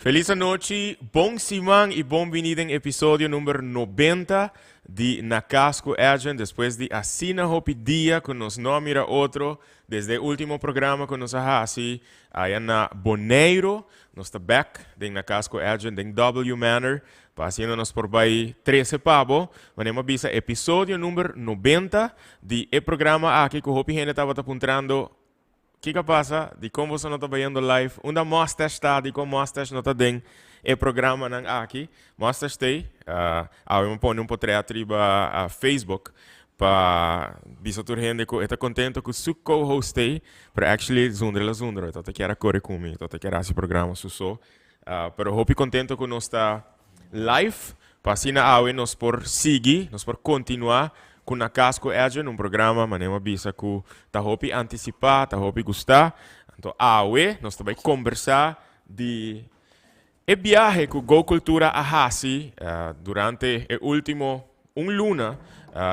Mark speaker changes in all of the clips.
Speaker 1: Felis anochi, bon siman y bon bini den episodio number 90 di Na Cas cu Edjean. Despues di asina hopi dia cu nos no a mira otro, desde e ultimo programa cu nos a haci aya na Boneiro, nos ta bek den Na Cas cu Edjean den W Manor, pa asina nos por bay trece pa bo, manera mi a bisa, episodio number 90 di e programa aki cu hopi hende tabata puntrando: "Kiko a pasa? Dikon boso no ta bayendo live? Unda Mustache ta? Dikon Mustache no ta den e programanan aki?" Mustache t'ei. Awe mi pone un potret riba Facebook pa bisa tur hende ku e ta kontento ku su co-host t'ei, pero actually zundra el a zundra. E tabata kier a kore ku mi, e tabata kier hasi programa su so. Pero hopi kontento ku nos ta live, pa asina awe nos por sigui, nos por kontinuá ku Na Cas ku Edjean, un programa, manera mi a bisa, ku ta hopi antisipá, ta hopi gustá. Anto awe nos ta bai kombersá di e biahe ku Go Cultura a hasi durante e último un luna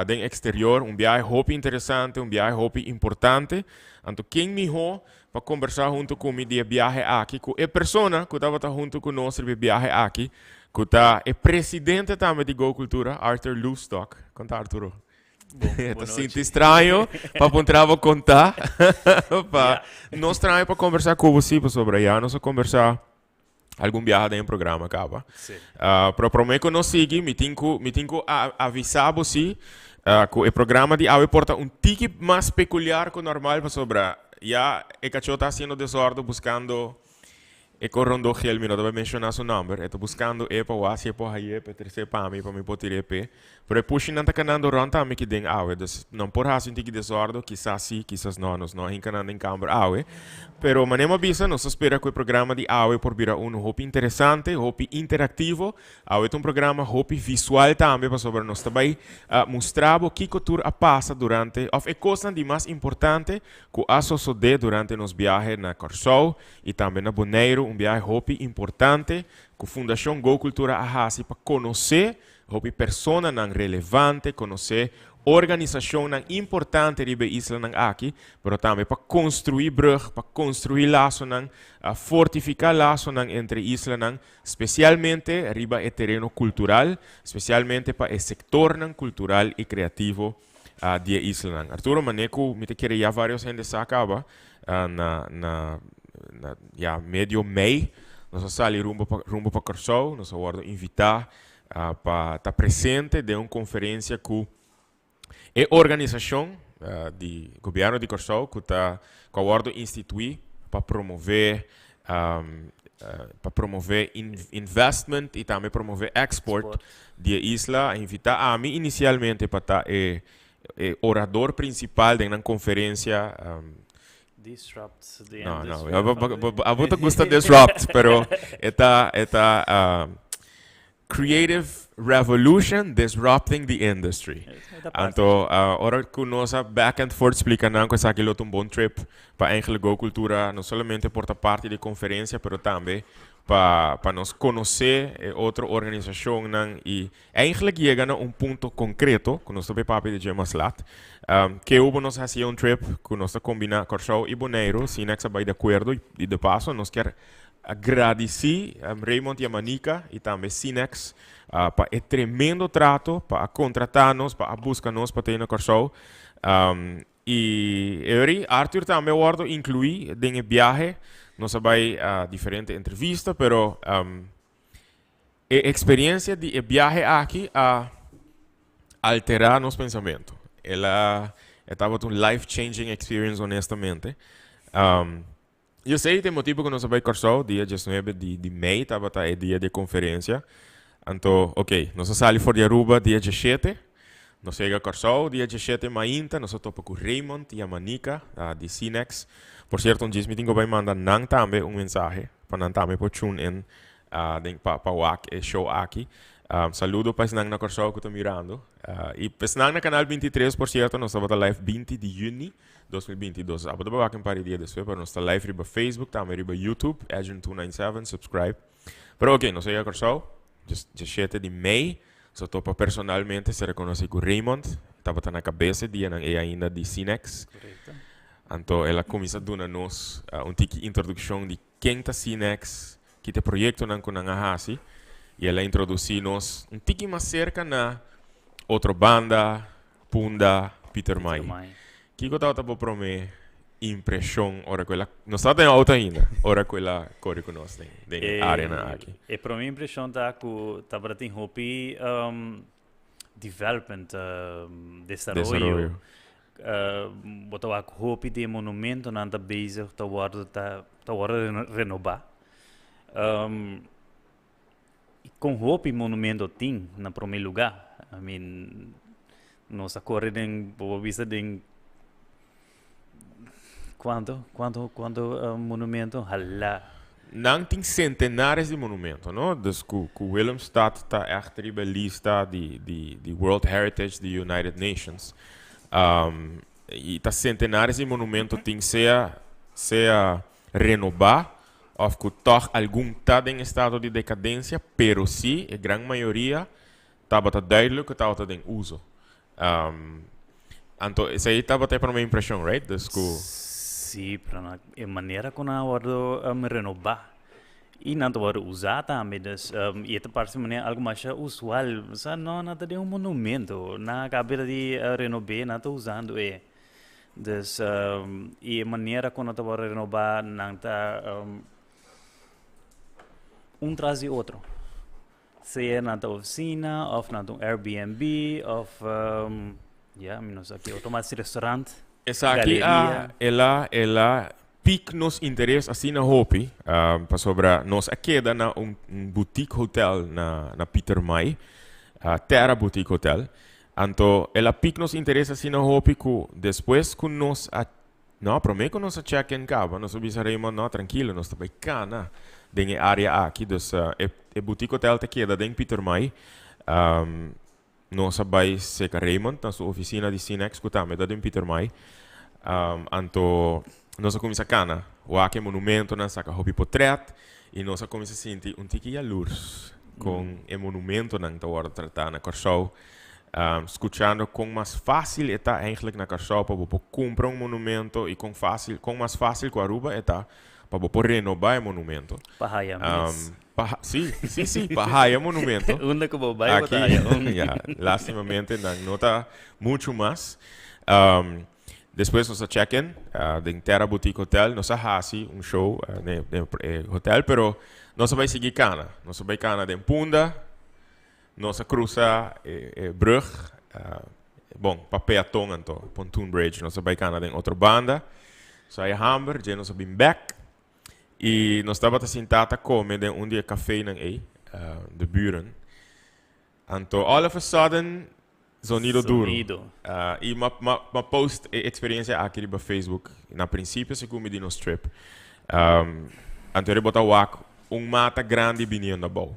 Speaker 1: den eksterior, un biahe hopi interesante, un biahe hopi importante. Anto ken mihó pa kombersá huntu ku mi di e biahe aki ku e persona ku tabata huntu ku nos riba e biahe aki, ku ta e presidente tambe di Go Cultura, Arthur Loefstok. Kon ta, Arturo? Ta sinti straño pa puntra bo kon ta? Pa no straño pa kombersá ku bo si, pasobra ya nos a kombersá algun biaha den e programa kaba. Pero promé ku nos sigui, mi tin ku avisá bo si ku e programa di awe por ta un tiki mas pekuliar ku normal, pasobra ya e kachó ta hasiendo desòrdu buskando e korondó gel. Mi no ta bai menshoná su nòmber. E ta buskando e pa wak si e por hañ'é pa e tres'é pa mi, pa mi por tir'é p'e. Pero e pushinan ta kanando rònt tambe aki den awe, dus nan por hasi un tiki desòrdu, kisas sí, kisas no, nos no a hinka nan den kamber awe. Pero manera mi a bisa, nos ta spera ku e programa di awe por bira unu hopi interesante, hopi interaktivo. Awe ta un programa hopi visual tambe, pasobra nos ta bai mustra bo kiko tur a pasa durante, òf e kosnan di mas importante ku a sosodé durante nos biahe na Kòrsou i tambe na Boneiru, un biahe hopi importante ku Fundashon Go Cultura a hasi pa konosé hopi personanan relevante, konosé organisashonnan importante riba e islanan aki, pero tambe pa konstruí brug, pa konstruí lasonan, fortifiká lasonan entre islanan, spesialmente riba e tereno kultural, spesialmente pa e sektornan kultural i kreativo di e islanan. Arturo, mané ku mi ta kere ya varios hende sa kaba, na ya medio mei nos a sali rumbo pa Kòrsou, nos a wòrdu invitá pa ta presente den un konferensia ku e organisashon di gobièrnu di Kòrsou ku a wòrdu instituí pa promové investment i tambe promové export di e isla. A invitá ami inisialmente pa ta e orador prinsipal den nan konferensia.
Speaker 2: Disrupt the
Speaker 1: No, no,
Speaker 2: industry.
Speaker 1: Abo ta gusta disrupt, pero e ta Creative Revolution Disrupting the Industry. Anto, ora ku nos a back and forth splika nan ku esaki lo ta un bon trip pa eigenlijk Go Cultura no solamente por ta parti di konferensia, pero tambe pa nos konosé e otro organisashonnan i eigenlijk yega na un punto konkreto ku nos ta bay papia di dje mas lat. Ke hubo nos hasi un trip ku nos ta kombiná Kòrsou i Boneiru, CINEX a bay di akuerdo i de paso nos kier gradisí Raymond Yamanika i tambe CINEX pa e tremendo trato, pa a kontratá nos, pa a buska nos pa ta na Kòrsou. I eri, Arthur tambe a wòrdu inkluí den e biahe. Nos a bai diferente entrevista, pero e eksperensia di e biahe aki a alterá nos pensamentu. El a e tabata un life-changing experience, honestamente. Yo sei tin motibu ku nos a bai Kòrsou, dia 19 di mei tabata e dia di konferensia. Anto, ok, nos a sali for di Aruba dia 17. Nos a yega Kòrsou dia 17 mainta, nos a topa ku Raymond Yamanika di CINEX. Por sierto, un djis mi tin ku bai manda nan tambe un mensahe, pa nan tambe por tune in den pa wak e show aki. Saludo pa esnan na Kòrsou ku ta mirando. I pa esnan na Kanal 23, por sierto, nos tabata live 20 di yüni 2022. Abo ta wak un par di dia despues, pero nos ta live riba Facebook, tambe riba YouTube, Edjean 297, subscribe. Pero ok, nos a yega Kòrsou 17 di mei, nos a topa personalmente, se rekonosé ku Raymond, tabata na kabes e dianan ei ainda di CINEX. Anto el a kuminsá duna nos un tiki introdukshon di ken ta CINEX. ki ta e proyectonan cu nan a haci y el a introduci nos un tiki mas cerca na Otrobanda, Punda, Pietermaai. Kiko tabata bo prome impresion ora cu el a, nos tabata den auto ainda, ora cu el a core cu nos den den e areanan aki?
Speaker 2: E prome impresion ta cu tabata tin hopi development, desaroyo. Bo ta wak hopi di e monumentonan ta bezig ta wordo ta wordo renoba. Kon hopi monumento tin na prome luga. I mean, nos a kore den, bo por bisa den kuantu, kuantu, kuantu monumento? Hala.
Speaker 1: Nan tin centenares di monumento, no? Dus ku ku Willemstad ta ègt riba e lista di di di World Heritage di United Nations. I ta centenares di monumento tin sea sea renobá òf ku tòg algun ta den estado di dekadensia, pero sí e gran mayoria tabata duidelijk ku tabata den uso. Anto esei tabata e promé impreshon, right? Dus ku.
Speaker 2: Sí, pero na e manera ku nan a wòrdu renobá i nan ta wòrdu usá tambe. Dus i e ta parse manera algu masha usual. Sa no, nan ta den un monumento. Nan a kaba di renob'é, nan ta usando e. Dus i e manera ku nan ta wòrdu renobá nan ta un tras di otro. Sea nan ta ofisina òf nan ta un Airbnb òf ya mi no sa ki otro mas restaurant,
Speaker 1: Esaki a
Speaker 2: galeria.
Speaker 1: el a el a piek nos interes asina hopi pasobra nos a keda na un boutique hotel na na Pietermaai, Terra Boutique Hotel. Anto el a piek nos interes asina hopi ku despues ku nos a No, promé ku nos a check in kaba, nos a bisa Raymond, no, trankilo, nos ta bai kana den e área aki. Dus e e boutique hotel ta keda den Pietermaai. Nos a bai seka Raymond na su ofisina di Cinex ku tambe ta den Pietermaai. Anto nos a kuminsá kana, wak e monumentonan, saka hopi potrèt i nos a kuminsá sinti un tiki yalurs kon e monumentonan ta wòrdu tratá na Kòrsou. Skuchando kon mas fásil e ta eigenlijk na Kòrsou pa bo por kumpra un monumento i kon fásil, kon mas fásil ku Aruba e ta pa bo por renobá e monumento.
Speaker 2: Pa haya mes.
Speaker 1: Pa, sí, sí, sí, pa haya monumento.
Speaker 2: Unda ku bo bai bo ta haya un.
Speaker 1: Ya, lastimamente nan no ta muchu mas. Despues nos a check in den Terra Boutique Hotel. Nos a hasi un show den e hotel, pero nos a bai sigui kana. Nos a bai kana den Punda. Nos a cruza e brug, bon, pa peaton anto, pontoon bridge. Nos a bai cana den otro banda. Nos a haya hamber, dje nos a bin bek. Y nos tabata sinta ta come den un di e cafenan ey, De Buren. Anto all of a sudden, zonido duro.
Speaker 2: Zonido.
Speaker 1: Y m'a, m'a, m'a post e experiencia aki riba Facebook na principio segun mi di nos trip. Anto riba bo ta wak un mata grandi biniendo abou.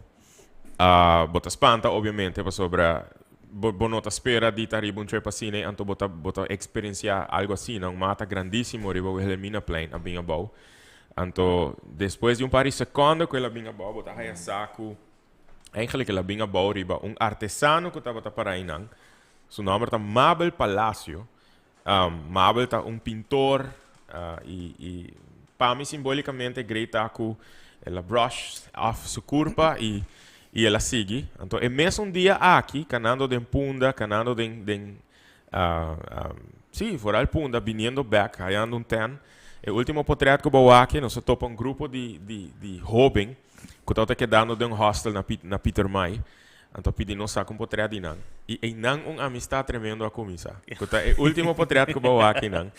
Speaker 1: Bo ta spanta obviamente pasobra bo bo no ta spera di ta riba un trip asina anto bo ta bo ta experiencia algo asina, un mata grandisimo riba Wilhelminaplein a bin abou. Anto despues di un par di secondo cu el a bin abou bo ta haya sa cu eigenlijk el a bin abou riba un artesano cu tabata para einan. Su nomber ta Mabel Palacio. Mabel ta un pintor y y pa mi simbolicamente grei ta cu el a brush off su curpa y y el a sigui. Anto e mesun dia aki canando den Punda, canando den den si vooral Punda biniendo bek hayando un ten. E ultimo potret cu bo wak nos a topa un grupo di di di hoben cu tabata kedando den un hostel na na Pietermaai. Anto a pidi nos saca un potret di nan. Y eynan un amistad tremendo a cuminsa. Cu ta e ultimo potret cu bo wak eynan.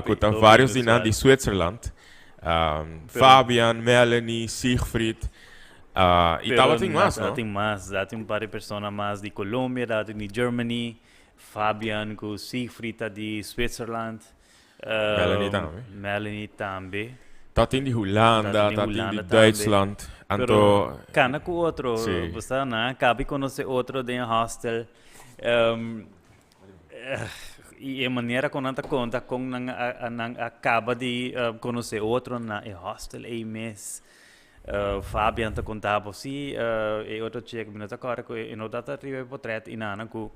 Speaker 1: Cu ta varios di nan di Zwitserland. Fabian, Melanie, Siegfried. Y tabatin mas, no?
Speaker 2: Tabatin mas. Tabatin un par di persona mas di Colombia, tabatin di Germany. Fabian cu Siegfried ta di Zwitserland.
Speaker 1: Melanie tambe.
Speaker 2: Melanie tambe.
Speaker 1: Tatin di Hulanda, tatin di Duitsland. Anto.
Speaker 2: Pero kana ku otro. Si. Bo sa nan a kabi konosé otro den e hostel. I e manera kon nan ta konta kon nan a nan a kaba di konosé otro na e hostel ei mes. Fabian ta konta bo si e otro chek mi no ta kòrda ku e no ta riba e potrèt i nan ku.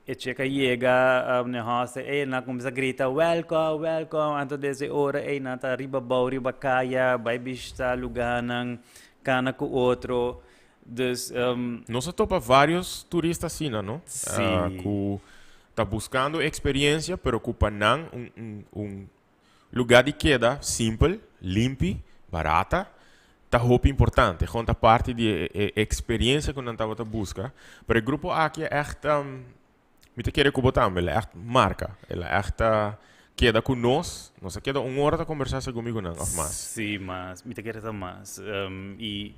Speaker 2: E chick a yega um, na hostel, ey, nan cuminsa grita, "Welcome, welcome." Anto desde ora ey nan ta riba bou, riba caya, bay bishita lugarnan, cana cu otro. Dus,
Speaker 1: Nos a topa varios turista asina, no?
Speaker 2: Sí.
Speaker 1: Cu ta buscando experiencia, pero cu pa nan un lugar di keda simpel, limpi, barata, ta hopi importante. Gewoon ta parti di e experiencia cu nan tabata busca. Pero e grupo aki echt, mi ta kere cu bo tambe, el a echt marca. El a echt keda cu nos. Nos a keda un ora ta conversa segun mi cu nan, of mas.
Speaker 2: Sí, mas. Mi ta kere ta mas. Y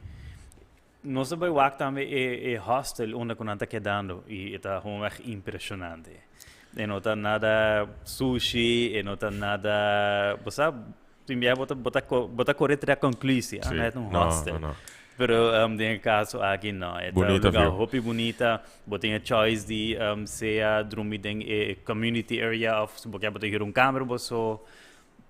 Speaker 2: nos a bay wak tambe e hostel unda cu nan ta kedando y e ta gewoon echt impresionante. E no ta nada sushi, e no ta nada, bo sa, tin biaha bo ta core tra conclusie, ah, no, e ta un hostel.
Speaker 1: No, no.
Speaker 2: Pero den e caso aki no, e ta un
Speaker 1: Bunita
Speaker 2: lugar
Speaker 1: view.
Speaker 2: Hopi bunita. Bo tin e choice di sea drumi den e community area of si bo kier bo ta huur un kamer bo so.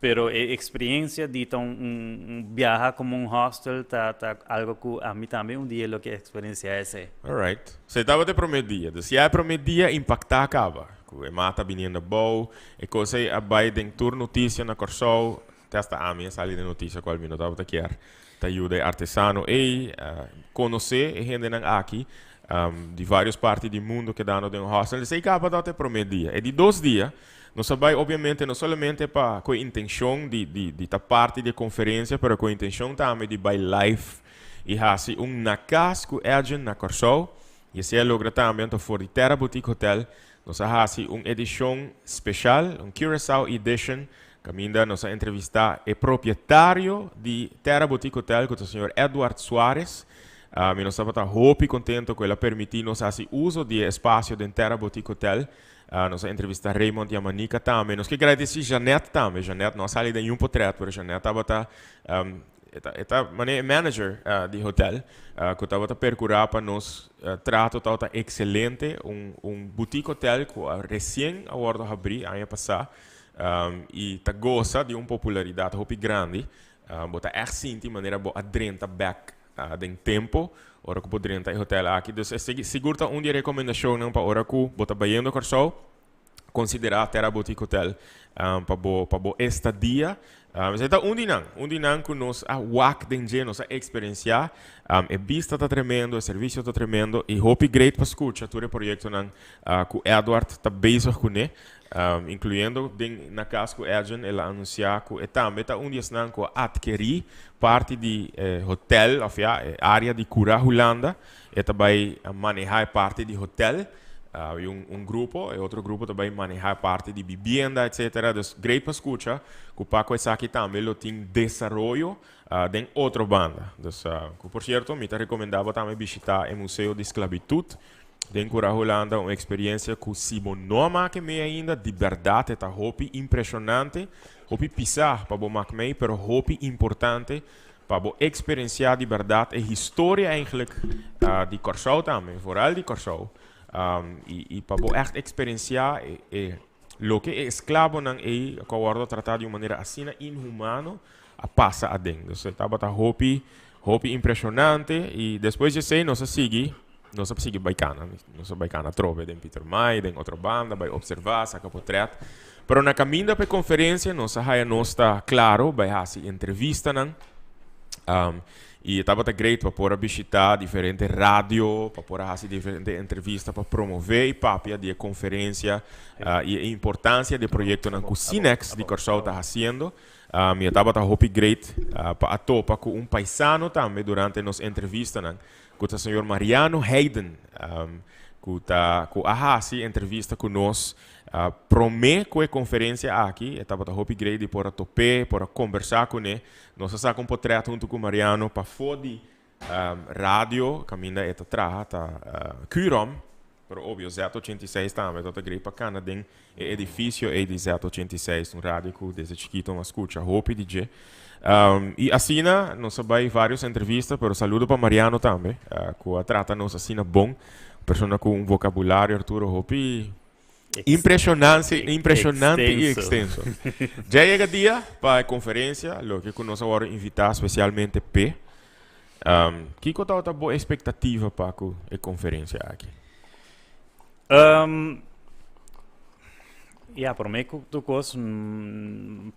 Speaker 2: Pero e experiencia di ta un biaha como un hostel ta algo cu ami tambe un dia lo ke experiencia esey.
Speaker 1: Alright. So tabata e prome dia. Dus ya e prome dia impacta caba. Cu e mata biniendo abou, e cos ey a bay den tur noticia na Corsou. Te hasta ami a sali den noticia cual mi no tabata kier. Ta yuda e artesano ey conoce e hendenan aki di varios parti di mundo kedando den un hostel. Esey caba tabata e prome dia. E di dos dia, nos a bay obviamente no solamente pa cu e intencion di ta parti di e conferencia, pero cu e intencion tambe di bay live y haci un Na Cas cu Edjean na Corsou. Y esey a logra tambe anto for di Terra Boutique Hotel. Nos a haci un edicion special, un Curaçao edition, caminda nos a entrevista e propietario di Terra Boutique Hotel, cu ta señor Edward Suarez. Mi nos tabata hopi contento cu el a permiti nos haci uso di e espacio den Terra Boutique Hotel. Nos a entrevista Raymond Yamanika tambe. Nos ke gradeci Jeanette tambe. Jeanette no a sali den un potret, pero Jeanette tabata e ta mane e manager di hotel, cu tabata percura pa nos trato tabata excelente. Un boutique hotel cu a recien a wordo habri aña pasa y ta goza di un popularidad hopi grandi. Bo ta echt sinti manera bo a drenta back den tempo ora cu bo drenta e hotel aki. Dus esey sigur ta un di e recomendacionnan pa ora cu bo ta bayendo Corsou, considera Terra Boutique Hotel pa bo estadia. Esey ta un di nan cu nos a wak den dje, nos a experiencia. E bista ta tremendo, e servicio ta tremendo y hopi great pa scucha tur e proyectonan cu Edward ta bezig cune, incluyendo den Na Cas cu Edjean el a anuncia cu e tambe ta un di esnan cu a adkeri parti di hotel, of ja, e area di Cura Hulanda. E ta bay maneha e parti di hotel. Y un grupo, e otro grupo ta bay maneha parti di vivienda, etc. Dus great pa scucha cu Paco esaki tambe lo tin desaroyo den otro banda. Dus, cu por cierto, mi ta recomenda bo tambe bishita e Museo di Sclavitud den Cura Hulanda, un experiencia cu si bo no a maak mee ainda, di berdad ta hopi impresionante, hopi pisa pa bo maak mee, pero hopi importante pa bo experiencia di berdad e historia eigenlijk di Corsou tambe, vooral di Corsou. Y pa bo echt experiencia loke e esclavonan ey cu a wordo trata di un manera asina inhumano a pasa aden. Dus tabata hopi hopi impresionante y despues di esey nos a sigui bay cana, nos a bay cana trobe den Pietermaai, den otro banda, bay observa, saca portret. Pero na caminda pa conferencia nos a haya nos ta claro bay haci entrevistanan. Y tabata great pa por a bishita diferente radio, pa por a haci diferente entrevista pa promove y papia di conferencia y e importancia di proyectonan cu Cinex di Corsou ta haciendo. Y tabata hopi great pa a topa cu un paisano tambe durante nos entrevistanan, cu ta señor Mariano Hayden, cu a haci entrevista cu nos prome cu e conferencia aki. E tabata hopi great di por a top'e, por a conversa cune. Nos a saca un portret hunto cu Mariano pafo di radio, caminda e ta traha, ta Curom, pero obvio Z86 tambe, tabata great pa cana den e edificio ey di Z86, un radio cu desde chikito mi a scucha hopi di dje. Y asina nos a bay varios entrevista, pero saludo pa Mariano tambe, cu a trata nos asina bon, persona cu un vocabulario, Arturo, hopi impresionante, impresionante y
Speaker 2: extenso.
Speaker 1: Extenso. Ya yega dia pa e conferencia, loke cu nos a wordo invita especialmente p'e. Kico ta bo expectativa pa e conferencia aki?
Speaker 2: Ja, promé ku tur kos,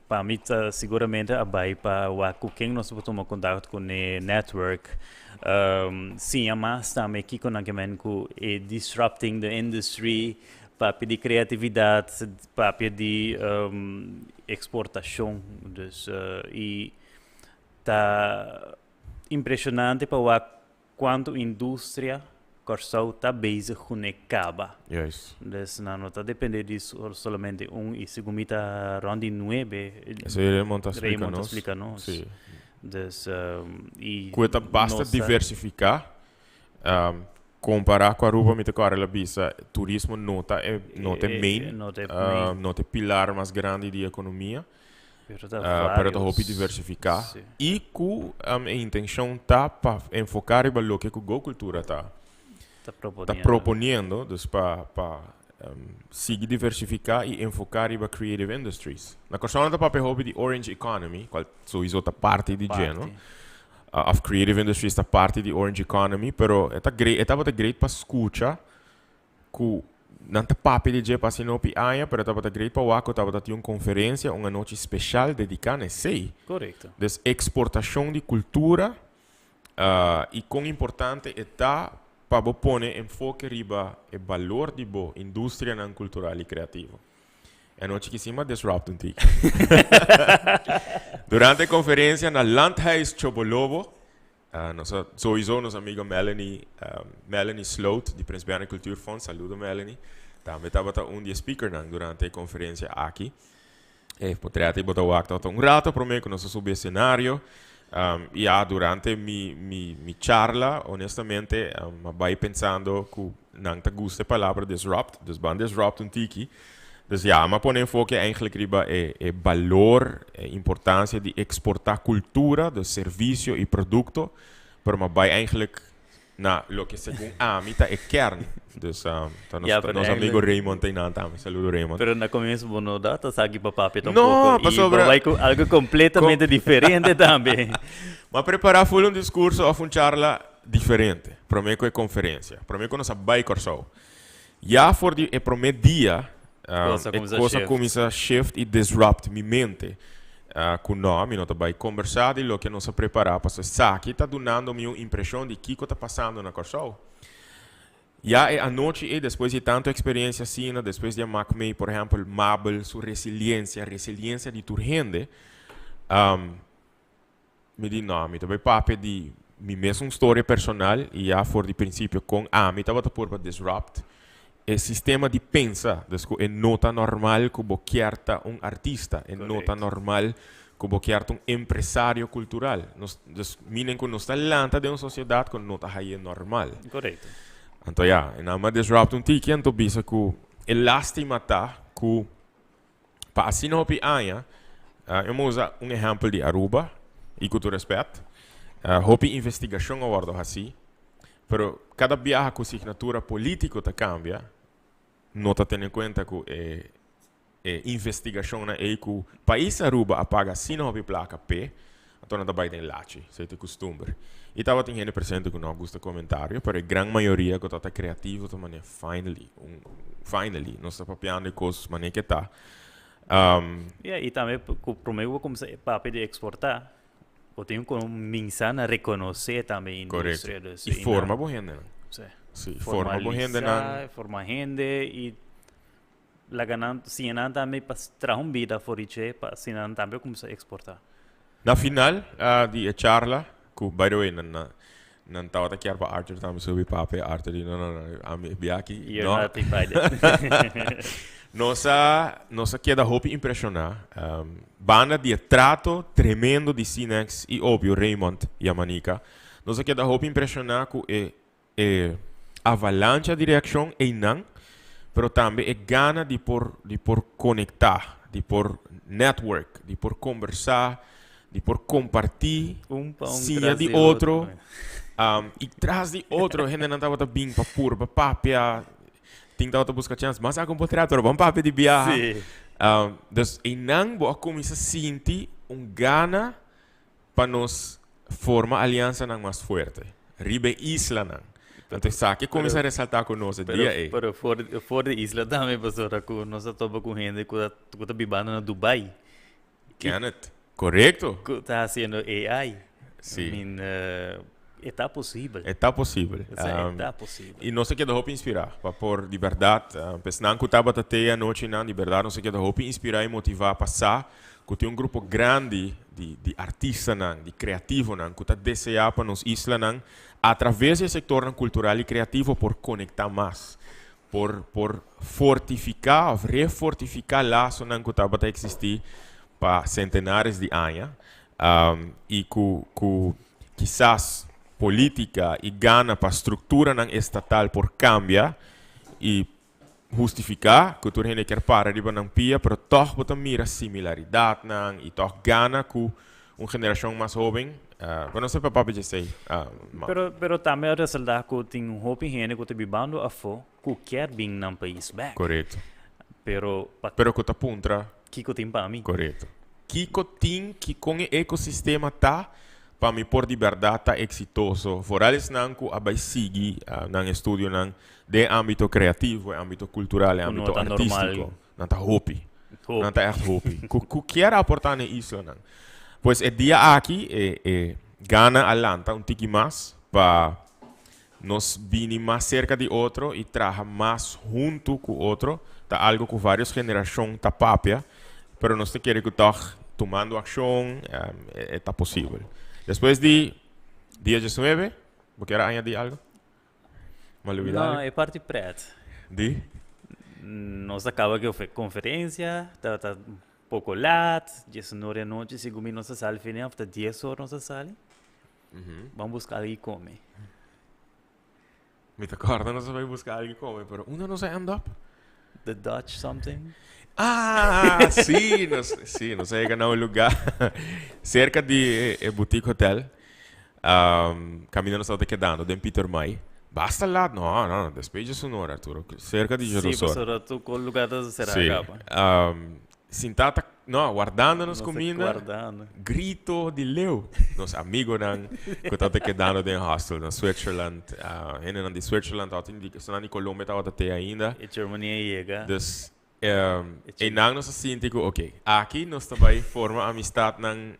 Speaker 2: pa mi ta siguramente a bai pa wak ku ken nos por tuma kontakto kuné, network, siña mas tambe kiko nan ke men ku e disrupting the industry, papia di kreatividat, papia di eksportashon. Dus i ta impreshonante pa wak Cuanto industria Corsou ta bezig cune caba. Dus nan no ta depende di solamente un y segun mi ta rond di nuebe.
Speaker 1: Esey Raymond ta splica nos.
Speaker 2: Raymond ta splica nos.
Speaker 1: Si.
Speaker 2: Dus y
Speaker 1: Cu e ta basta diversifica. Compara cu Aruba mi ta corda el a bisa turismo no ta e no ta e main.
Speaker 2: No ta e main.
Speaker 1: No ta e pilar mas grandi di economia.
Speaker 2: Pero ta
Speaker 1: Pero ta hopi
Speaker 2: varios.
Speaker 1: diversifiká.
Speaker 2: Sí.
Speaker 1: I ku e intenshon ta pa enfoká riba loke ku Go Cultura ta
Speaker 2: Ta
Speaker 1: ta
Speaker 2: proponiendo.
Speaker 1: proponiendo, dus pa pa sigui diversifiká i enfoká riba creative industries. Na Kòrsou nan ta papia hopi di orange economy, kual souiso ta parti di dje, no?
Speaker 2: Parti.
Speaker 1: Òf creative industries ta parti di orange economy, pero e ta great, e tabata great pa skucha ku nan ta papia di dje pa asina hopi aña, pero tabata great pa wak ku tabata tin un konferensia, un anochi speshal dediká na esei.
Speaker 2: Korekto.
Speaker 1: Dus eksportashon di kultura i kon importante e ta pa bo pone enfoke riba e balor di bo industrianan kultural i kreativo. E anochi kisin a disrupt un tiki. Durante e konferensia na Landhuis Chobolobo, Nos a souiso nos amiga Melanie, Melanie Sloot di Prins Bernhard Cultuurfonds, saludo Melanie, tambe tabata un di e speakernan durante e conferencia aki. E potret ei bo ta wak tabata un rato prome cu nos a subi e scenario. Ya durante mi, mi, mi charla, honestamente, a bai pensando cu nan ta gusta e palabra disrupt, dus ban disrupt un tiki. Dus ya, m'a pone enfoke eigenlijk riba e e balor, e importancia di exporta cultura, dus servicio y producto, pero m'a bai eigenlijk na loke segun ami ta e kern. Dus ta nos,
Speaker 2: Ya, pero
Speaker 1: nos amigo
Speaker 2: eigenlijk
Speaker 1: Raymond ta einan tambe. Saludo Raymond.
Speaker 2: Pero na comienzo bo no da ta saki pa papia
Speaker 1: No,
Speaker 2: tampoco y bo
Speaker 1: pasobra
Speaker 2: bai cu algo completamente diferente tambe.
Speaker 1: M'a prepara full un discurso of un charla diferente prome cu e conferencia, prome cu nos a bai Corsou. Ya for di e prome dia,
Speaker 2: Cosa
Speaker 1: e
Speaker 2: cuminsa
Speaker 1: cosa
Speaker 2: shift.
Speaker 1: cuminsa shift y disrupt mi mente. Cu no, mi no ta bay combersa di loke nos a prepara, pasobra esaki ta dunando mi un impresion di kico ta pasando na Corsou. Ya e anochi ey, despues di tanto experiencia asina, despues di a mak mey, por ehempel, Mabel su resiliencia, resiliencia di tur hende, Mi di, No, mi ta bay papia di mi mesun storia personal y ya for di principio con ami tabata por pa disrupt e sistema di pensa. Dus cu e no ta normal cu bo kier ta un artista, e no ta normal cu bo kier ta un empresario cultural. Nos, dus minen cu nos ta lanta den un sociedad cu no ta haye normal. Anto ya, e nan a disrupt un tiki anto bisa cu e lastima ta cu Pa asina hopi aña, eu mo usa un ehempel di Aruba, y cu tur respet, hopi investigacion a wordo haci, pero cada biaha cu signatura politico ta cambia, no ta tene cuenta cu e e investigacionnan ey cu pais Aruba a paga asina hopi placa p'e, anto nan ta bay den lachi, esey ta e custumber. Y tabatin hende presente cu no a gusta comentario, pero e gran mayoria cu tabata creativo ta manera finally, un finally, nos ta papiando e cos manera ke ta.
Speaker 2: Ya, y tambe cu prome cu bo cuminsa papia di exporta, bo tin cu cuminsa na reconoce tambe e industria.
Speaker 1: Correcto. Y forma bo hendenan.
Speaker 2: Si.
Speaker 1: Si, forma bo hendenan.
Speaker 2: Formalisa, forma hende y laga nan, siña nan tambe pa traha un bida for di dje, pa asina nan tambe cuminsa exporta.
Speaker 1: Na final di e charla, cu by the way nan nan nan tabata kier pa Arthur tambe subi papia, Arthur di no no no ami bia aki
Speaker 2: You're
Speaker 1: no.
Speaker 2: not invited.
Speaker 1: Nos a nos a keda hopi impresiona banda di e trato tremendo di Cinex y obvio Raymond Yamanika, nos a keda hopi impresiona cu e E avalancha di reaccion eynan, pero tambe e gana di por di por conecta, di por network, di por combersa, di por comparti,
Speaker 2: Un pa un
Speaker 1: siña
Speaker 2: tras
Speaker 1: di
Speaker 2: di
Speaker 1: otro.
Speaker 2: otro.
Speaker 1: Y tras di otro hendenan tabata bin pa purba papia, tin tabata busca chance, mas haga un potret, pero ban papia di biaha. Dus eynan bo a cuminsa sinti un gana pa nos forma aliansanan mas fuerte riba e islanan. Anto esaki cuminsa resalta cu nos e dia ey.
Speaker 2: Pero for di isla tambe pasobra cu nos a topa cu hende cu ta bibando na Dubai.
Speaker 1: Kenneth, Corecto.
Speaker 2: Cu ta haciendo AI. Si. I mean, e ta posibel.
Speaker 1: E ta posibel.
Speaker 2: E ta posibel.
Speaker 1: Y nos a keda hopi inspira pa por di berdad, pesnan cu tabata te anochinan, di berdad nos a keda hopi inspira y motiva pa sa cu tin un grupo grandi di di artistanan, di creativonan cu ta desea pa nos islanan a traves di e sectornan cultural y creativo por conecta mas, por por fortifica of refortifica lasonan cu tabata existi pa centenares di aña y cu cu kisas politica y gana pa structuranan estatal por cambia y hustifica cu tur hende kier para riba nan pia, pero toch bo ta mira similaridadnan y toch gana cu un generacion mas hoben. Bo no sa pa papia djesey.
Speaker 2: Pero pero tambe a resalta cu tin hopi hende cu ta bibando afo cu kier bin nan pais bek.
Speaker 1: Corecto.
Speaker 2: Pero
Speaker 1: pa. Pero cu ta puntra.
Speaker 2: Kico tin pa mi?
Speaker 1: Corecto. Kico tin, ki con e ecosistema ta pa mi por di berdad ta exitoso? Vooral esnan cu a bay sigui nan estudionan den e ambito creativo, e ambito cultural, e
Speaker 2: Cu no
Speaker 1: ambito
Speaker 2: ta normal.
Speaker 1: artistico. Nan ta hopi.
Speaker 2: Hopi.
Speaker 1: Nan ta echt hopi. Cu cu kier aporta na e islanan. Pues e dia aki e e gana a lanta un tiki mas pa nos bini mas cerca di otro y traha mas hunto cu otro. Ta algo cu varios generacion ta papia, pero nos ta kere cu tog tumando accion e ta posibel. Despues di dia diesnuebe, bo kier a añadi algo?
Speaker 2: No, e parti pret.
Speaker 1: Di?
Speaker 2: Nos a caba cu e conferencia, tabata un poco laat, diesun ora di anochi, segun mi nos a sali fini of ta dies ora nos a sali. Ban busca algo di come.
Speaker 1: Mi ta corda nos a bay busca algo di come, pero unda nos a end up?
Speaker 2: The Dutch something.
Speaker 1: Ah, sí, nos, sí, nos a yega na un lugar cerca di e boutique hotel. Caminda nos tabata kedando den Pietermaai. Basta laat, no, no, despues dje su ora, Arturo. Cerca di dje
Speaker 2: Sí,
Speaker 1: dos ora.
Speaker 2: pasobra tur ko lugar ta cerá
Speaker 1: Sí.
Speaker 2: caba.
Speaker 1: Sintá ta, no, wardando nos
Speaker 2: Nos ta
Speaker 1: cuminda.
Speaker 2: guardando.
Speaker 1: Grito di leu. Nos amigonan cu tabata kedando den hostel na Switzerland. Hendenan di Switzerland tabatin di, esnan di Colombia tabata te ainda.
Speaker 2: E Germany a yega.
Speaker 1: Dus, Einan nos a sinti ku ok, aki nos ta bai forma amistadnan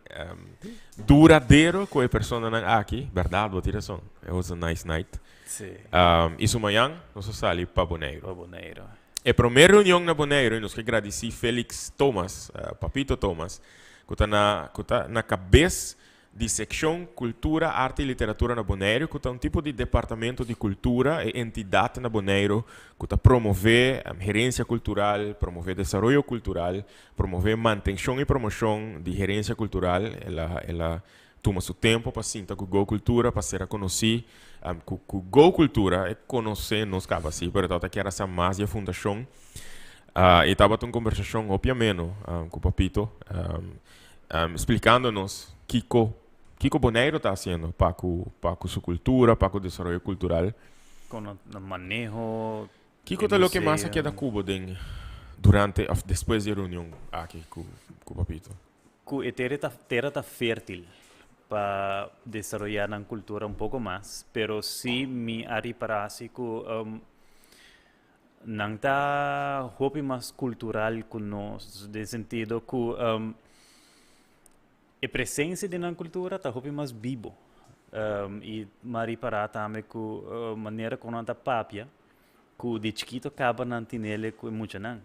Speaker 1: duradero ku e personanan aki. Berdad, bo tin rason. It was a nice night.
Speaker 2: Sí.
Speaker 1: I su mañan nos a sali pa Boneiru.
Speaker 2: Pa Boneiru.
Speaker 1: E promé reunion na Boneiru, i nos ke gradisí Felix Thomas, Papito Thomas, ku ta na ku ta na kabes di Sekshon Kultura, Arte i Literatura na Boneiru, ku ta un tipo di departamento di kultura, e entidat na Boneiru ku ta promové herensia kultural, promové desaroyo kultural, promové mantenshon i promoshon di herensia kultural. El a el a tuma su tempu pa sinta ku Go Kultura pa sera konosí ku ku Go Kultura. E konosé nos kaba sí, pero e tabata kier a sa mas di e fundashon. I tabata un kombersashon hopi ameno ku Papito. Splikando nos kiko kiko Boneiru ta hasiendo pa ku pa ku su kultura, pa ku desaroyo kultural.
Speaker 2: Kon nan maneho
Speaker 1: Kiko ta loke mas a keda ku bo den durante òf despues di e reunion aki ku ku Papito?
Speaker 2: Ku e tera ta tera ta fértil pa desaroyá nan kultura un poko mas, pero si mi a ripará si ku Nan ta hopi mas cultural cu nos, den sentido cu e presencia di nan cultura ta hopi mas bibo. Y m'a ripara tambe cu manera cu nan ta papia, cu di chikito caba nan tinele cu e muchanan.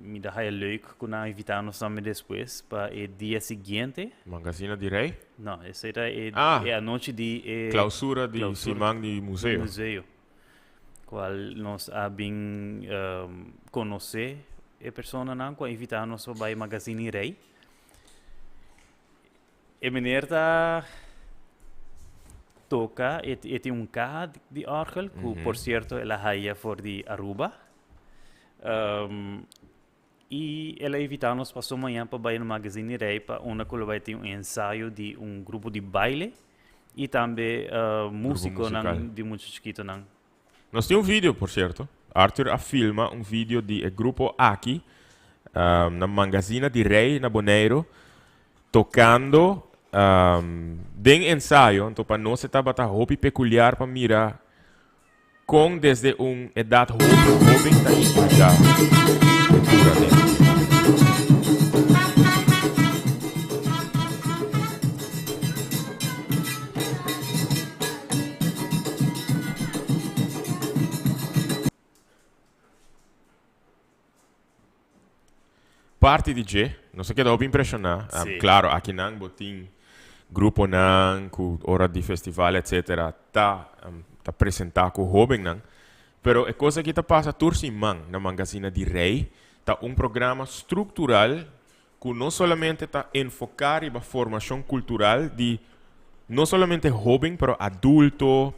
Speaker 2: Mi ta haya leuk cu nan a invita nos tambe despues pa e dia siguiente.
Speaker 1: Magazina di Rey?
Speaker 2: No, esey ta e anochi di e
Speaker 1: Clausura di siman di museo.
Speaker 2: Museo. Cual nos a bin conoce e personanan cu a invita nos pa bay Magazine di Rey. E meneer ta toca, e e tin un caha di orgel cu por cierto el a haya for di Aruba. Y el a invita nos paso mañan pa bay na Magazine di Rey pa unda cu lo bay tin un ensayo di un grupo di baile y tambe musiconan di mucha chikitonan.
Speaker 1: Nos tin un video, por cierto. Arthur a filma un video di e grupo aki na Mangazina di Rey na Boneiro tocando. Den ensayo, anto pa nos e tabata hopi peculiar pa mira con desde un edad hopi hoben ta inculca cultura den. Parti di dje, nos a keda hopi impreshoná.
Speaker 2: Sí.
Speaker 1: Claro, akinan bo tin gruponan ku ora di festival etcetera ta ta presentá ku hóbennan. Pero e kos aki ta pasa tur siman na Mangazina di Rei. Ta un programa struktural ku no solamente ta enfoká riba formashon kultural di no solamente hóben pero adulto,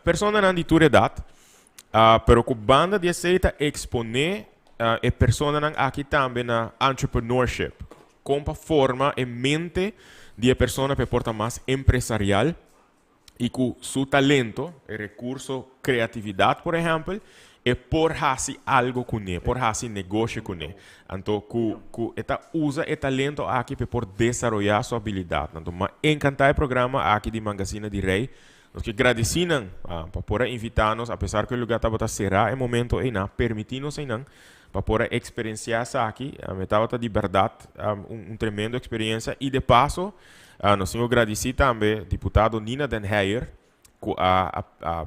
Speaker 1: personanan di tur edat. Pero ku banda di esei ta eksponé e personanan aki tambe na entrepreneurship. Kon pa forma e mente di e persona pa e por ta mas empresarial i ku su talento, e rekurso kreatividat por ehèmpel, e por hasi algo kuné, por hasi negoshi kuné. Anto ku ku e ta usa e talento aki pa e por desaroyá su abilidatnan. Anto m'a enkantá e programa aki di Mangasina di Rei. Nos ke gradisí nan pa por a invitá nos, apesar ku e lugá tabata será e momento einan, permití nos einan pa por a eksperensiá esaki. E tabata di bèrdat un tremendo eksperensia. I de paso, nos tin ku gradisí tambe diputado Nina den Heyer ku a a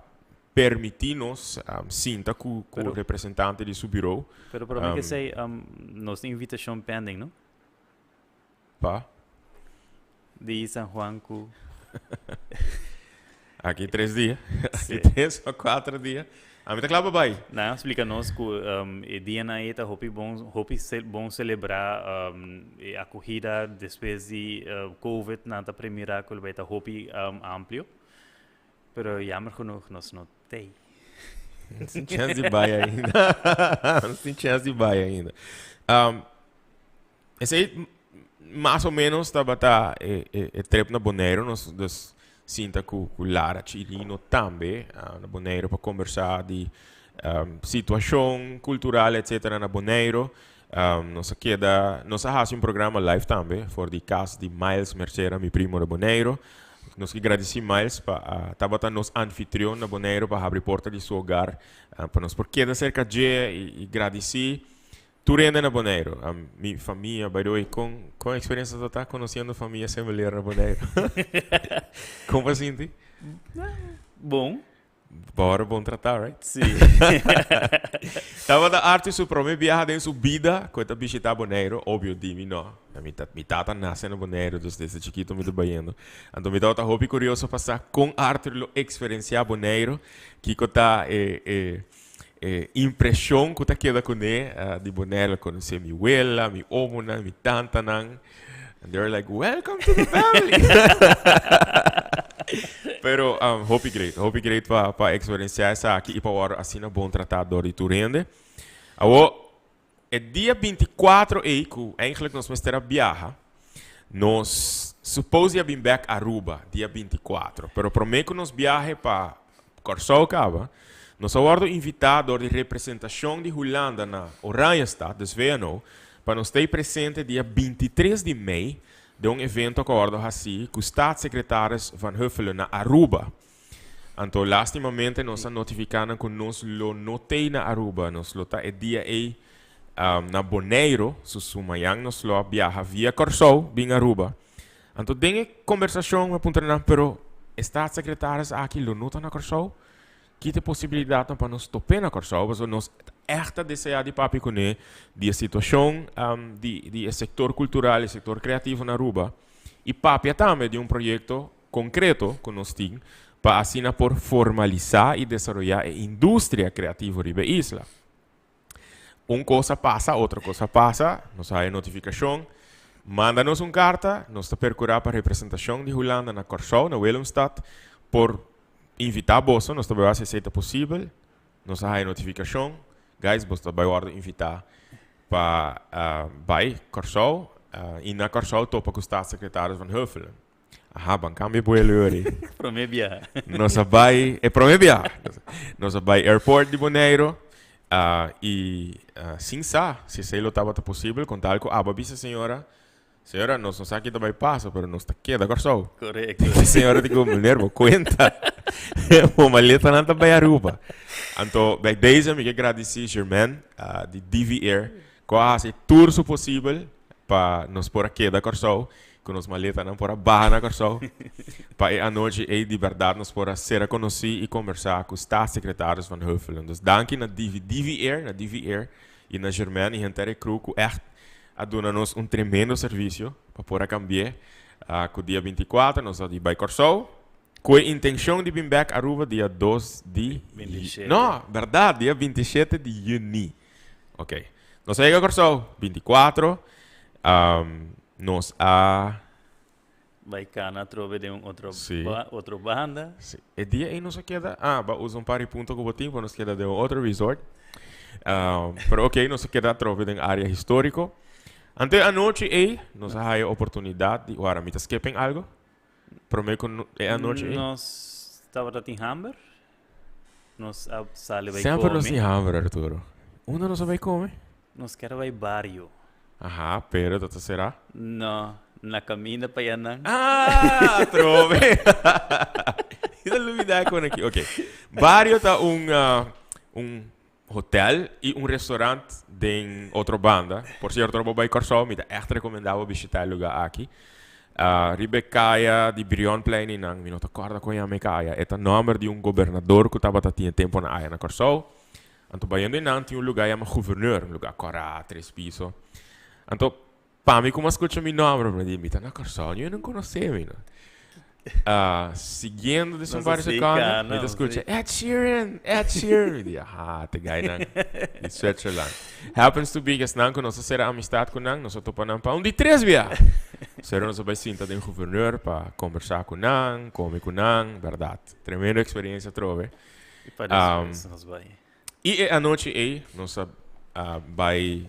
Speaker 1: permití nos sinta ku ku representante di su birou.
Speaker 2: Pero promé ku esei, nos tin invitashon pending, no?
Speaker 1: Pa?
Speaker 2: Di San Juan ku.
Speaker 1: Aki tres dia. Aki tres o cuatro dia. Ami ta kla pa bai.
Speaker 2: Nan a splika nos ku e dianan ei ta hopi bon, hopi bon selebrá e akogida despues di covid. Nan ta premirá ku lo bai ta hopi amplio. Pero jammer genoeg nos no t'ei.
Speaker 1: No tin chèns di bai ainda. No tin chèns di bai ainda. Esei mas o menos tabata e, e, e trip na Boneiru. Nos dus sinta ku, ku Lara Chirino tambe ah, na Boneiru pa conversa di situacion cultural etcétera na Boneiru. Nos a keda, nos a hasi un programa live tambe for di cas di Miles Mercera, mi primo na Boneiru. Nos ke gradisi Miles pa ah, tabata nos anfitrion na Boneiru pa habri porta di su hogar ah, pa nos por keda cerca dje i, i gradisi Tur hende na Boneiru. Mi famia, by the way, kon kon experiencia ta ta conociendo famia Semeleer na Boneiru? Kon bo sinti?
Speaker 2: Bon.
Speaker 1: Bo ora bon tratá, right?
Speaker 2: Sí.
Speaker 1: Tabata Arthur su prome biaha den su bida ku e ta bishitá Boneiru. Obvio, di mi no. Mi ta mi tata nase na Boneiru, dus desde chikito mi ta bayendo. Anto mi tabata hopi kurioso pa sa kon Arthur lo eksperensiá Boneiru, kiko ta e e E impresion cu ta keda cune di Bonaire, conoce mi wela, mi omonan, mi tantanan. And they were like, welcome to the family. Pero hopi great, hopi great pa, pa experiencia esaki y pa worde asina bon trata door di tur hende. Awo, e dia 24 ey cu eigenlijk nos mester a biaha, nos suppose di a bin bek Aruba dia 24. Pero prome cu nos biahe pa Kòrsou kaba, nos a wòrdu invitá dor di representashon di Hulanda na Oranjestad, dus VNO, pa nos t'ei presente dia 23 di mei den un evento ku a wòrdu hasí ku Staatssecretaris Van Huffelen na Aruba. Anto lástimamente nos a notifiká nan ku nos lo no t'ei na Aruba, nos lo ta e dia ei na Boneiru, su su mañan nos lo a biaha via Kòrsou bin Aruba. Anto den e kombersashon mi a puntra nan, pero e staatssecretaris aki lo no ta na Kòrsou? Ki ta e posibilidatnan pa nos top'é na Kòrsou? Pasobra nos ta ègt ta deseá di papia kuné di e situashon di di e sektor kultural, e sektor kreativo na Aruba i papia tambe di un proyekto konkreto ku nos tin pa asina por formalisá i desaroyá e industria kreativo riba e isla. Un kos a pasa, otro kos a pasa, nos a haya notifikashon, manda nos un karta, nos ta perkurá pa representashon di Hulanda na Kòrsou, na Willemstad, por invitá boso, nos ta bai wak si esei ta posibel, nos a haya notifikashon, guys, boso ta bai wòrdu invitá pa bai Kòrsou i na Kòrsou topa ku Staatssecretaris Van Huffelen. Aha, ban cambia buelo yori.
Speaker 2: Prome biaha.
Speaker 1: Nos a bai, e prome biaha. Nos a bai airport di Boneiro ah, y ah, sin sa si esei lo tabata posibel, con tal cu abo a bisa señora, Señora, nos no sa ki ta bai pasa, pero nos ta keda Kòrsou.
Speaker 2: Korekto.
Speaker 1: E señora di ku, meneer, bo kuenta. Bo maletanan ta bai Aruba. Anto, bij deze mi ke gradisí Germain ah, di DV Air, ku a hasi tur su posibel pa nos por a keda Kòrsou, ku nos maletanan por a baha na Kòrsou, pa e anochi ei di bèrdat nos por a sera konosí i kombersá ku Staatssecretaris Van Huffelen. Dus danki na DV, DV Air, na DV Air i na Germain i henter e crew ku ègt a duna nos un tremendo servisio pa por a kambi'é ku dia 24 nos a di bai Kòrsou ku e intenshon di bin bèk Aruba dia 2 di
Speaker 2: 27.
Speaker 1: No, bèrdat, dia 27 di yüni. Ok. Nos a yega Kòrsou 24, nos a
Speaker 2: Bai kana atrobe den un otro
Speaker 1: Sí.
Speaker 2: ba otro banda.
Speaker 1: Sí. E dia ei nos a keda, ah, ba usa un par di punto ku bo tin, pa nos keda den un otro resort. Pero ok, nos a keda atrobe den área históriko. Anto e anochi ei, nos a haya oportunidat di, wara, mi ta skipping algo? Promé ku e anochi ei?
Speaker 2: Nos tabata tin hamber. Nos a sali bai
Speaker 1: Semper nos
Speaker 2: kome.
Speaker 1: tin hamber, Arturo. Unda nos a bai kome?
Speaker 2: Nos ker bai bario.
Speaker 1: Aha, pero ta ta será?
Speaker 2: No, na kaminda pa yanan.
Speaker 1: Ah, atrobe. Mi ta lubida kon aki. Ok. Bario ta un, ah, un hotel i un restaurant den otro banda. Por cierto, ora bo bai Kòrsou, mi ta ègt rekomendá bo bishitá e lugá aki. Ah, riba e kaya di Brionplein einan, mi no ta kòrda kon yama e kaya. E ta nòmber di un gobernador ku tabata tin e temponan aya na Kòrsou. Anto bayendo einan tin un lugá yama Gouverneur, un lugá kòrá, tres piso. Anto pa mi ku mi a skucha mi nòmber, mi di, mi ta na Kòrsou, niun hende konosé mi no. Ah, siguiendo des un
Speaker 2: Nos
Speaker 1: par
Speaker 2: a sigui
Speaker 1: seconde,
Speaker 2: kana,
Speaker 1: mi ta
Speaker 2: nos a
Speaker 1: skucha
Speaker 2: sigui.
Speaker 1: Ed Sheeran, Ed Sheeran. Mi di, aha, te guynan di Switzerland. Happens to be esnan ku nos a sera amistad ku nan, nos a topa nan pa un di tres bia. Sero nos a bai sinta den Gouverneur pa kombersá ku nan, kome ku nan, bèrdat. Tremendo eksperiencia atrobe.
Speaker 2: I pa despues nos bai.
Speaker 1: I e anochi ei nos a bai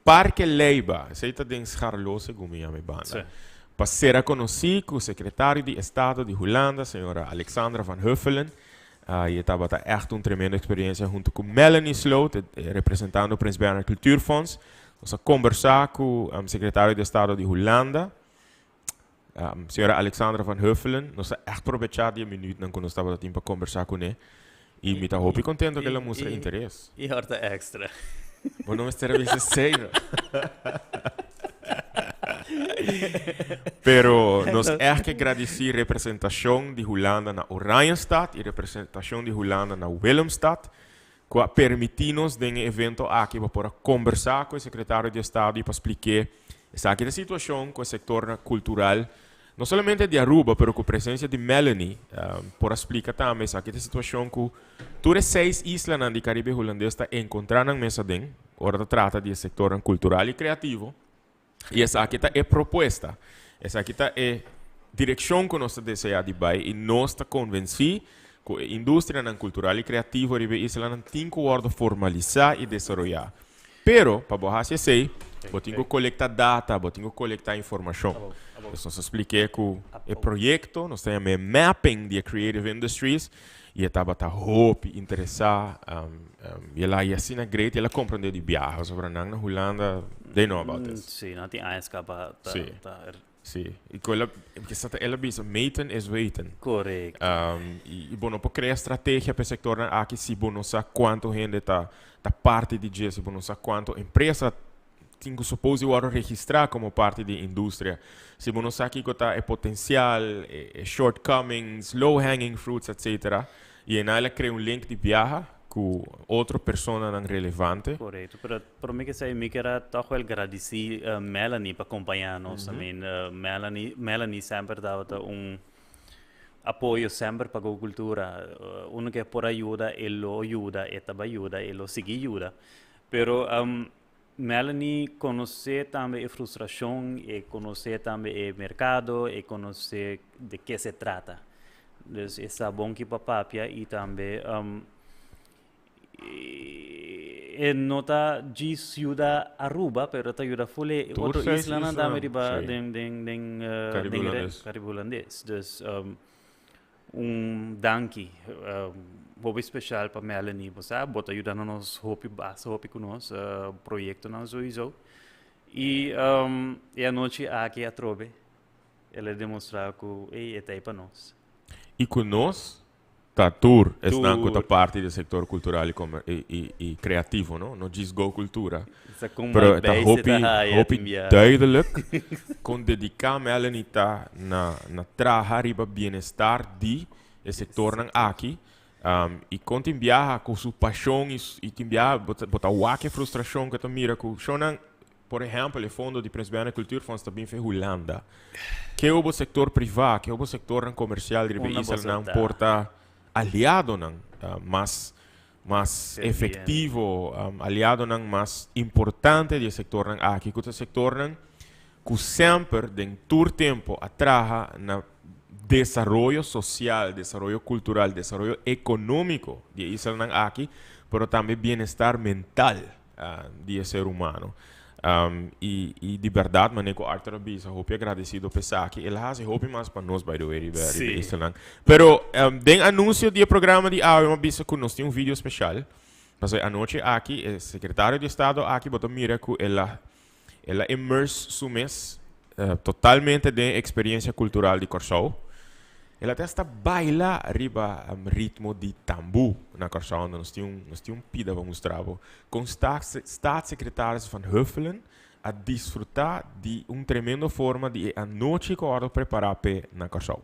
Speaker 1: Parke Leyba, esei ta den Scharloo segun mi yama e banda,
Speaker 2: Sí.
Speaker 1: pa sera konosí ku sekretario di Estado di Hulanda, señora Alexandra van Huffelen. I e tabata ègt un tremendo eksperiencia huntu ku Melanie Sloot, representando Prins Bernhard Cultuurfonds. Nos a kombersá ku sekretario di Estado di Hulanda, Señora Alexandra van Huffelen. Nos a ègt probechá di e minuutnan ku nos tabata tin pa kombersá kuné. I mi ta hopi kontento ku el a mustra interes.
Speaker 2: I hòrta èkstra.
Speaker 1: Bo no mester a bisa esei, no. Pero nos ègt ke gradisí representashon di Hulanda na Oranjestad i representashon di Hulanda na Willemstad ku a permití nos den e evento aki pa por a kombersá ku e sekretario di Estado i pa splik'é Esaki ta situacion cu e sectornan cultural, no solamente di Aruba, pero cu presencia di Melanie, por a splica tambe esaki ta situacion cu tur e seis islanan di Caribe Hulandes ta encontra nan mes aden, ora ta trata di e sectornan cultural y creativo. Y esaki ta e propuesta, esaki ta e direccion cu nos ta desea di bay y nos ta convenci cu e industrianan cultural y creativo riba e islanan tin cu wordo formalisa y desaroya. Pero, pa bo hasi esei, bo tin ku kolekta data, bo tin ku kolekta informashon. Pues nos a splik'é ku e proyekto, nos ta yam'é Mapping di e Creative Industries, i e tabata hopi interesá, i el a haña asina great i el a komprondé di biaha, pasobra nan na Hulanda, they know about this.
Speaker 2: Sí, nan tin aña skapa ta.
Speaker 1: Sí. Sí, i ku el a, kisa ta el a bisa, meten is weten.
Speaker 2: Korekto.
Speaker 1: I bo no por krea strategia pa e sektornan aki si bo no sa kuantu hende ta ta parti di dje, si bo no sa kuantu empresa tin ku suppose di wòrdu registrá komo parti di e industria, si bo no sa kiko ta e potensial, e e shortcomings, low hanging fruits, etcetera. I einan el a krea un link di biaha ku otro personanan relevante.
Speaker 2: Korekto, pero Prome ke esei mi kier a tòg wèl gradisí Melanie pa kompañá nos. I mean, Melanie, Melanie semper tabata un apoyo semper pa Go Cultura. Uno ke por a yuda, e lo yuda, e ta bai yuda, e lo sigui yuda. Pero Melanie konosé tambe e frustrashon, e konosé tambe e merkado, e konosé de ke se trata. Dus e sa bon ki pa papia i tambe E no ta djis yuda Aruba, pero ta yuda ful e
Speaker 1: Tur
Speaker 2: otro
Speaker 1: seis
Speaker 2: islanan tambe
Speaker 1: islanan,
Speaker 2: riba
Speaker 1: sí.
Speaker 2: den den den eh,
Speaker 1: Caribe
Speaker 2: den re-
Speaker 1: Hulandes.
Speaker 2: Caribe Hulandes. Dus un danki hopi special pa Melanie, bo sa, bo ta yuda nos hopi basta hopi ku nos proyektonan souiso. I e anochi aki atrobe el a demostrá ku ey e ta ei pa nos.
Speaker 1: I ku nos ta tur esnan ku ta parti di e sektor kultural i kreativo, no? No djis Go Kultura. Pero e ta hopi, hopi duidelijk kon dediká Melanie ta na na traha riba bienestar di e sektornan aki. I kon tin biaha ku su pashon i tin biaha bo ta wak e frustrashon ku e ta mira ku shonnan. Por ehèmpel, e fondo di Prins Bernhard Cultuurfonds ta bin fe Hulanda. Ke bo sektor privá, ke bo sektornan komersial riba e islanan por ta aliadonan mas mas efektivo, aliadonan mas importante di e sektornan aki, ku ta sektornan ku semper den tur tempu a traha na desaroyo sosial, desaroyo kultural, desaroyo ekonómiko di e islanan aki, pero tambe bienestar mental. Di e ser humano. I i di berdad mane ku Arthur a bisa hopi agradecido pa esaki. El a hasi hopi mas pa nos by the way riba riba islanan. Pero den anuncio di e programa di awe mi a bisa ku nos tin un video special. Pasobra e anochi aki e secretario di estado aki bo ta mira ku el a el a immerse su mes totalmente den e experiencia cultural di Kòrsou. El a te hasta baila riba ritmo di tambú na Kòrsou. Nos tin un, nos tin un pida pa mustra bo kon Staatssecretaris Van Huffelen a disfrutá di un tremendo forma di e anochi ku a wòrdu prepará p'e na Kòrsou.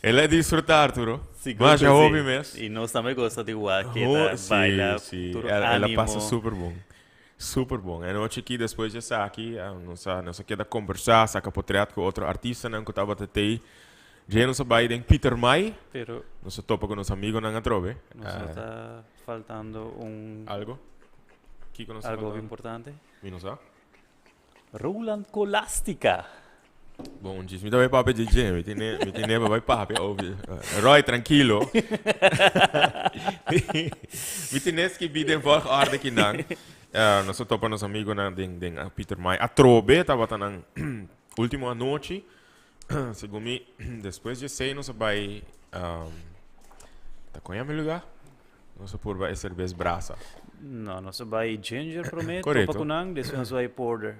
Speaker 1: El a disfruta, Arturo.
Speaker 2: Sigur
Speaker 1: Masha
Speaker 2: ku si.
Speaker 1: hopi mes.
Speaker 2: I nos tambe gosta di wak
Speaker 1: Ho,
Speaker 2: ta
Speaker 1: sí,
Speaker 2: baila
Speaker 1: sí.
Speaker 2: tur
Speaker 1: El, el a pasa
Speaker 2: ánimo.
Speaker 1: super bon. Super bon. E nochi aki despues di esaki, ah, nos a, nos a keda kombersá, saka potret ku otro artistanan ku tabata tei. Dje nos a bai den Pietermaai.
Speaker 2: Pero
Speaker 1: Nos a topa ku nos amigonan atrobe.
Speaker 2: nos no ta faltando un
Speaker 1: Algo? Kiko nos ta
Speaker 2: algo
Speaker 1: faltando?
Speaker 2: importante.
Speaker 1: Mi no sa.
Speaker 2: Roland Colastica.
Speaker 1: Bon, un djis mi ta bai papia dje dje, mi tine, mi tine pa bai papia over. Roy, tranquilo. Mi tine skibi den volgorde kinan. Nos a topa nos amigonan den, den Pietermaai. Atrobe tabata nan ultimo anochi. Segun mi, despues di esei nos a bai ta kon yama e lugá? Nos a purba e serbes brasa.
Speaker 2: No, nos a bai Ginger promé, topa
Speaker 1: Korekto.
Speaker 2: ku nan, despues nos a bai Porter.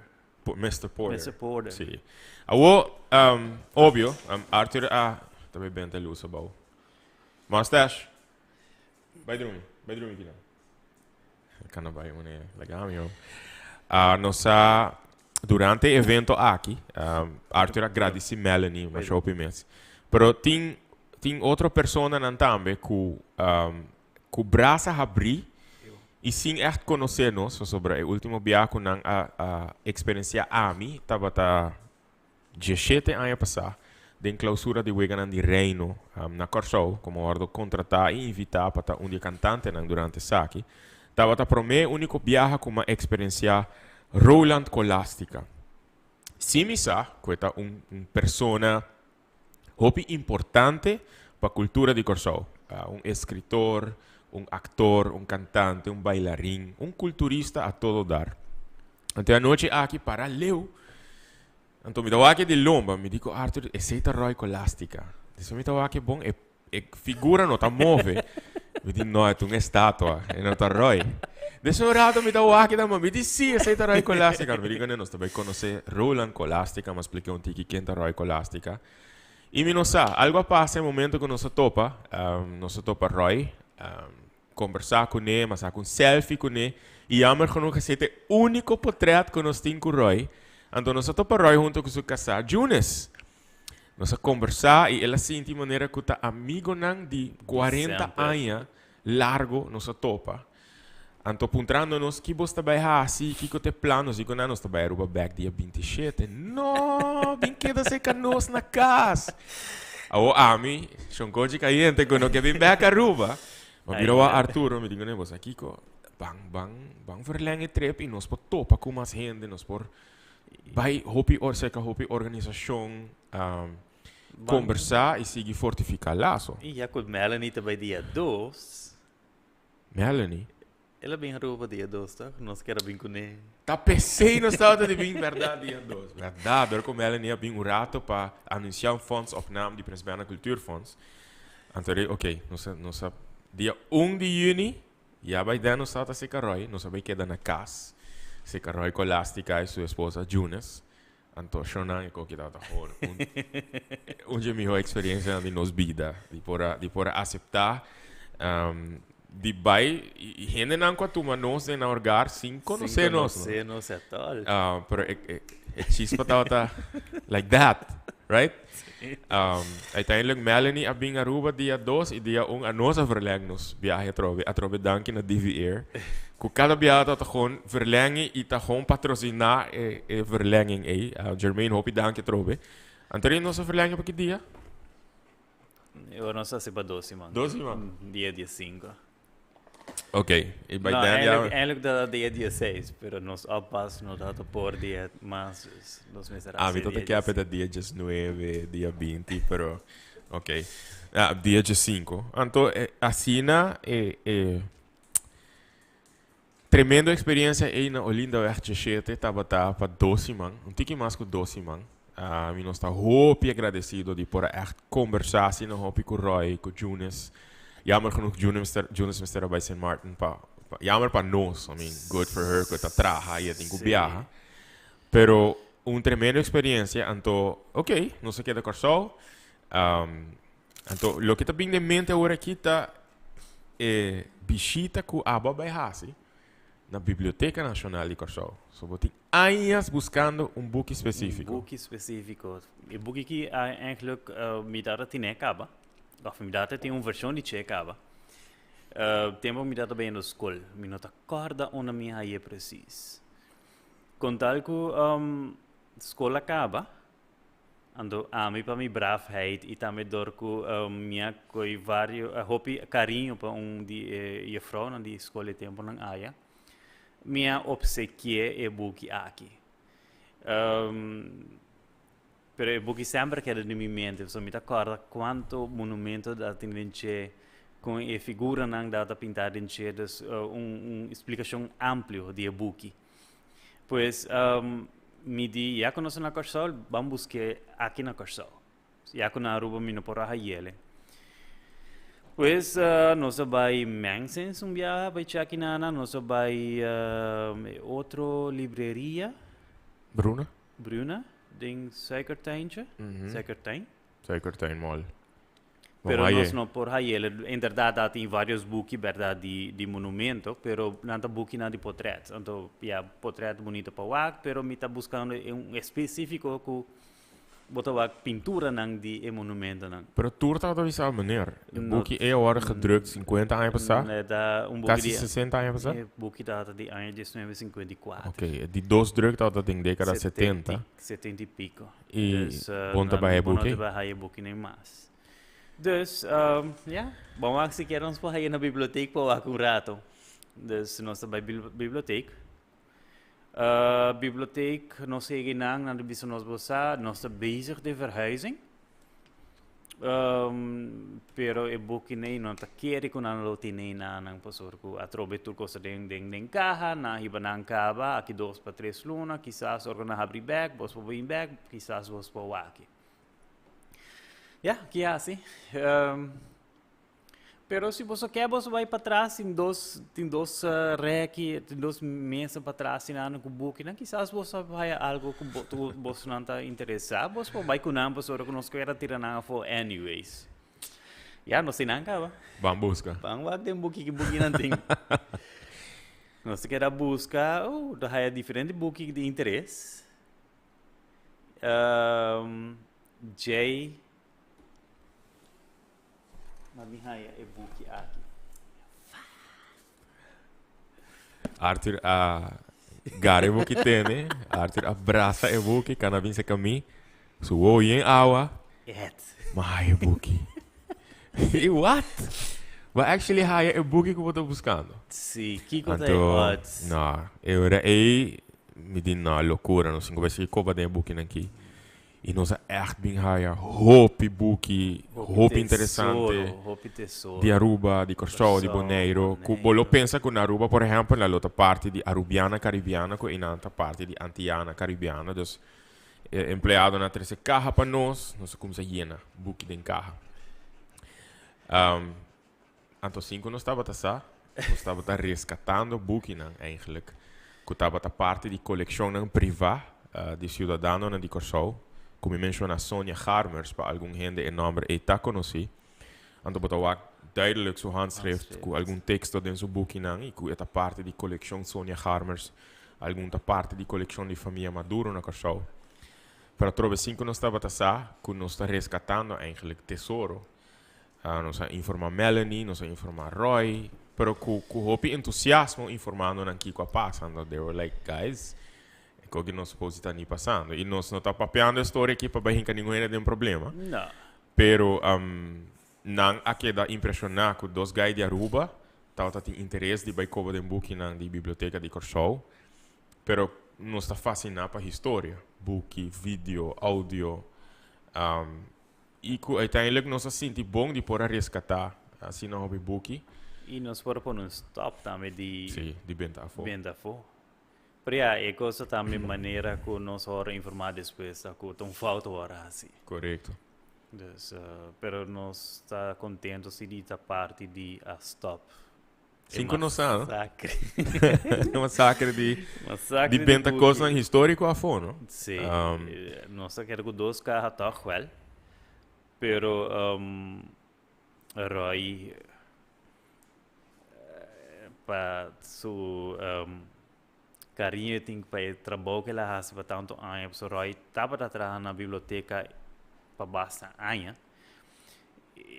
Speaker 1: Mister Porter.
Speaker 2: Mister Porter.
Speaker 1: Sí. Awo, obvio, Arthur a ta bai benta e lus abou. Mustache, bai drumi, bai drumi kinan. Kan a bai mane laga mi hoor. Ah, nos a durante e evento aki, Arthur a gradisi Melanie masha hopi mes. Pero tin tin otro personanan tambe ku ku brasa habrí i sin ègt konosé nos, pasobra e último biaha ku nan a a eksperensiá ami tabata Dieshete aña pasá, den klausura di Weganan di Reino na Kòrsou, komo wòrdu kontratá i invitá pa ta un di e kantantenan durante esaki, tabata promé úniko biaha ku m'a eksperensiá Roland Colastica. Sí mi sa ku e ta un un persona hopi importante pa kultura di Kòrsou, un eskritor, un aktor, un kantante, un bailarin, un kulturista a todo dar. Anto e anochi aki para leu. Anto mi ta wak e di lomba, mi di ku Arthur, esei ta Roy Colastica. Despues mi ta wak e bon, e e figura no ta move. Mi di, no, e ta un estatua, e no ta Roy. Despues un rato mi ta wak e ta, mi di, si, esei ta Roy Colastica. Mi di ku nos ta bai konosé Roland Colastica, mi a splika un tiki ken ta Roy Colastica. I mi no sa, algu a pasa e momento ku nos a topa, nos a topa Roy, kombersá kuné, mi a saka un selfie kuné, i jammer genoeg esei ta e úniko potrèt ku nos tin ku Roy. Anto nos a topa Roy hunto ku su kasá Junes. Nos a kombersá i el a sinti manera ku ta amigonan di 40 aña largo nos a topa. Anto puntrando nos ki bos ta bai hasi, kiko ta e plan, nos di ku nan nos ta bai Aruba bek dia 27. No, bin keda serka nos na kas. Awo ami, shonkochi kayente ku no ke bin bek Aruba. Ma bira wak Arturo, mi di ku ne, bo sa kiko? Ban, ban, ban verleng e trip i nos por topa ku mas hende, nos por bai hopi or serka hopi organisashon, kombersá i sigui fortifiká laso.
Speaker 2: I ya ku Melanie ta bai dia dos.
Speaker 1: Melanie.
Speaker 2: El a bin Aruba dia dos, toch? Nos kier a bin kuné.
Speaker 1: Ta pesey nos tabata di bin berdad dia dos. Berdad, dor ku Melanie a bin un rato pa anuncia un fondsopname di Prins Bernhard Cultuurfonds. Anto rei, ok, nos a, nos a, dia 1 di juni, ya bai den nos tabata seca Roy, nos a bai keda na cas, seca Roy Colastica y su esposa Junes. Anto shownan e koki tabata gewoon un, un dje miho experiencianan di nos bida. Di por a, di por a acepta um, di bai y, y hendenan cu a tuma nos den nan hogar sin conoce
Speaker 2: Sin
Speaker 1: nos.
Speaker 2: conoce nos at all.
Speaker 1: Pero e, e, e chispa tabata like that, right? Uiteindelijk Melanie a bin Aruba dia 2 y dia 1 a nos a verleng nos viahe atrobe. Atrobe danki na DV Air. Cu cada biaha ta gewoon verlengi y ta gewoon patrocina e, e verlenging ey. Jermaine, hopi danki atrobe. Anto nos a verlengi pa ki dia?
Speaker 2: Ora nos a haci pa dos siman.
Speaker 1: Dos siman?
Speaker 2: Dia 15.
Speaker 1: Ok, y by
Speaker 2: No,
Speaker 1: then ya...
Speaker 2: eigenlijk, eigenlijk dat dia 16, pero nos oppas no dat por dia mas, dus nos mester
Speaker 1: Ah, mi
Speaker 2: haci
Speaker 1: ta
Speaker 2: dia
Speaker 1: kepe
Speaker 2: 15.
Speaker 1: dat dia 19, dia 20, pero ok. Ah, dia 15. Anto, eh, asina, eh, eh, tremendo experiencia ei na Olindaweg 17 tabata pa dos siman, un tiki mas cu dos siman. Ah, mi nos ta hopi agradecido di por a echt conversa asina hopi cu Roy, cu Junes. Jammer genoeg Junes mester, Junes mester a bai Sint Maarten pa, pa, jammer pa nos, I mean, good for her cu e ta traha y e tin cu biaha. Pero un tremendo experiencia, anto, ok, nos a keda Kòrsou. Anto, loke ta bin den mente awor aki ta e bishita ku abo a bai hasi na Biblioteka Nashonal di Kòrsou. So bo tin añas buskando un buki spesífiko.
Speaker 2: Un buki spesífiko. E buki aki eigenlijk mi tata tine kaba. Of mi tata tin un vershon di che kaba. Tempo mi tata bai skol. Mi no ta kòrda unda mi hañ'é presis. Kon tal ku skol a kaba, Anto ami pa mi braafheid y tambe dor cu mi a coy vario hopi cariño pa un di e juffrouwnan di scol e temponan aya, mi a obsequié e buki aki. Pero e buki semper a keda den mi mente pasobra mi ta corda cuanto monumento ta tin den dje, con e figuranan ta pinta den dje, dus un explicacion amplio di e buki. Pues mi di ya ku nos ta na Kòrsou ban busk'é aki na Kòrsou. Ya ku na Aruba mi no por a hayele. Pues nos a bai Mensens un biaha bai chèk inana, nos a bai e otro libreria.
Speaker 1: Bruna?
Speaker 2: Bruna den Suikertuintje, Suikertuin.
Speaker 1: Suikertuin Mall.
Speaker 2: Pero nos no por hayele. Inderdaad ta tin varios buki berdad di di monumento, pero nan ta bukinan di potret. Anto ya potret bunito pa wak, pero mi ta buscando un específico cu bo ta wak pinturanan di e monumentonan.
Speaker 1: Pero tur tabata bisa meneer, e buki ey a worde gedrukt 50 aña pasá?
Speaker 2: Ta un buki
Speaker 1: Casi
Speaker 2: di
Speaker 1: 60 aña pasá?
Speaker 2: E buki tabata di aña 1954.
Speaker 1: Ok, e di dos druk tabata den decada 70.
Speaker 2: 70 y pico.
Speaker 1: Y
Speaker 2: Dus,
Speaker 1: bon ta bai e
Speaker 2: bo no
Speaker 1: buki?
Speaker 2: ta bai haya e buki nen mas. Dus, ja, bon wak sikiera nos por haya na bibliotek pa wak un rato. Dus nos ta bai bibliotek. Bibliotek, nos yega einan, nan ta bisa nos bo sa, nos ta bezig den verhuizing. Pero e buki nei no ta kere ku nan lo tin nei na nan pasobra ku atrobe tur kos ta den den den kaha, nan hiba nan kaba aki dos pa tres luna, kisas ora ku nan habri bek bos por bin bek, kisas bos por wak. Ya, ki hasi? Pero si boso ke boso bai patras tin dos tin dos reki, tin dos mesa patras tin nan ku bukinan kisas boso a haya algo ku bo ku bosonan ta interesá bos por bai ku nan pasobra ku nos kier a tira nan afó anyways. Ya nos tin nan kaba.
Speaker 1: Ban buska.
Speaker 2: Ban wak den buki ki bukinan tin. Nos ta keda buska, oh, ta haya diferente buki di interes. Djei. Ma mi haya e buki aki.
Speaker 1: Arthur a gara e buki tene. Arthur a brasa e buki, kana bin serka mi. Su wowo yen awa.
Speaker 2: Et.
Speaker 1: Ma haya e buki. I what? Bo actually haya e buki ku bo ta buskando.
Speaker 2: Si, kiko ta e
Speaker 1: Anto,
Speaker 2: odds?
Speaker 1: no, e ora ei mi di no, lokura, no sin ku bai sigui koba den e bukinan aki. I nos a ègt bin haya hopi buki, hopi interesante
Speaker 2: Hopi tesoro.
Speaker 1: di Aruba, di Kòrsou, di
Speaker 2: Kòrsou,
Speaker 1: Boneiru. Ku bo lo
Speaker 2: Boneiru.
Speaker 1: pensa ku na Aruba, por ehèmpel, nan lo ta parti di Arubiana Karibiana ku einan ta parti di Antiana Karibiana. Dus e empleadonan a trese kaha pa nos, nos a kuminsá yena buki den kaha. Anto sin ku nos tabata sa, nos tabata reskatando bukinan eigenlijk ku tabata parti di kolekshonnan privá di siudadanonan di Kòrsou. Ku mi menshoná Sonia Garmers, pa algun hende e nòmber ei ta konosí. Anto bo ta wak duidelijk su handschrift ku algun teksto den su bukinan i ku e ta parti di kolekshon Sonia Garmers. Algun ta parti di kolekshon di famia Maduro na Kòrsou. Pero atrobe sin ku nos tabata sa ku nos ta reskatando eigenlijk tesoro. Nos a informa Melanie, nos a informa Roy, pero cu cu hopi entusiasmo informando nan kico a pasa. Anto they were like, guys, e co ki nos supose ta ni pasando. Y nos no ta papiando e story aki pa bay hinca ningun hende den problema.
Speaker 2: No.
Speaker 1: Pero nan a keda impresiona cu dos guy di Aruba tabata tin interes di bay coba den bukinan di biblioteca di Corsou. Pero nos ta fascina pa historia, buki, video, audio. I ku uiteindelijk nos a sinti bon di por a reskatá asina hopi buki.
Speaker 2: I nos por a pone un stop tambe di.
Speaker 1: Sí, di benta afó.
Speaker 2: Benta afó. Pero ya, e kos ta tambe manera ku nos a wòrdu informá despues ta ku ta un fout a wòrdu hasi.
Speaker 1: Korekto.
Speaker 2: Dus, pero nos ta kontento si di ta parti di a stop.
Speaker 1: Sin ku nos sa, no?
Speaker 2: Masakre.
Speaker 1: Masakre di
Speaker 2: Masakre
Speaker 1: di benta kosnan históriko afó, no?
Speaker 2: Sí. Nos a keda ku dos kaha tòg wèl. Pero Roy pa su kariño e tin pa e trabou ku el a hasi pa tantu aña. Pasobra Roy tabata traha na biblioteka pa basta aña.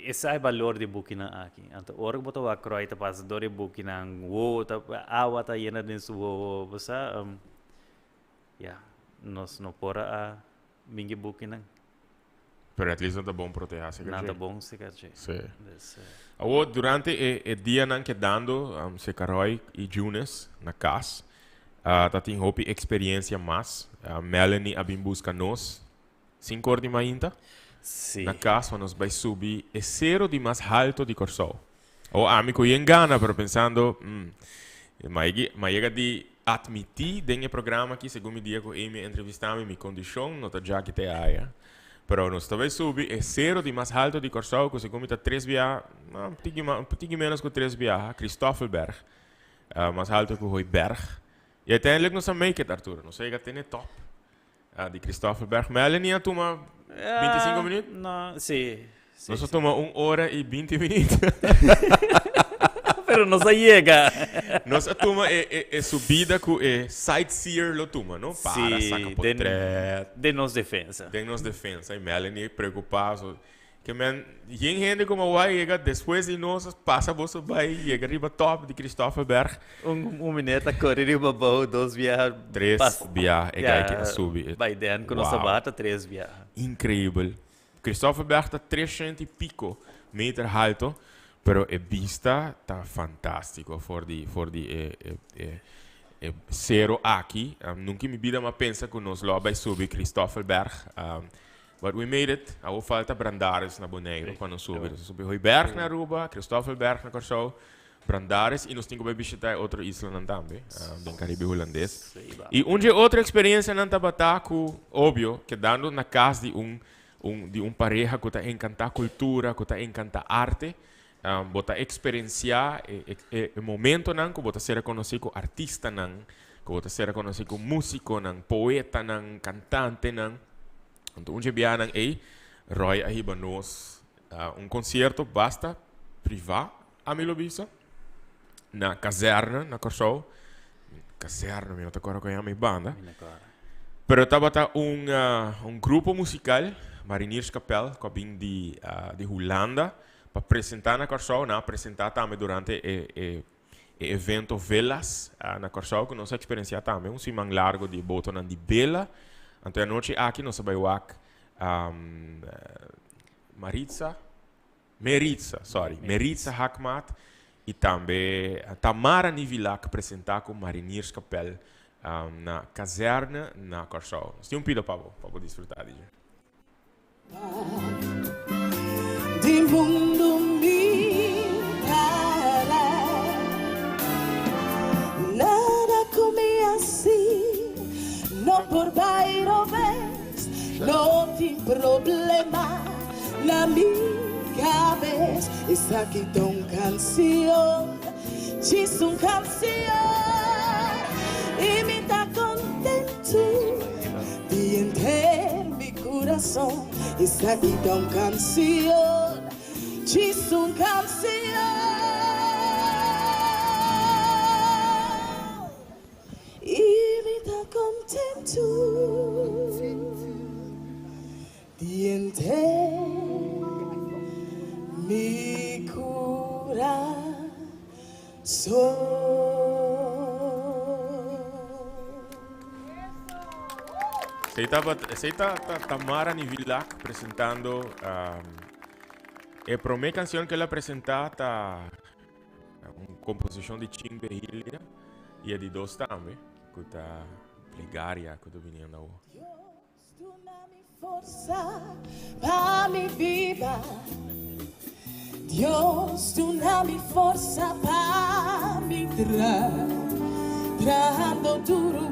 Speaker 2: E sa e balor di e bukinan aki. Anto ora ku bo ta wak Roy ta pasa dor e bukinan, wowo ta, awa ta yena den su wowo. Bo sa, ya, nos no por a bingi e bukinan.
Speaker 1: Pero at least nan ta bon protehá seker
Speaker 2: Nan
Speaker 1: dje.
Speaker 2: ta bon seker dje.
Speaker 1: Sí.
Speaker 2: Dus,
Speaker 1: Awor, durante e e dianan kedando Seca Roy i Junes na kas, ta tin hopi eksperiensia mas. Melanie a bin buska nos Sinku or di mainta
Speaker 2: Sí.
Speaker 1: na kas pa nos bai subi e sero di mas halto di Kòrsou. Awor ami ku yen gana pero pensando, mm, ma yegi ma yega di atmití den e programa aki segun mi dia ku Amy a entrevistá mi, mi kondishon no ta djaki te aya. Pero nos ta bai subi e sero di mas halto di Kòrsou ku segun mi ta tres biaha, no, un tiki ma un tiki ménos ku tres biaha, Christoffelberg, mas halto ku Hooiberg. I uiteindelijk nos a make it, Arturo. Nos a yega te na e top. Ah, di Christoffelberg. Melanie a tuma 25 minuut?
Speaker 2: No, sí. sí
Speaker 1: Nos a
Speaker 2: sí.
Speaker 1: tuma un ora y 20 minuut.
Speaker 2: Pero nos a yega.
Speaker 1: Nos a tuma e, e, e subida cu e sightseer lo tuma, no? Para,
Speaker 2: Sí,
Speaker 1: saca
Speaker 2: den,
Speaker 1: potret.
Speaker 2: den nos defensa.
Speaker 1: Den nos defensa. Y Melanie preocupa. So, Ke men, yen hende como awor a yega despues di nos, pasa boso bai yega riba top di Christoffelberg.
Speaker 2: Un, un meneer ta corre riba bou dos biaha.
Speaker 1: Tres
Speaker 2: pas-
Speaker 1: biaha e
Speaker 2: Ja,
Speaker 1: guy ke a subi. E-
Speaker 2: By then ku nos
Speaker 1: Wow.
Speaker 2: tabata tres biaha.
Speaker 1: Increíbel. Christoffelberg ta 300 y pico meter alto, pero e bista ta fantástico for di, for di e, e, e, e cero aki. Nunca in mi bida m'a pensa cu nos lo a bai subi Christoffelberg. But we made it. Awor falta Brandaris na Boneiru pa nos subi. Nos a subi Hooiberg na Aruba, Christoffelberg na Kòrsou, Brandaris i nos tin ku bai bishitá e otro islanan tambe den Karibe Hulandes. I un dje otro eksperensianan tabata ku, obvio, kedando na kas di un un di un pareha ku ta enkantá kultura, ku ta enkantá arte, bo ta eksperensiá e e e momentonan ku bo ta ser konosí ku artistanan, ku bo ta ser konosí ku músikonan, poetanan, kantantenan. Anto un dje biahanan ei, Roy a hiba nos un konsierto basta privá, ami lo bisa, na kazèrne na Kòrsou. Kazèrne, mi no ta kòrda kon yama e banda. Pero tabata un un grupo musikal, Marinierskapel, ku a bin di di Hulanda pa presentá na Kòrsou. Nan a presentá tambe durante e e E evento Velas na Kòrsou ku nos a eksperensiá tambe un siman largu di e botonan di bela. Anto e anochi aki nos a bai wak Maritza, Meritza, sorry, Meritza Haakmaat i tambe Tamara Nivillac presentá ku Marinierskapel na Kazerne na Kòrsou. Nos tin un pida pa bo, pa bo disfrutá di dje.
Speaker 3: Di mundu mi cara. Nada cu mi haci no por bay robes, no tin problema na mi cabes. Esaki ta un cancion, djis un cancion, y mi ta contento. Di henter mi kurason esaki ta un kansion, djis un kansion. I mi ta kontentu di henter mi kurason.
Speaker 1: Esey tabata, esey ta, ta Tamara Nivillac presentando um, e prome canción que el a presenta ta un composición di Ching Behilia y e di dos tambe, cu ta Plegaria cu ta viniendo awo.
Speaker 3: Dios duna mi forsa pa mi biba Dios duna mi forsa pa mi tra Trahando duru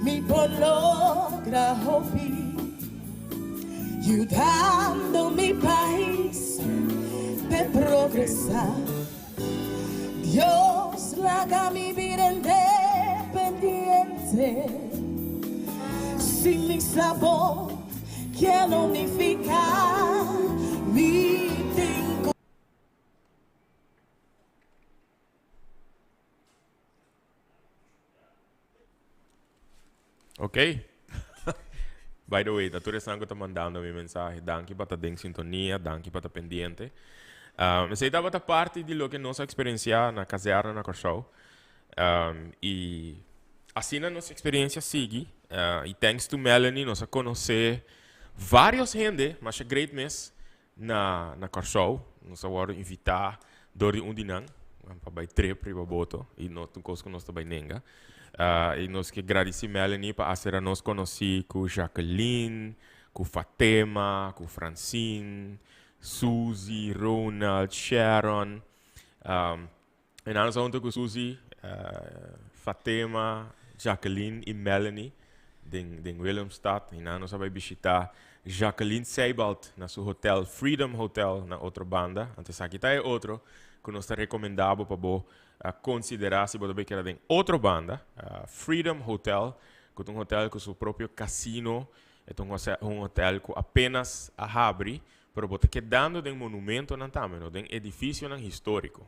Speaker 3: mi por logra hopi Yudando mi pais p'e progresa Dios laga mi bira independiente Sin mi sabor ke no nifica mi tin cu.
Speaker 1: Ok. By the way, ta tur esnan ku ta mandando mi mensahe, danki pa ta den sintonia, danki pa ta pendiente. Um, esei tabata parti di loke nos a eksperensiá na kazèrna na Kòrsou. Um, i asina nos eksperensia sigui. Uh, i thanks to Melanie nos a konosé varios hende, masha great mes, Na na Kòrsou nos a wòrdu invitá dor di un di nan pa bai trip riba boto i no ta un kos ku nos ta bai nenga. I nos ke gradisí Melanie pa asera nos konosí ku Jacqueline, ku Fatema, ku Francine, Suzy, Ronald, Sharon. E nan nos a hunta ku Suzy, Fatema, Jacqueline i Melanie den den Willemstad. I nan nos a bai bishitá Jacqueline Seibald na su hotel Freedom Hotel na Otrobanda. Anto esaki ta e otro ku nos ta rekomendá bo pa bo konsiderá si bo ta bai keda den Otrobanda. Freedom Hotel ku ta un hotel ku su propio kasino. E ta un hotel ku apenas a habri, pero bo ta kedando den monumentonan tambe, no den edifisionan históriko.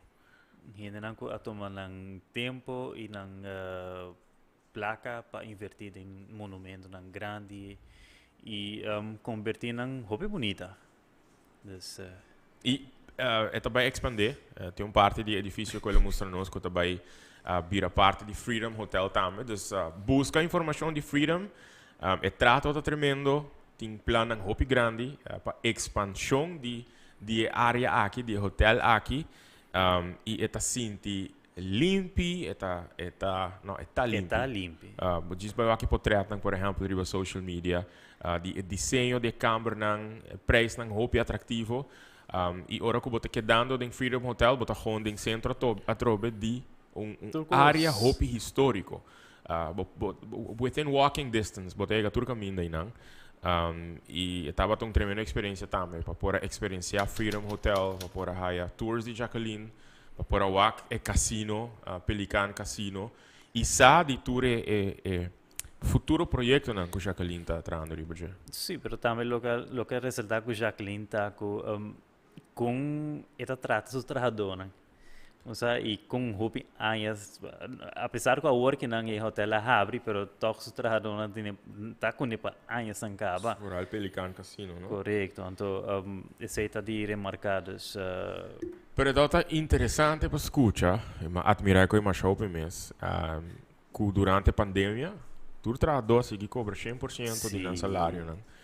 Speaker 2: Hendenan ku a tuma nan tempo i nan plaka pa invertí den monumentonan grandi i kombertí nan hopi bunita. Dus.
Speaker 1: I e ta bai ekspandé. Tin un parti di e edifisio ku el a mustra nos ku ta bai bira parti di Freedom Hotel tambe. Dus buska informashon di Freedom. E trato ta tremendo. Tin plannan hopi grandi pa ekspanshon di di e área aki, di e hotel aki. I e ta sinti. Limpi, e ta, e ta, no, e ta limpi.
Speaker 2: E ta limpi.
Speaker 1: Bo djis bai wak e potretnan, por ehempel, riba social media, di e diseño di e kambernan, e prijsnan hopi atractivo. I ora ku bo ta kedando den Freedom Hotel, bo ta gewoon den sentro atrobe di un area hopi historico. Bo, bo, within walking distance, bo ta yega tur kaminda einan. I e tabata un tremendo experiencia tambe, pa por a experiencia Freedom Hotel, pa por a haya tours di Jacqueline, Pa por a wak e casino, Pelikaan Casino, y sa di tur e e e futuro proyectonan cu Jacqueline ta trahando riba dje.
Speaker 2: Sí, pero tambe loke loke a resalta cu Jacqueline ta cu con e ta trata su trahadornan. Osea, y con hopi añas, apesar cu awor ki nan e hotel a habri, pero toch su trahadornan tene ta cune pa añasnan caba.
Speaker 1: Vooral Pelikaan Casino, no?
Speaker 2: Correcto, anto esey ta di remarca, dus.
Speaker 1: Pero e ta interesante pa scucha, y mi a admira cu e masha hopi mes, cu durante pandemia tur trahador a sigui cobra 100% di nan salarionan.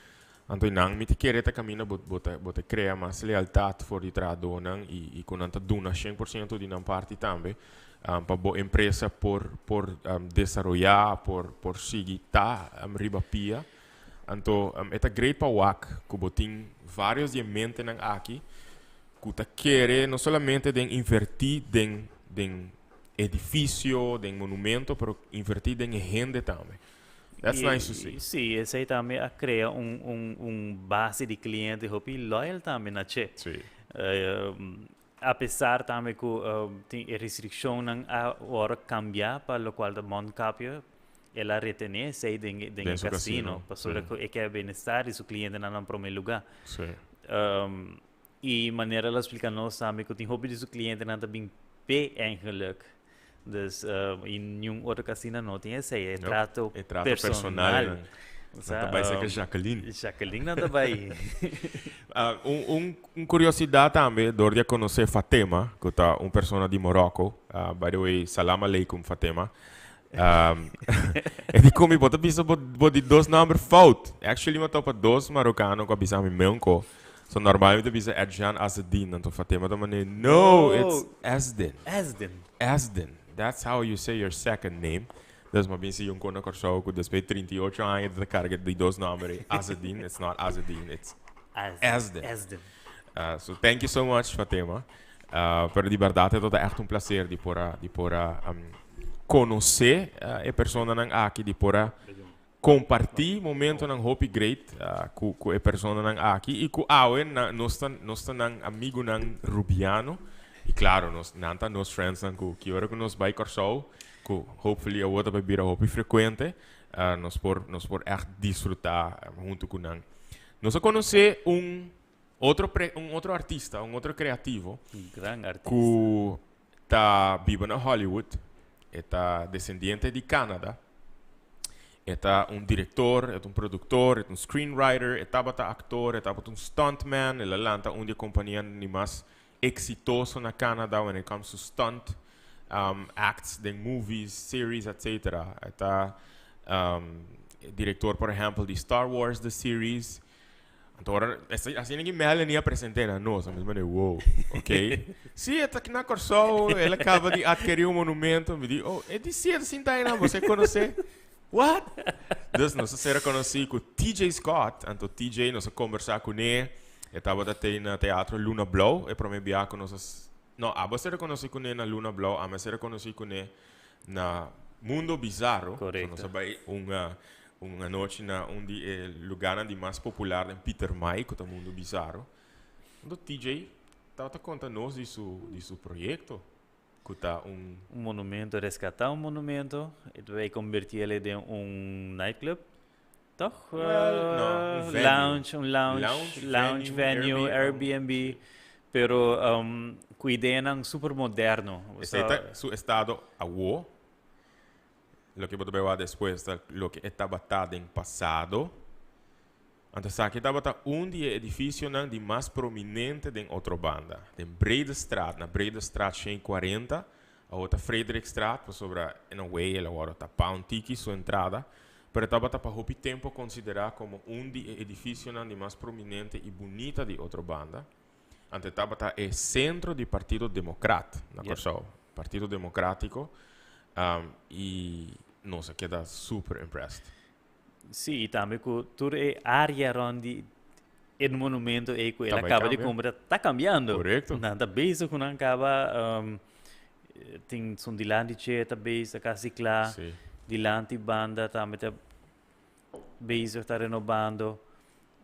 Speaker 1: Anto nan mi ta kere ta caminda bo bo ta bo ta crea mas lealtad for di trahadornan y y cu nan ta duna 100% di nan parti tambe pa bo empresa por por desaroya, por por sigui ta riba pia. Anto e ta great pa wak cu bo tin varios di e mentenan aki cu ta kere no solamente den inverti den den edificio, den monumento, pero inverti den e hende tambe. That's nice to see.
Speaker 2: Sí, esey tambe a crea un un un base di cliente hopi loyal tambe na che.
Speaker 1: Sí.
Speaker 2: Apesar tambe cu tin e restriccionnan a worde cambia pa locual ta mondkapje, el a retene esey den den
Speaker 1: Den
Speaker 2: e
Speaker 1: su
Speaker 2: casino,
Speaker 1: casino,
Speaker 2: pasobra
Speaker 1: sí.
Speaker 2: cu e kier bienestar di su clientenan na prome lugar.
Speaker 1: Sí.
Speaker 2: Y manera el a splica nos tambe cu tin hopi di su clientenan ta bin p'e eigenlijk. Dus y niun otro casino no tin esey, e
Speaker 1: No,
Speaker 2: trato
Speaker 1: e trato personal.
Speaker 2: personal.
Speaker 1: Nan ta bai cerca Jacqueline.
Speaker 2: Jacqueline nan ta bai.
Speaker 1: Ah, un curiosidad tambe, door di a conoce Fatema, cu ta un persona di Morocco. Ah, by the way, salam aleikum Fatema. E di cu mi, bo ta bisa bo di dos nomber fout. Actually mi a topa dos Marocano cu a bisa mi meunco. So normal mi ta bisa Edjean Azedin, anto Fatema ta manda, no, it's Esdin.
Speaker 2: Esdin.
Speaker 1: Esdin. That's how you say your second name. Dus mi a bin siña un kon na Kòrsou ku despues di 38 aña ta karga di dos nòmber ei, Azedin, it's not Azedin, it's Esdin.
Speaker 2: Esdin.
Speaker 1: So thank you so much Fatema. Pero di bèrdat e tabata ègt un plaser di por a di por a konosé e personanan aki, di por a Comparti momentonan hopi great cu cu e personanan aki y cu awe nan nos ta nos ta nan amigunan Rubiano y claro nos nan ta nos friendsnan cu ki ora cu nos bay Corsou cu hopefully awor ta bay bira hopi frecuente nos por nos por echt disfruta hunto cu nan. Nos a conoce un otro pre un otro artista un otro creativo
Speaker 2: Un gran artista.
Speaker 1: cu ta biba na Hollywood, e ta descendiente di Canada. E ta un director, e ta un productor, e ta un screenwriter, e tabata actor, e tabata un stuntman, el a lanta un di e companianan di mas exitoso na Canada when it comes to stunt um, acts den movies, series, etc. E ta um, director, por ehempel, di Star Wars, the series. Anto ora, asina ki Melanie a present'é na nos, mi manda, wow, ok. Sí, e ta aki na Kòrsou, el a kaba di atkerí un monumento. Mi di, oh, e di sí, e ta sinta einan, bo sa e konosé? What? Dus nos a ser konosí ku TJ Scott, anto TJ nos a kombersá kuné, e tabata tei na Teatro Luna Blou, e promé biaha ku nos a, no, abo a ser konosí kuné na Luna Blou, ami a ser konosí kuné na Mundo Bizarro.
Speaker 2: Korekto.
Speaker 1: So nos a bai un Un anochi na un di e lugarnan di mas popular den Pietermaai, ku ta Mundo Bizarro. Anto TJ tabata konta nos di su di su proyekto, ku ta un.
Speaker 2: Un monumento, reskatá un monumento i ta bai kombertí el den un nightclub, tòg?
Speaker 1: Well, no, un venue.
Speaker 2: Lounge, un lounge,
Speaker 1: Lounge,
Speaker 2: lounge,
Speaker 1: venue,
Speaker 2: venue,
Speaker 1: Airbnb.
Speaker 2: Airbnb, pero ku ideanan super moderno.
Speaker 1: Esei ta su estado awo. Loke bo ta bai wak despues ta loke e tabata den pasado. Anto esaki tabata un di e edificionan di mas prominente den Otrobanda, den Bredestraat, na Bredestraat 140, awor ta Frederikstraat, pasobra in a way el a wòrdu tapá un tiki su entrada, pero e tabata pa hopi tempo konsiderá komo un di e edificionan di mas prominente i bunita di Otrobanda. Anto e tabata e sentro di Partido Demokrat na Kòrsou. Partido Democratico y nos a keda super impressed.
Speaker 2: Sí, y tambe cu tur e area rond di e monumento ey cu el a caba di cumpra ta cambiando. Nan ta bezig cu nan caba, tin sun dilanti che ta bezig, ta casi cla. Dilanti banda tambe ta bezig, ta renobando.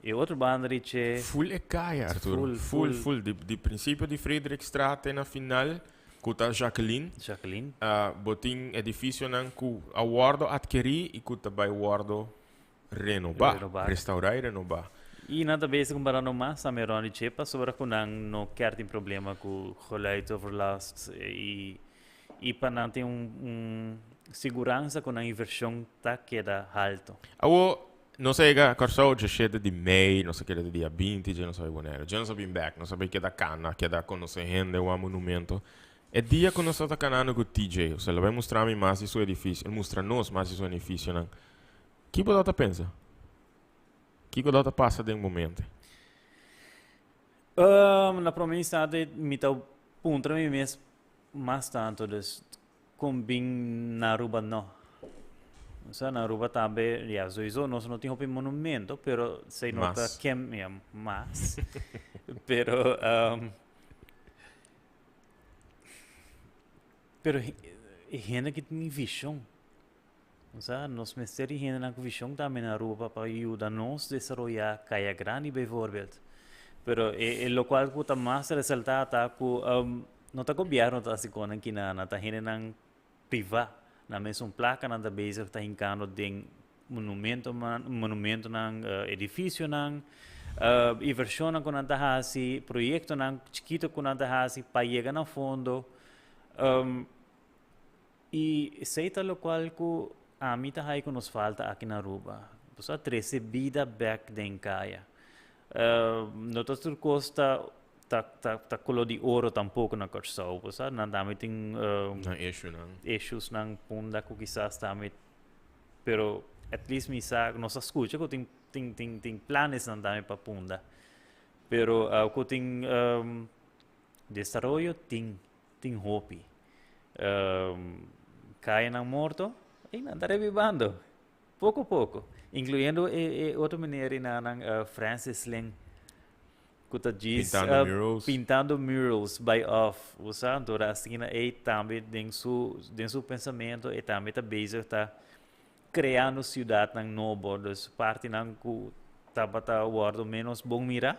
Speaker 2: E otro banda di che.
Speaker 1: Full e caya, Arturo. Full, full, full. Di principio di Frederikstraat te na final cu ta Jacqueline.
Speaker 2: Jacqueline.
Speaker 1: Bo tin edificionan cu a wordo adkeri y cu ta bay wordo renoba. Renoba. Restaura y renoba.
Speaker 2: Y nan ta bezig cu parando mas tambe rond di che pasobra cu nan no kier tin problema cu geluidsoverlast y y pa nan tin un siguransa cu nan inversion ta keda halto.
Speaker 1: Awo, nos a yega Kòrsou djeshete di mei, nos a keda te dia 20, dje nos a bai Boneiru. Dje nos a bin bèk, nos a bai keda kana, keda konosé hende, wak monumento. E dia ku nos tabata kanando ku TJ, osea, el a bai mustra mi mas di su edifisio, el mustra nos mas di su edifisionan. Ki bo tabata pensa? Kiko tabata pasa den bo mente?
Speaker 2: Na prome instante mi ta puntra mi mes mas tanto, dus Con bin na Aruba no. Osea na Aruba tambe, ya, sowieso nos no tin hopi monumento, pero esey no ta kem, ya, mas. Pero, pero e hende ki tin vision. Osea nos mester di hendenan cu vision tambe na Aruba pa yuda nos desaroya Caya Grandi bijvoorbeeld. Pero e locual cu ta mas resalta ta cu no ta gobierno ta haci conan kinana, ta hendenan priva. Nan mesun placanan ta bezig ta hincando den monumentonan, monumentonan, edificionan, inversionnan cu nan ta haci, proyectonan chikito cu nan ta haci pa yega na fondo. Y esey ta locual cu ami ta hay cu nos falta aki na Aruba. Pasobra a trece bida bek den caya. No ta tur cos ta ta ta ta color di oro tampoco na Corsou. Pasobra nan tambe tin
Speaker 1: Nan issuenan.
Speaker 2: issuesnan punda cu kisas tambe pero at least mi sa nos a scucha cu tin tin tin tin planesnan tambe pa punda. Pero cu tin desaroyo tin Tin hopi. Cayanan morto, ey nan ta revivando. Poco poco. Incluyendo e, e otro meneer y nan Francis Ling. Cu ta djis
Speaker 1: Pintando murals.
Speaker 2: Pintando murals by off. Usa, anto asina ey tambe den su, den su pensamento e tambe ta bezig ta creando ciudadnan nobo. Dus partinan cu tabata wordo menos bon mira.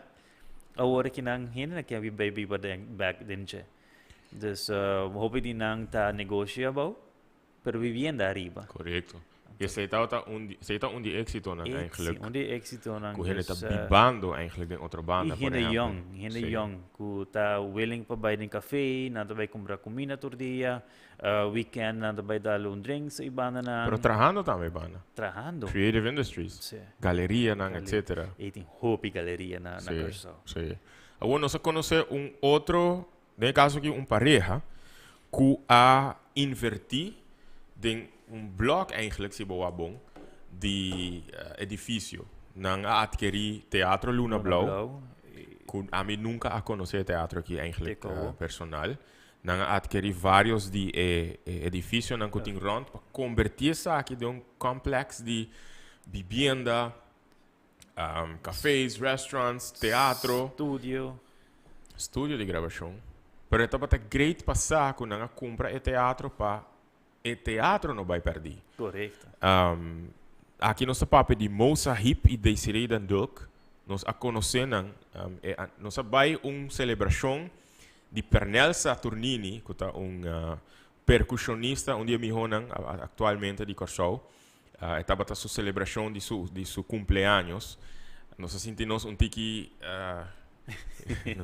Speaker 2: Awor ki nan hende na kier bay biba den bek den dje. Dus hopi di nan ta negoshi abou, pero vivienda ariba.
Speaker 1: Korekto. I esei tabata un di, esei ta un di éksitonan
Speaker 2: eigenlijk. Si, un di éksitonan.
Speaker 1: Ku hende ta bibando eigenlijk den otro banda,
Speaker 2: por ehèmpel. I hende yòn, hende yòn ku ta willing pa bai den kafé, nan ta bai kumpra kuminda tur dia, weekend nan ta bai dal un drinks ei banda nan.
Speaker 1: Pero trahando tambe ei banda.
Speaker 2: Trahando.
Speaker 1: Creative industries.
Speaker 2: Si.
Speaker 1: Galerianan, etcetera.
Speaker 2: Ei tin hopi galeria na Kòrsou.
Speaker 1: Si, si. Awor nos a konosé un otro, den e kaso aki un pareha, ku a invertí den un blòk eigenlijk, si bo wak bon, di edifisio. Nan a atkerí Teatro Luna Blou, ku ami nunka a konosé e teatro aki eigenlijk personal. Nan a atkerí vários di e edifisionan ku tin rònt pa kombertí esaki den un kòmplèks di bibienda, cafés, restaurants, teatro.
Speaker 2: Studio.
Speaker 1: Studio di grabashon. Pero e tabata great pa sa ku nan a kumpra e teatro pa e teatro no bai pèrdí.
Speaker 2: Korekto.
Speaker 1: Aki nos ta papia di Mo Sahib i Desiree den Dulk. Nos a konosé nan. Nos a bai un selebrashon di Pernell Saturnini, ku ta un perkushonista, un di e mihónan aktualmente di Kòrsou. E tabata su selebrashon di su di su kumpleaños. Nos a sinti nos un tiki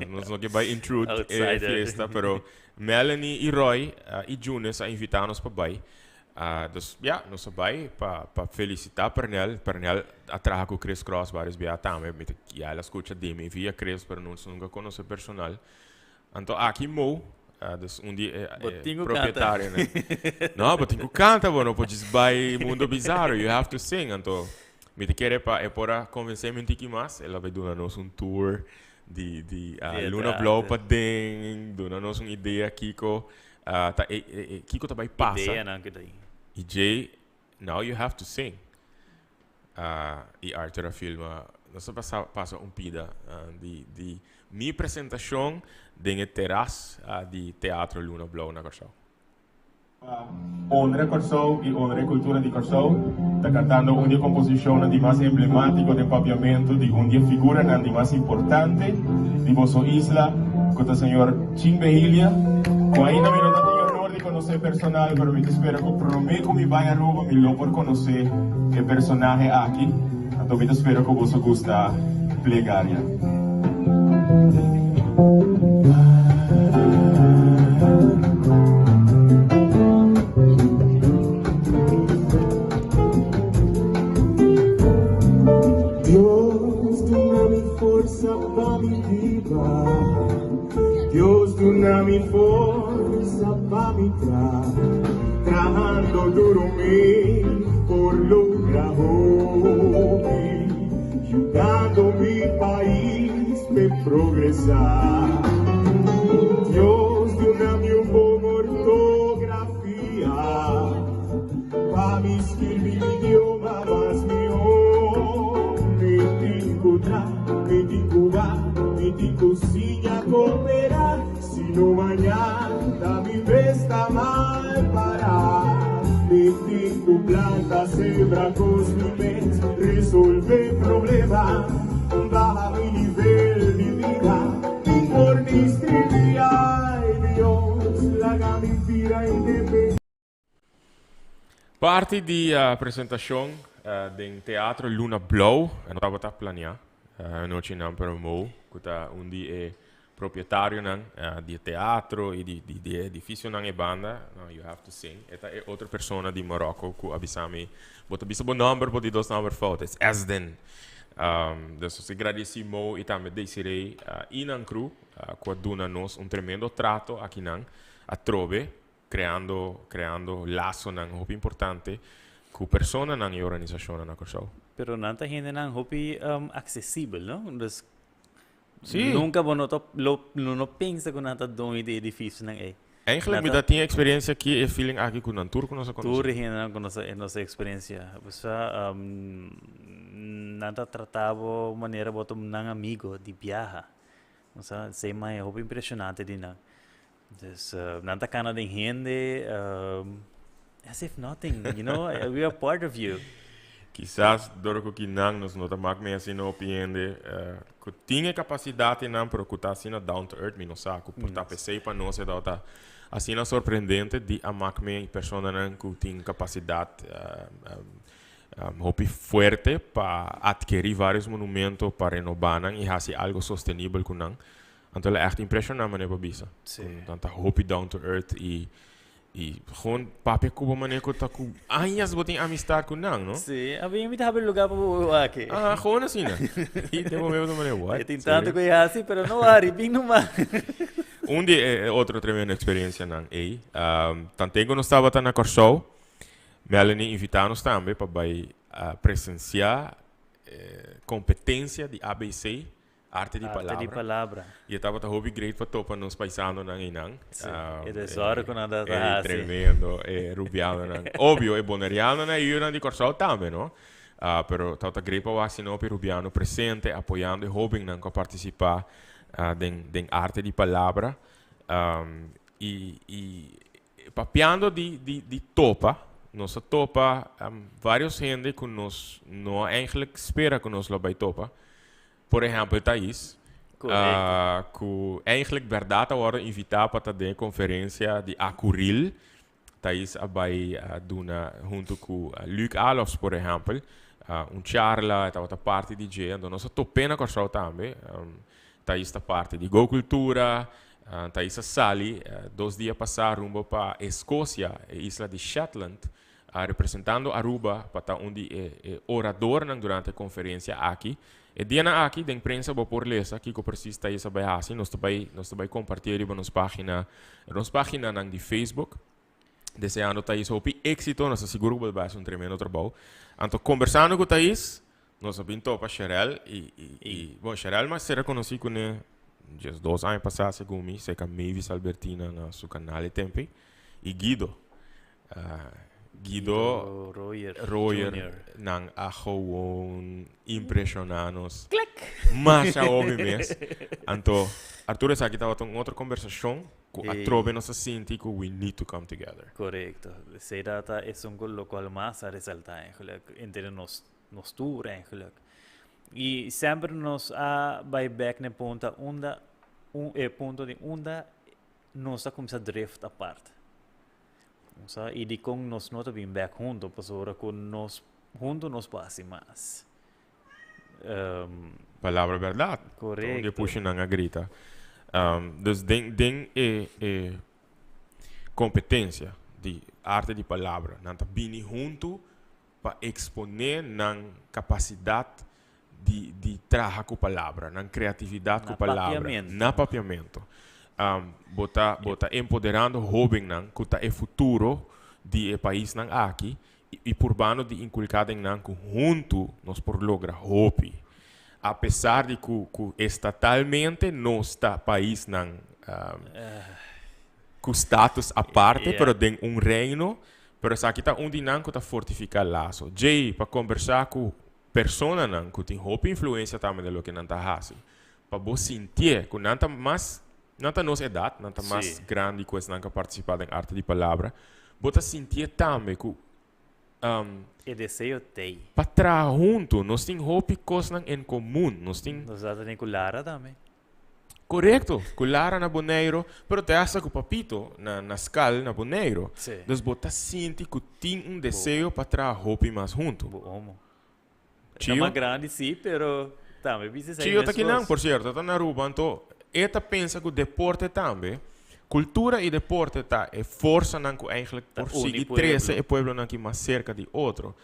Speaker 1: nos no ke bai intrude e fiesta, pero Melanie i Roy i Junes a invitá nos pa bai. Dus ya, nos a bai pa pa felisitá Pernell. Pernell a traha ku Chris Cross vários bia tambe. Mi ta ya el a skucha di mi via Chris, pero nos nunka konosé personal. Anto aki Mo, dus un di e
Speaker 2: Bo tin ku kanta.
Speaker 1: propietarionan. No, bo tin ku kanta, bo no por djis bai Mundo Bizarro, you have to sing. Anto mi ta kere pa e por a konvensé mi un tiki mas, el a bai duna nos un tour di di
Speaker 2: Di e
Speaker 1: Luna Blou
Speaker 2: teatro.
Speaker 1: paden, duna nos un idea kiko. Ta e, e, e kiko ta bai pasa.
Speaker 2: Ideanan ku ta ei.
Speaker 1: I djei, now you have to sing. I Arthur a filma, nos a pasa, pasa un pida di, di mi presentashon den e teras di Teatro Luna Blou na Kòrsou.
Speaker 4: Pa honra Kòrsou i honra e kultura di Kòrsou, ta kantando un di e komposishonnan di mas emblemátiko den papiamentu di un di e figuranan di mas importante di boso isla, ku ta señor Chin Behilia, ku ainda mi no ta tin e honor di konosé personal, pero mi ta spera ku promé ku mi bai Aruba mi lo por konosé e personahe aki, anto mi ta spera ku boso gusta Plegaria. Dios duna mi forsa pa mi biba Dios duna mi forsa pa mi tra Trahando duro mi por logra hopi Yudando mi pais p'e progresa Dios duna mi un bon ortografia Pa mi skirbi mi idioma mas mihó Mi tin ku tra, mi tin ku ba, mi tin ku siña koperá Si no mañan ta mi bes ta mal pará Mi tin ku planta, sembra kos mi mes Resolvé problema, baha mi nivel di bida Mi por distribuí, ay Dios, laga mi bira independiente.
Speaker 1: Parti di presentacion den Teatro Luna Blou no tabata planea anochi nan pero Mo cu ta un di e propietarionan di e teatro y di di e edificionan e banda no you have to sing e ta e otro persona di Morocco cu a bisa mi bo ta bisa bo nomber bo di dos nomber fout es Esden dus nos ta gradici Mo y tambe Desiree y nan crew cu a duna nos un tremendo trato akinan atrobe Creando creando lasonan hopi importante cu personanan y organisacionnan na Corsou.
Speaker 2: Pero nan ta hendenan hopi accesibel, no? Dus nunca bo no ta lo no pensa cu nan ta doño di edificionan ey.
Speaker 1: Eigenlijk mi ta tin e experiencia aki, e feeling aki cu nan tur cu nos a conoce.
Speaker 2: Tur e hendenan cu nos a nos a experiencia. Pasobra nan ta trata bo manera bo ta nan amigo di biaha. Osea esey maya hopi impresionante di nan. Dus nan ta cana den hende as if nothing, you know, we are part of you.
Speaker 1: Kisas dor cu ki nan nos no ta mak mee asina hopi hende cu tin e capacidad einan pero cu ta asina down to earth mi no sa cu por ta pesey pa nos e tabata asina sorprendente di a mak mee personanan cu tin capacidad hopi fuerte pa adkeri varios monumento pa renoba nan y haci algo sostenibel cu nan. Anto el a echt impresioná manera pa bisa.
Speaker 2: Sí.
Speaker 1: Nan ta hopi down to earth y y gewoon papia cu bo manera cu ta cu añas bo tin amistad cu nan, no?
Speaker 2: Sí, a mi mi ta habri lugar pa bo aki.
Speaker 1: Ah, gewoon asina. Y den momento manera, what?
Speaker 2: E tin tanto cu e haci, pero no worry, bin numa.
Speaker 1: Un di e otro tremendo experiencianan ey, tanten cu nos tabata na Kòrsou, Melanie invita nos tambe pa bay presencia competencia di ABC Arte di
Speaker 2: Arte di palabra.
Speaker 1: I e tabata hopi great pa topa nos paisanonan einan.
Speaker 2: Sí, e desòrdu ku nan tabata hasi.
Speaker 1: E tremendo, e rubianonan. Obvio, e bonerianonan e yunan di Kòrsou tambe, no? Pero tabata great pa wak asina hopi rubiano presente apoyando e hóbennan ku a partisipá den den arte di palabra. I i papiando di di di topa, nos a topa vários hende ku nos no a eigenlijk spera ku nos lo bai topa. Por ehempel Thais, cu eigenlijk berdad a wordo invita pa ta den e conferencia di Acuril. Thais a bay duna hunto cu Luc Alofs por ehempel un charla, e tabata parti di dje. Anto nos a top'é na Corsou tambe. Thais ta parti di Go Cultura. Thais a sali dos dia pasa rumbo pa Escocia, e isla di Shetland, Representando Aruba pa ta un di e oradornan durante e conferencia aki. E dianan aki den prensa bo por lesa kico precies Thais a bay haci. Nos ta bay nos ta bay comparti riba nos pagina nos paginanan di Facebook. Deseando Thais hopi exito. Nos ta sigur cu bo ta bay haci un tremendo trabou. Anto conversando cu Thais nos a bin topa Sherel y y y bon Sherel mas ser a conoci cune. 12 aña pasá, segun mi, serka Mavis Albertina na su kanal e tempu ei, i Guido. Guido
Speaker 2: Royer
Speaker 1: Royer
Speaker 2: Jr.
Speaker 1: Nan a gewoon impreshoná nos. Masha hopi mes. Anto, Arturo, esaki tabata un otro kombersashon ku atrobe nos a sinti ku we need to come together.
Speaker 2: Korekto. Esei ta esun ku lokual mas a resaltá eigenlijk entre nos tur eigenlijk. I semper nos a bai bek na e punta unda un e punto di unda nos a kuminsá drift apart. Sa i dikon nos no ta bin bek hunto pasobra ku nos hunto nos por hasi mas.
Speaker 1: Palabra bèrdat.
Speaker 2: Korekto.
Speaker 1: Di pushinan a grita. Dus den e kompetensia di arte di palabra nan ta bini huntu pa eksponé nan kapasidat di traha ku palabra, nan kreatividat ku
Speaker 2: Na
Speaker 1: palabra.
Speaker 2: Papiamento.
Speaker 1: Na papiamento. Bo ta empoderando hóbennan ku ta e futuro di e paisnan aki i purbando di inkulká den nan ku huntu nos por logra hopi. Apesar di ku estatalmente nos ta paisnan ku status aparte, pero den un reino, pero esaki ta un di nan ku ta fortifiká laso. Jay, pa kombersá ku personanan ku tin hopi influensia tambe den loke nan ta hasi. Pa bo sintié ku nan ta mas, nan ta nos edat, nan ta mas grandi ku esnan ku a partisipá den Arte di Palabra, bo ta sintié tambe ku
Speaker 2: E deseo t'ei.
Speaker 1: pa traha huntu, nos tin hopi kosnan en komun, nos tin
Speaker 2: Nos a tene ku Lara tambe.
Speaker 1: Korekto, ku Lara na Boneiru, pero te hasta ku Papito na Skal na Boneiru. Dus bo ta sinti ku tin un deseo pa traha hopi mas huntu.
Speaker 2: Bo omo.
Speaker 1: Chio?
Speaker 2: Ta mas grandi sí, pero tambe bisa esei
Speaker 1: Chio ta
Speaker 2: meskos.
Speaker 1: kinan, por sierto, ta na Aruba, anto e ta pensa ku deporte tambe, kultura i deporte ta e forsanan ku eigenlijk
Speaker 2: Ta
Speaker 1: por
Speaker 2: uni
Speaker 1: sigui
Speaker 2: pueblo.
Speaker 1: trese e pueblonan aki mas serka di otro.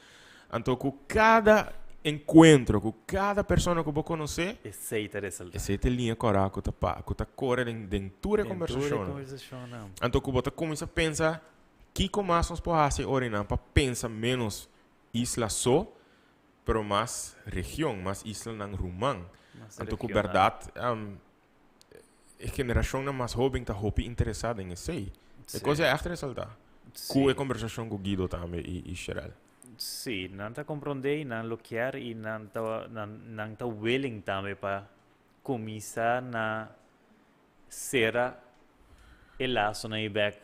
Speaker 1: Anto ku kada enkuentro, ku kada persona ku bo konosé,
Speaker 2: Esei ta resaltá.
Speaker 1: Esei ta e liña kòrá ku ta pa, ku ta kore den tur e
Speaker 2: Den tur e
Speaker 1: kombersashonnan.
Speaker 2: kombersashonnan.
Speaker 1: Anto ku bo ta kuminsá pensa kiko mas nos por hasi ora nan pa pensa ménos isla so, pero mas region, mas islanan ruman.
Speaker 2: Mas
Speaker 1: Anto ku
Speaker 2: regional.
Speaker 1: bèrdat e generashonnan mas hóben ta hopi interesá den esei. E kos ei ègt resaltá. Ku e kombersashon ku Guido tambe i Sherel.
Speaker 2: Sí, nan ta komprondé i nan lo kier i nan ta willing tambe pa kuminsá na sera e lasonan ei bèk.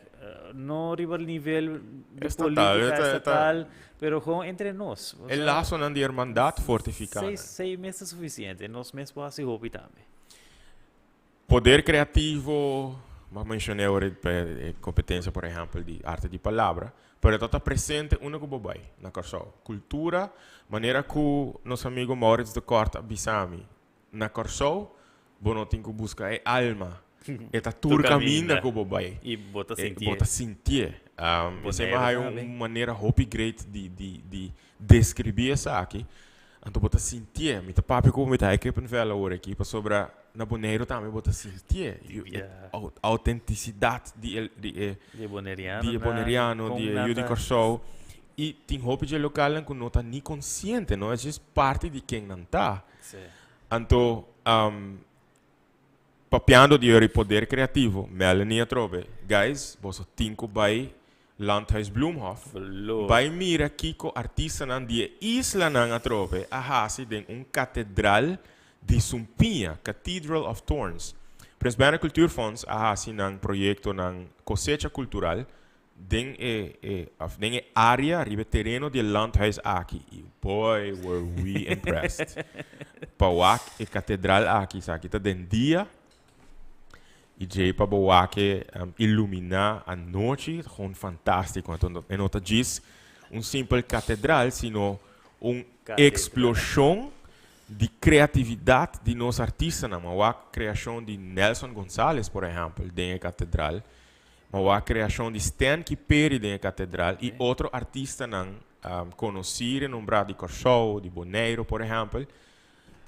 Speaker 2: No riba nivel di
Speaker 1: Estatal,
Speaker 2: polítika estatal, pero gewoon entre nos.
Speaker 1: E lasonan di hermandat fortifiká.
Speaker 2: Esei mes ta sufisiente. Nos mes por hasi hopi tambe.
Speaker 1: Poder kreativo, m'a menshoná ora e kompetensia, por ehèmpel, di arte di palabra, pero e ta presente unda ku bo bai na Kòrsou. Kultura, manera ku nos amigu Maurits de Kort a bisa mi, na Kòrsou, bo no tin ku buska e alma. E ta tur
Speaker 2: Tur
Speaker 1: kaminda
Speaker 2: kaminda.
Speaker 1: ku bo bai.
Speaker 2: I bo ta sintié.
Speaker 1: Bo ta sintié. Esei
Speaker 2: Bonaire
Speaker 1: hay
Speaker 2: tambe.
Speaker 1: un manera hopi great di deskribí esaki. Anto bo ta sintié. Mi ta papia ku mi ta kippenvel awor aki, pasobra na Boneiru tambe bo ta sintié. Outentisidat di e
Speaker 2: Di boneriano.
Speaker 1: Di e boneriano, di e yu di Kòrsou. I tin hopi dje lokalnan ku no ta ni konsiente, no? E just parti di ken nan ta. Anto, papiando di e poder kreativo, Melanie atrobe, guys, boso tin ku bai Landhuis Bloemhof.
Speaker 2: Lo.
Speaker 1: Bai mira kiko artistanan di e islanan atrobe a hasi den un katedral di sumpiña, Cathedral of Thorns. Prins Bernhard Cultuurfonds a hasi nan proyektonan Kosecha Kultural den e, of den e área riba tereno di landhuis aki. I boy, were we impressed. Pa wak e katedral aki, sa ta den dia. I djei pa bo wak e iluminá anochi, gewoon fantástiko. Anto, e no ta djis un simpel katedral, sino un
Speaker 2: Katedral.
Speaker 1: eksploshon di kreatividat di nos artistanan. M'a wak kreashon di Nelson Gonzalez, por ehèmpel, den e katedral. M'a wak kreashon di Stan Peri den e katedral i otro artistanan konosí, renombrá di Kòrsou, di Boneiru, por ehèmpel.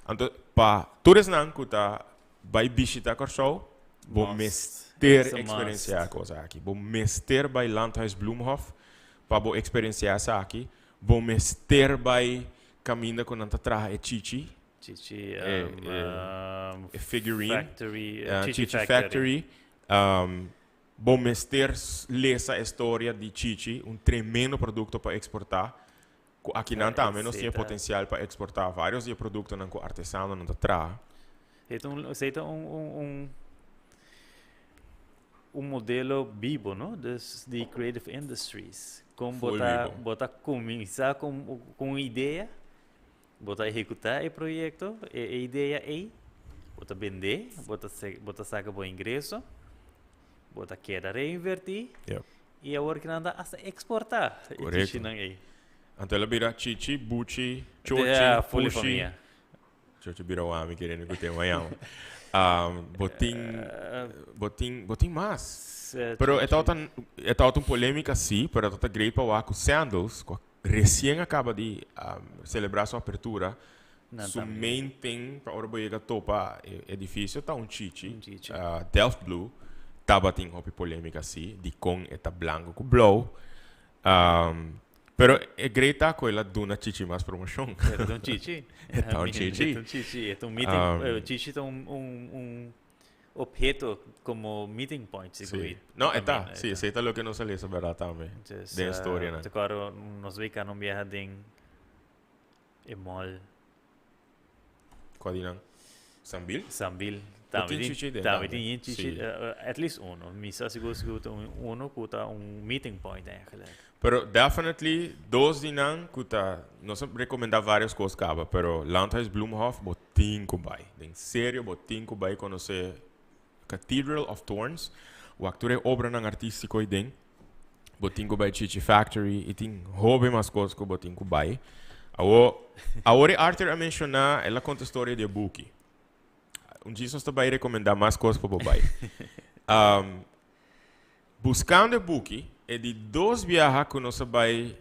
Speaker 1: Anto, pa tur esnan ku ta bai bishitá Kòrsou, bo
Speaker 2: Must.
Speaker 1: mester
Speaker 2: It's a
Speaker 1: eksperensiá
Speaker 2: must.
Speaker 1: kos aki. Bo mester bai Landhuis Bloemhof pa bo eksperensiá esaki. Bo mester bai kaminda ku nan ta traha e chichi.
Speaker 2: Chichi
Speaker 1: Eh,
Speaker 2: um,
Speaker 1: eh,
Speaker 2: um,
Speaker 1: e figurine.
Speaker 2: Factory,
Speaker 1: Chichi
Speaker 2: Chichi
Speaker 1: Factory. Bo mester lesa e storia di Chichi, un tremendo producto pa exporta. Cu aki nan tambe nos tin
Speaker 2: Etcetera.
Speaker 1: potencial pa exporta varios di e productonan cu artesanonan ta traha.
Speaker 2: Esey ta un modelo bibo, no? Dus di creative industries. Con
Speaker 1: Full
Speaker 2: bo ta,
Speaker 1: bibo.
Speaker 2: bo ta cuminsa cu un idea, bo ta ehecuta e proyecto, e idea ey, bo ta bende, bo ta saca bo ingreso, bo ta keda reinverti, y awor cu nan ta hasta exporta. E chichinan ey.
Speaker 1: Anto el a bira Chichi, Buchi, Chochi,
Speaker 2: Yeah, fully
Speaker 1: Pushi.
Speaker 2: famia.
Speaker 1: Chochi bira wami queriendo que tema yama. Bo tin mas. Pero
Speaker 2: Chichi.
Speaker 1: e ta un polemica si, pero e ta great pa wak Sandals, cu recien a caba di celebra su apertura.
Speaker 2: Nan
Speaker 1: Su
Speaker 2: tambe.
Speaker 1: main thing pa ora bo yega topa e edificio ta un Chichi.
Speaker 2: Un Chichi.
Speaker 1: Delft Blue. Tabatin hopi polemica si, di con e ta blanco cu blauw. Pero e great ta cu el a duna Chichi mas promocion.
Speaker 2: E ta un Chichi.
Speaker 1: E ta un Chichi.
Speaker 2: E ta un Chichi. E ta un meeting. Chichi ta un obheto como meeting point, sigur.
Speaker 1: No, e ta.
Speaker 2: Tambe,
Speaker 1: Si,
Speaker 2: e ta.
Speaker 1: esey ta loke nos a lesa, berdad tambe.
Speaker 2: Dus,
Speaker 1: Den historia, no?
Speaker 2: Awor, nos week nan biaha den e mall.
Speaker 1: Cual di nan? Sambil?
Speaker 2: Sambil.
Speaker 1: Bo tin Chichi den
Speaker 2: Tambe
Speaker 1: tambe.
Speaker 2: tin Chichi, at least uno. Mi sa sigur sigur ta uno cu ta un meeting point eigenlijk.
Speaker 1: Pero definitely dos di nan cu ta, nos a recomenda varios cos caba, pero Landhuis Bloemhof bo tin cu bay. Den serio, bo tin cu bay conoce Cathedral of Thorns. Wak tur e obranan artistico ey den. Bo tin cu bay Chichi Factory y tin hopi mas cos cu bo tin cu bay. Awor Arthur a menciona, el a conta storia di buki. Un dia nos ta bay recomenda mas cos pa bo bay. Buscando e buki, e di dos biaha cu nos a bay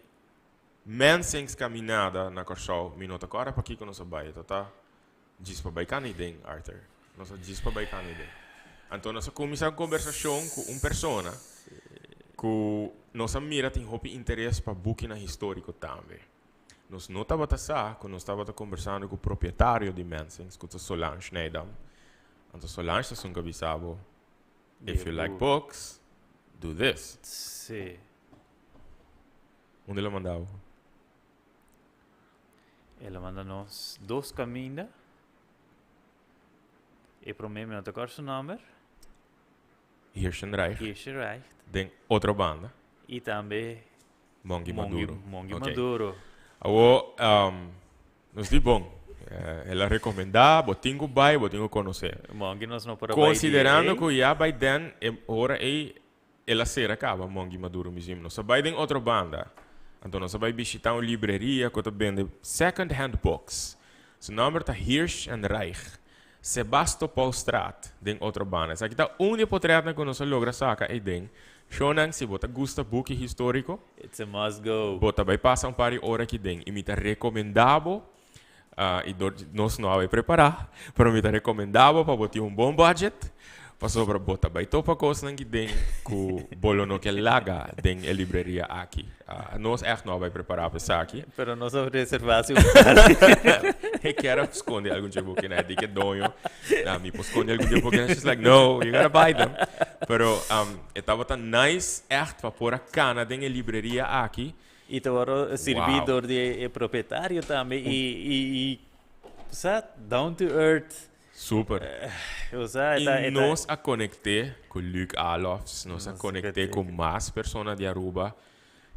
Speaker 1: Mensing's Caminada na Corsou, mi no ta corda pa kico nos a bay, ta djis pa bay cana den, Arthur. Nos a djis pa bay cana den. Anto nos a cuminsa un conversacion cu un persona cu nos a mira tin hopi interes pa bukinan historico tambe. Nos no tabata sa cu nos tabata conversando cu propietario di Mensing's, cu ta Solange Nijdam. Anto Solange ta esun cu a bisa bo, "If you like books, do this." Unda el a manda bo?
Speaker 2: El a manda nos dos caminda. E prome mi no ta corda su nomber.
Speaker 1: Hirschenreich.
Speaker 2: Hirschenreich.
Speaker 1: Den Otrobanda.
Speaker 2: Y tambe
Speaker 1: Mongi
Speaker 2: Mongi
Speaker 1: Maduro.
Speaker 2: Mongi
Speaker 1: Ok.
Speaker 2: Maduro.
Speaker 1: Awo, nos di bon. El a recomenda, bo tin cu bay, bo tin cu conoce.
Speaker 2: Mongi nos no por a
Speaker 1: Considerando
Speaker 2: bay
Speaker 1: cu ya by then, ora ey, el a cera caba Mongi Maduro Museum. Nos a bay den Otrobanda. Anto nos a bay bishita un libreria cu ta bende second hand books. Su nomber ta Hirsch and Reich. Sebastopolstraat, den Otrobanda. Esaki ta un di e portretnan cu nos a logra saca ey den. Shonan, si bo ta gusta buki historico,
Speaker 2: It's a must go.
Speaker 1: bo ta bay pasa un par di ora aki den. Y mi ta recomenda bo, y nos no a bay prepara, pero mi ta recomenda bo pa bo tin un bon budget, pasobra bo ta bay topa cosnan aki den cu bo lo no ke laga den e libreria aki. Nos echt no a bay prepara pa esaki.
Speaker 2: Pero nos a reserva su
Speaker 1: E kier sconde algun buki na di cu doño. Na mi por sconde algun buki. She's like, "No, you gotta buy them." Pero e tabata nice echt pa por a cana den e libreria aki.
Speaker 2: Y tabata sirbi door di e propietario tambe y sa down to earth.
Speaker 1: Super.
Speaker 2: O sea,
Speaker 1: Y
Speaker 2: eta,
Speaker 1: nos a conecta cu Luc Alofs, nos a
Speaker 2: Nos
Speaker 1: conecta
Speaker 2: conecta.
Speaker 1: cu mas persona di Aruba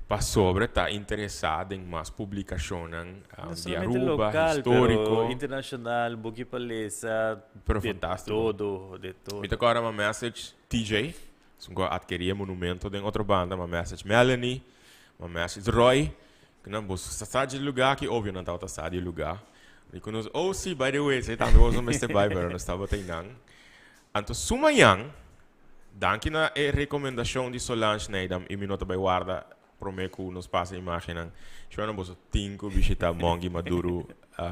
Speaker 1: pasobra ta interesa den mas publicacion
Speaker 2: No
Speaker 1: di
Speaker 2: solamente
Speaker 1: Aruba,
Speaker 2: local,
Speaker 1: historico.
Speaker 2: pero internacional, buki pa lesa,
Speaker 1: Pero
Speaker 2: de
Speaker 1: fantastico.
Speaker 2: todo, de todo.
Speaker 1: Mi ta corda m'a message TJ, esun cu a adkeri monumento den Otrobanda, m'a message Melanie, m'a message Roy, cu nan boso sa di lugar cu obvio nan tabata sa di lugar. Y cu nos, oh si, by the way, esey tambe boso mester bay, pero nos tabata nan. Anto su mañan, danki na e recomendacion di Solange Nijdam, y mi no ta bay warda prome cu nos pasa imagen. Shonan, boso tin cu bishita Mongi Maduro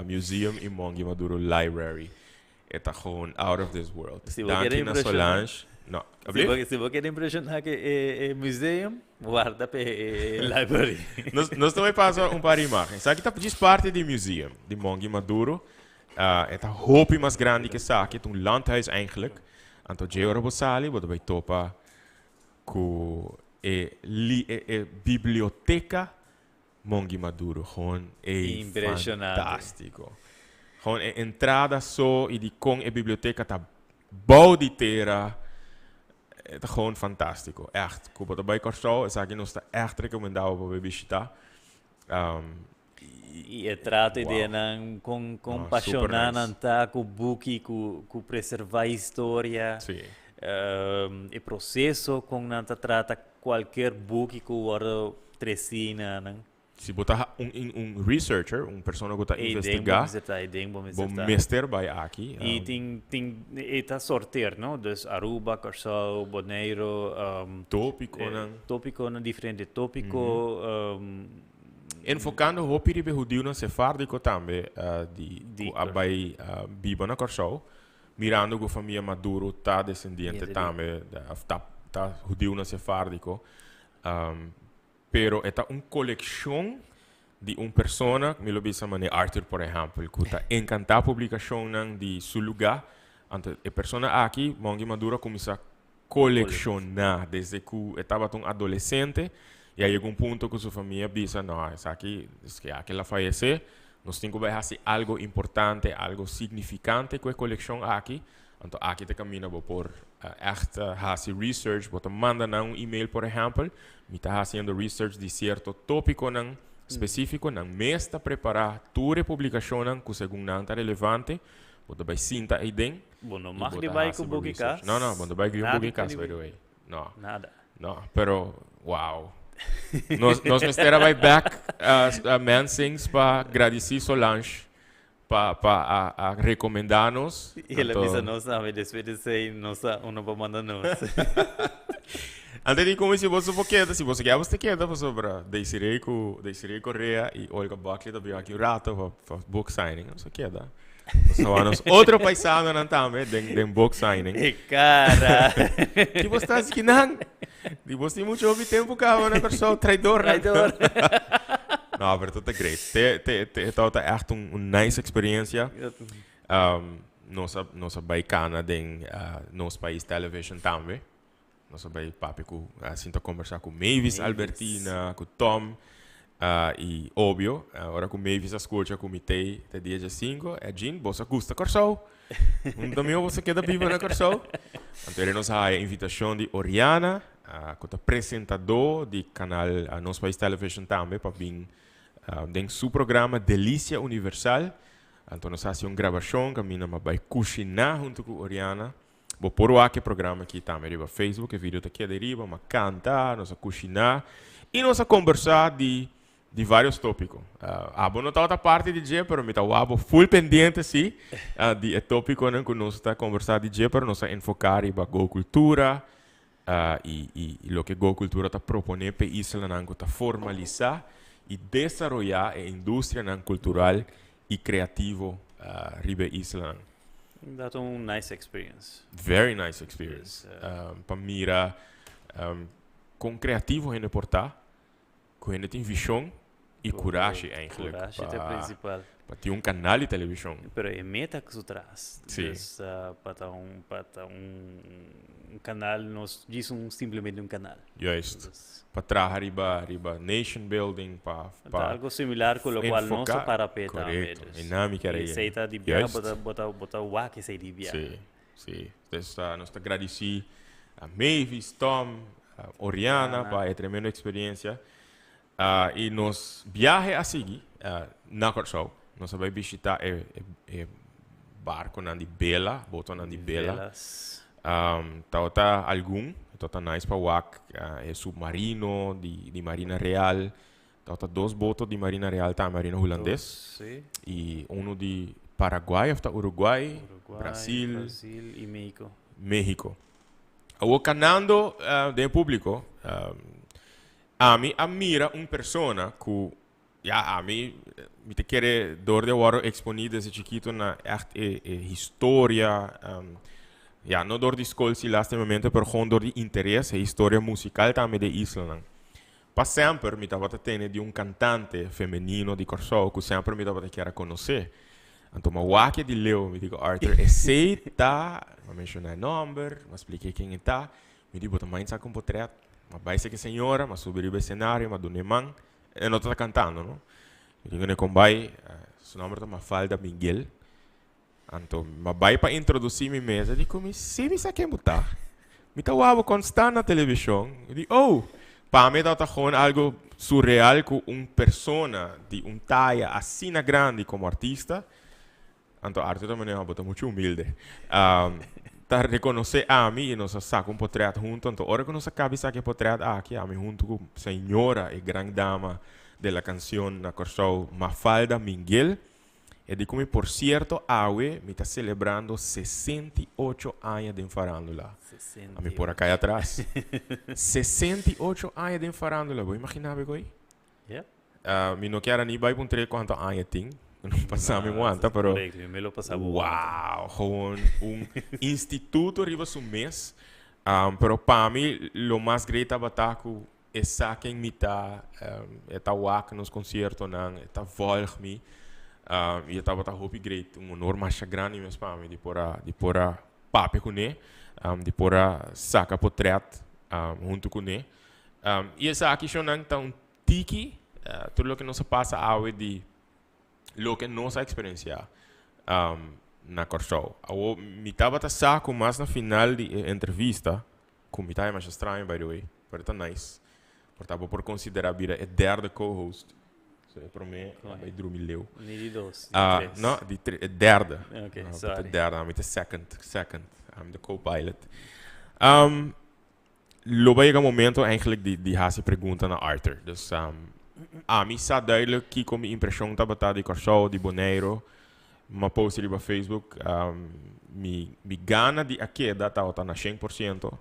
Speaker 1: Museum y Mongi Maduro Library. E ta gewoon out of this world.
Speaker 2: Si bo
Speaker 1: Danki
Speaker 2: kier
Speaker 1: na
Speaker 2: impresiona.
Speaker 1: Solange. No,
Speaker 2: Si bo, si bo kier impresiona cu e museum, warda pa e library.
Speaker 1: Nos tambe pasa un par di imagen. Esaki ta parti di museum di Mongi Maduro. E ta hopi mas grandi ku esaki, ta un landhuis eigenlijk. Anto dje ora bo sali, bo ta bai topa ku e li e e biblioteka Mongui Maduro. Gewoon ey
Speaker 2: Impresionante.
Speaker 1: fantástiko. Gewoon e entrada so i di kon e biblioteka ta bou di tera, e ta gewoon fantástiko. Ègt, ku bo ta bai Kòrsou, esaki nos ta ègt rekomendá bo pa bai bishitá.
Speaker 2: I e trato e denan kon kon pashoná nan ta ku buki ku ku preservá historia. E proseso kon nan ta trata kualker buki ku wòrdu tresí na nan.
Speaker 1: Si bo ta un un researcher, un persona ku ta investigá, bo mester bai aki.
Speaker 2: I tin tin e ta sorteer no, dus Aruba, Kòrsou, Boneiru.
Speaker 1: Tópikonan.
Speaker 2: Tópikonan, diferente tópiko.
Speaker 1: Enfocando hopi riba e hudiunan sefárdiko tambe di ku a bai biba na Kòrsou, mirando ku famia Maduro ta desendiente tambe òf ta ta hudiunan sefárdiko. Pero e ta un kolekshon di un persona, mi lo bisa manera Arthur por ehèmpel, ku ta enkantá publikashonnan di su lugá. Anto e persona aki, Mongui Maduro, a kuminsá kolekshoná desde ku e tabata un adolesente i a yega un punto ku su famia bisa, no, esaki, eske aki el a fayesé, nos tin ku bai hasi algo importante, algo signifikante ku e kolekshon aki. Anto aki ta kaminda bo por ègt hasi research, bo ta manda nan un email por ehèmpel, mi ta hasiendo research di sierto tópikonan spesífiko, nan mes ta prepará tur e publikashonnan ku segun nan ta relevante, bo ta bai sinta eiden.
Speaker 2: Bo no mag di bai ku buki kas.
Speaker 1: No, no, bo no ta bai ku buki kas, by the way. No.
Speaker 2: Nada.
Speaker 1: No, pero wow. Nos, nos mester a bai back Mensings pa gradisí Solange pa, pa a, a recomendá nos.
Speaker 2: I el a bisa nos tambe despues di esei nos ta uno pa manda nos.
Speaker 1: Antes di cuminsa, si boso por keda, si boso kier boso ta keda pasobra Desiree cu Desiree Correa y Olga Buckley ta bin aki un rato pa pa book signing, boso keda. Nos ta wak nos otro paisanonan tambe den den book signing.
Speaker 2: E cara.
Speaker 1: Ki bo sta haci kinan? Di bos tin mucho hopi tempo caba na Kòrsou, traidornan.
Speaker 2: Traidor.
Speaker 1: No, pero ta great. Te te te e tabata echt un un nice experiencia. Nos a nos a bai cana den Nos Pais Television tambe. Nos a bai papia cu sinta conversa cu Mavis Albertina, cu Tom. Y obvio, ora cu Mavis a scucha cu mi tey te dia djacinco, Edjean, bo sa gusta Kòrsou? Un ta mihó bo sa keda biba na Kòrsou? Anto eri nos a haya invitacion di Oriana, cu ta presentadó di canal Nos Pais Television tambe, pa bin den su programa Delicia Universal. Anto nos a haci un grabacion caminda mi a bay cushiná hunto cu Oriana. Bo por wak e programa aki tambe riba Facebook, e video ta keda riba, ma kanta, nos a kushiná i nos a kombersá di di varios tópiko. Abo no tabata parti di dje, pero mi ta wak bo full pendiente sí di e tópikonan ku nos ta kombersá di dje, pero nos a enfoká riba Go Kultura i i loke Go Kultura ta proponé p'e islanan ku ta formalisá i desaroyá e industrianan kultural i kreativo riba e islanan.
Speaker 2: Dat un nice experience.
Speaker 1: Very nice experience. Pa mira kon kreativo hende por ta, ku hende tin vishon i kurashi eigenlijk.
Speaker 2: Kurashi ta e principal.
Speaker 1: Pa tin un kanal di televishon.
Speaker 2: Pero e meta ku su tras.
Speaker 1: Sí.
Speaker 2: Dus pa ta un pa ta un kanal no es djis un simplemente un kanal.
Speaker 1: Juist. Pa traha riba riba nation building pa
Speaker 2: pa. Ta algo similar ku lokual nos ta para p'e tambe.
Speaker 1: Korekto. E nan mi kier a
Speaker 2: yega. Esei ta di biaha bo ta bo ta bo ta wak esei di biaha.
Speaker 1: Sí, sí. Dus nos ta gradisí a Mavis, Tom, Oriana pa e tremendo eksperiencia. I nos biahe a sigui na Kòrsou. Nos a bai bishitá e e barkonan di bela, botonan di bela. Tabata algun, tabata nice pa wak e submarino di di Marina Real. Tabata dos boto di Marina Real tambe, Marina Hulandes. I unu di Paraguay of ta Uruguay, Brasil.
Speaker 2: Brasil i Mexico.
Speaker 1: Mexico. Awor kanando den e públiko. Ami a mira un persona ku, ya, ami, mi ta kere dor di a wòrdu eksponí desde chikito na ègt e e historia, ya, no dor di skol si lastimamente, pero gewoon dor di interes, e historia musikal tambe di e islanan. Pa semper mi tabata tene di un kantante femenino di Kòrsou ku semper mi tabata kier a konosé. Anto m'a wak e di leu, mi di ku Arthur, esei ta, m'a menshoná e nòmber, m'a splik'é ken e ta, mi di bo ta mainsa ku un potrèt, m'a bai seki señora, m'a subi riba e senario, m'a dun'é man, e no tabata kantando no, mi di kuné kon bai, su nòmber ta Mafalda Miguel, anto m'a bai pa introdusí mi mes, e di ku mi, si mi sa ken bo ta, mi ta wak bo konstant na televishon, mi di oh, pa mi tabata gewoon algu surreal ku un persona di un taya asina grandi komo artista, Anto Arthur ta manera, bo ta mucho humilde. Ta reconoce ami y nos a saca un potret hunto. Anto ora cu nos a caba saca e potret aki, ami hunto cu señora, e gran dama de la cancion na Corsou, Mafalda Minguel, e di cu mi, por cierto, awe mi ta celebrando 68 aña den farandula. Ami por a cay atras. 68 aña den farandula, bo imagina bo ey?
Speaker 2: Yep.
Speaker 1: Mi no kier a ni bai puntr'é kuantu aña tin. No pasa mi wanta, pero.
Speaker 2: Correcto, mi lo pasa bo wanta.
Speaker 1: Wow, gewoon un instituto riba su mes. Pero pa mi lo mas great tabata ku e sa ken mi ta, e ta wak nos conciertonan, e ta volg mi. I e tabata hopi great, un honor masha grandi mes pa mi di por a di por a papia kuné, di por a saka potret huntu kuné. I esaki shownan ta un tiki tur loke nos a pasa awe di loke nos a eksperensiá na Kòrsou. Awor mi tabata sa ku mas na final di e entrevista, ku mi ta haña masha straño by the way, pero ta nice, por ta bo por konsiderá bira e derde co-host. So e promé a bai drumi leu.
Speaker 2: Ni di dos, di tres.
Speaker 1: No, di tre, e derde.
Speaker 2: Ok, sorry.
Speaker 1: E derde, ami ta second, second. I'm the co-pilot. Lo bai yega momento eigenlijk di di hasi pregunta na Arthur. Dus ami sa duidelijk kiko mi impreshon tabata di Kòrsou, di Boneiru. Mi a post riba Facebook. Mi mi gana di a keda tabata na shen por siento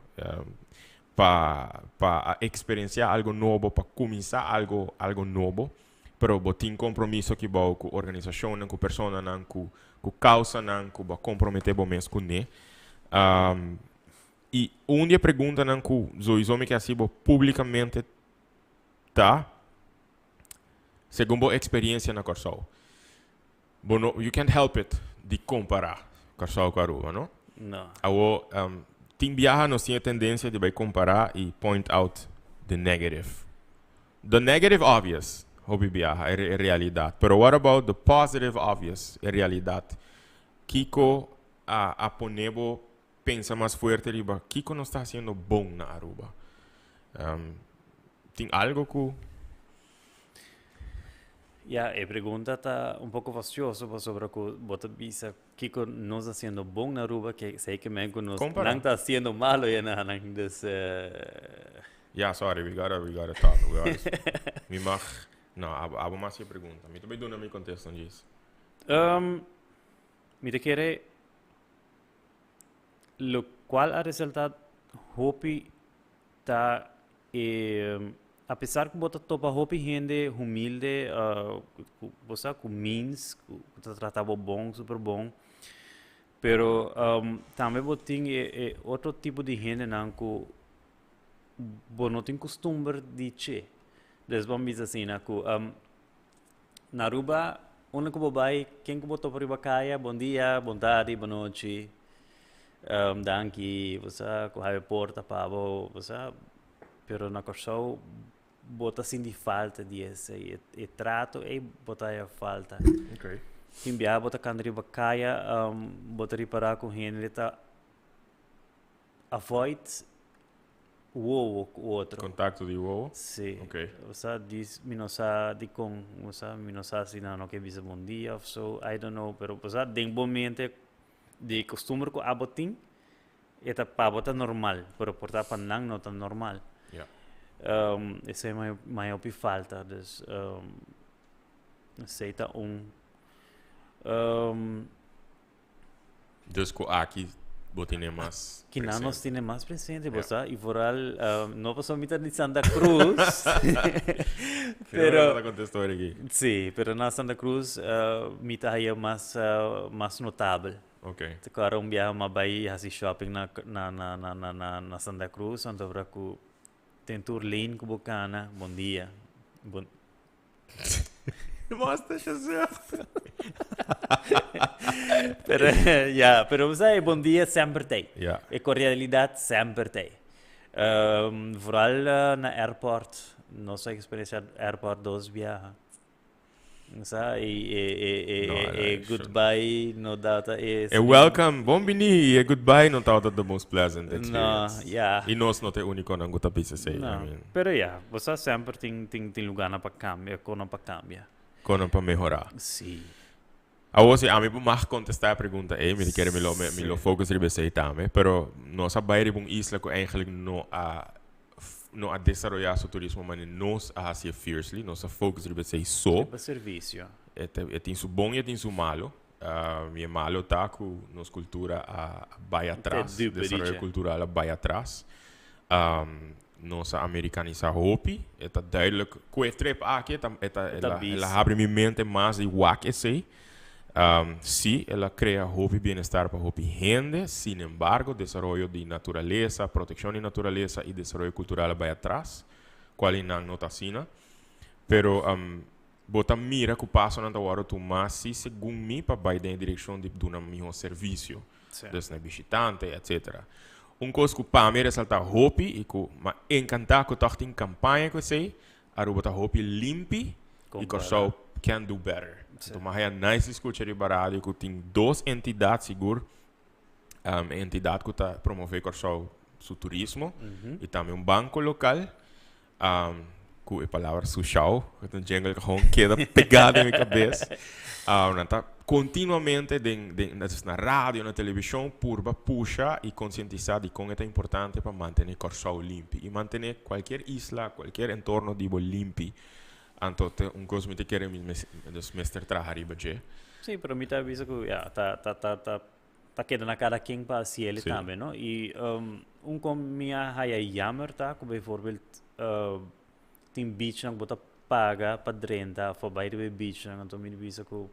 Speaker 1: pa pa a eksperensiá algo nobo, pa kuminsá algo algo nobo. Pero bo tin kompromiso kibou ku organisashonnan, ku personanan, ku ku kausanan ku bo a komprometé bo mes kuné. I un di e preguntanan ku sowieso mi ke hasi bo públikamente ta, segun bo eksperiencia na Kòrsou, bo no, you can't help it di kompará Kòrsou ku Aruba, no?
Speaker 2: No.
Speaker 1: Awor, tin biaha nos tin e tendensia di bai kompará i point out the negative. The negative obvious, hopi biaha, e realidat. Pero what about the positive obvious, e realidat? Kiko a pone bo Pensa mas fuerte riba kiko nos ta haciendo bon na Aruba. Tin algo cu.
Speaker 2: Ya, e pregunta ta un poco fastioso pasobra cu bo ta bisa kiko nos ta haciendo bon na Aruba ke esey ke men cu nos
Speaker 1: Compara.
Speaker 2: nan ta haciendo malo ya na nan. Dus.
Speaker 1: Ya, sorry, we gotta, we gotta talk. We gotta, mi mag, no, abo, abo mas e pregunta. Mi ta bay duna mi contesta, djis.
Speaker 2: Mi ta kere Locual a resalta hopi ta e a pesar cu bo ta topa hopi hende humilde cu bo sa cu means cu ta trata bo bon super bon pero tambe bo tin e otro tipo di hendenan cu bo no tin custumber di che. Des bo a bisa asina cu Na Aruba, unda ku bo bai, ken ku bo topa riba kaya, bon dia, bon tardi, bon nochi, danki, bo sa ku habi porta pa bo, bo sa. Pero na Kòrsou bo ta sinti falta di esei, e trato ei bo ta haya falta. Tin biaha bo ta kanta riba kaya, bo ta ripará ku hende ta avoid wowo ku otro.
Speaker 1: Contacto di wowo?
Speaker 2: Sí.
Speaker 1: Ok.
Speaker 2: Osea, dis, mi no sa dikon, osea, mi no sa si nan no ke bisa bon dia of so, I don't know, pero osea, den bo mente di costumber ku abo tin, e ta pa bo ta normal, pero por ta pa nan no ta normal.
Speaker 1: Ja.
Speaker 2: Esei mai mai hopi falta, dus esei ta un.
Speaker 1: Dus ku aki bo tene mas
Speaker 2: Ki nan nos
Speaker 1: presente.
Speaker 2: tene mas presente, bo
Speaker 1: Ja.
Speaker 2: sa, i vooral no pasobra mi ta di Santa Cruz,
Speaker 1: Pero
Speaker 2: pero
Speaker 1: ta contesta ora aki.
Speaker 2: sí, pero na Santa Cruz mi ta haya mas mas notabel.
Speaker 1: Ok.
Speaker 2: Te kòrda un biaha mi a bai hasi shopping na na na na na na na Santa Cruz, anto ora ku den tur lane ku bo kana, bon dia, bon.
Speaker 1: Mustache zucht.
Speaker 2: Pero, ja, pero bo sa, e bon dia semper t'ei. E cordialidad semper t'ei. Vooral na airport, nos a experiencia airport dos biaha. Sa, y e, e, e,
Speaker 1: No,
Speaker 2: e,
Speaker 1: no,
Speaker 2: e
Speaker 1: e
Speaker 2: goodbye no data e...
Speaker 1: E welcome, bon bini, y e goodbye no tabata the most pleasant
Speaker 2: No,
Speaker 1: experience.
Speaker 2: ja.
Speaker 1: Y nos no ta e uniconan cu ta bisa esey, I
Speaker 2: No,
Speaker 1: mean.
Speaker 2: pero ja, bo sa semper tin, tin, tin lugarnan pa cambia, conan pa cambia.
Speaker 1: Conan pa mehora.
Speaker 2: Si.
Speaker 1: Awor si ami por mag contesta e pregunta ey, mi ta kere mi lo, mi lo focus riba esey tambe, pero nos a bay riba un isla cu eigenlijk no a no a desaroyá su turismo manera nos a hasié fiercely, nos a focus riba esei so.
Speaker 2: Riba servicio.
Speaker 1: E ta, e tin su bon y e tin su malo. Y e malo ta cu nos cultura a bai atras,
Speaker 2: Te dupe
Speaker 1: desaroyo
Speaker 2: diche.
Speaker 1: cultural a bai atras. Nos a americanisa hopi, e ta duidelijk cu e trip aki e ta, e ta,
Speaker 2: E ta
Speaker 1: el a,
Speaker 2: bis.
Speaker 1: el a habri mi mente mas di wak esei. Sí, el a crea hopi bienestar pa hopi hende, sin embargo, desaroyo di naturalesa, proteccion di naturalesa y desaroyo cultural a bay atras, cual y nan no ta asina. Pero bo ta mira cu pasonan ta wordo tuma si segun mi pa bay den e direccion di duna miho servicio, dus na e bishitante, etcetera. Un cos cu pa mi a resalta hopi y cu m'a encanta cu toch tin campaña cu esey, Aruba ta hopi limpi y Kòrsou can do better. Anto mi a haya nice di scucha riba radio cu tin dos entidad sigur, e entidad cu ta promove Kòrsou su turismo y tambe un banco local cu e palabra sushao, cu ta un jingle cu gewoon keda pega den mi cabes. Nan ta continuamente den, den, dus na radio, na television purba pusha y concientisa di con e ta importante pa mantene Kòrsou limpi y mantene cualkier isla, cualkier entorno di bo limpi. Anto ta un cos mi ta kere mi mes, dus mester traha riba dje.
Speaker 2: Sí, pero mi ta bisa cu ya, ta, ta, ta, ta, ta keda na cada ken pa haci el tambe, no? Y un con mi a haya jammer ta cu bijvoorbeeld tin beachnan cu bo ta paga pa drenta of pa bay riba e beachnan, anto mi ta bisa cu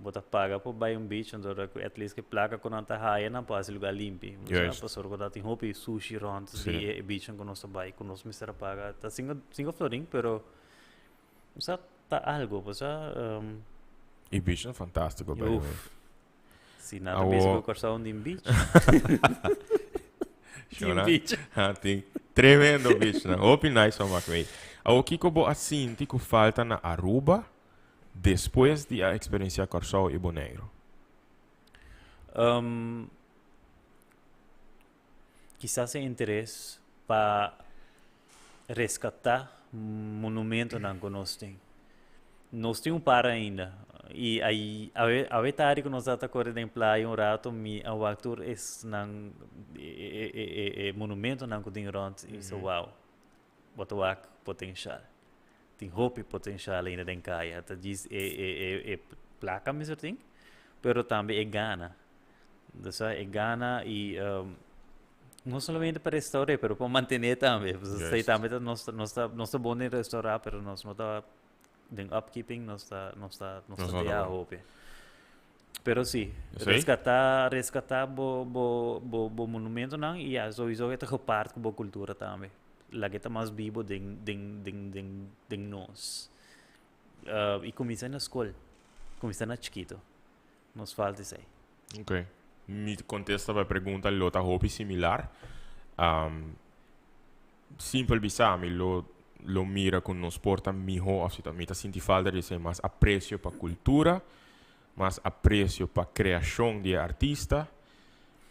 Speaker 2: bo ta paga pa bay un beach, anto cu at least cu e placa cu nan ta haya nan por haci lugar limpi, pasobra cu ta tin hopi sushi rond di e beachnan cu nos ta bay, cu nos mester a paga, ta cinco, cinco florin, pero sa ta algo, pasobra.
Speaker 1: E beachnan fantastico by the way.
Speaker 2: Uf. Si nan ta bisa cu Corsou un tin beach. Tin beach.
Speaker 1: Ha, tin tremendo beach nan. Hopi nice pa mak mee. Awo kiko bo a sinti ku falta na Aruba despues di a experiencia Corsou y Boneiru?
Speaker 2: Kisas e interes pa rescata monumentonan cu nos tin. Nos tin un par ainda y ay awe awe tardi cu nos ta core den playa un rato mi a wak tur esnan e e e e monumentonan cu tin rond y bisa wow bo ta wak potencial. Tin hopi potencial ainda den caya ta djis e e e e placa mester tin pero tambe e gana. Entonces e gana y no solamente pa restaur'é pero pa mantené tambe. Pasobra esei tambe ta nos ta nos ta nos ta bon den restaurá pero nos no ta den upkeeping nos ta nos ta nos ta deha hopi. Pero si, rescatá rescatá bo bo bo bo monumentonan y ya souiso e ta gepaard cu bo cultura tambe. Laga e ta mas bibo den den den den den nos. Y cuminsa na scol, cuminsa na chikito. Nos falta esei.
Speaker 1: Ok. Mi contesta pa e pregunta lo ta hopi similar. Simpel bisa mi lo lo mira cu nos por ta miho of si ta mi ta sinti falta di esei mas aprecio pa cultura, mas aprecio pa creacion di e artista,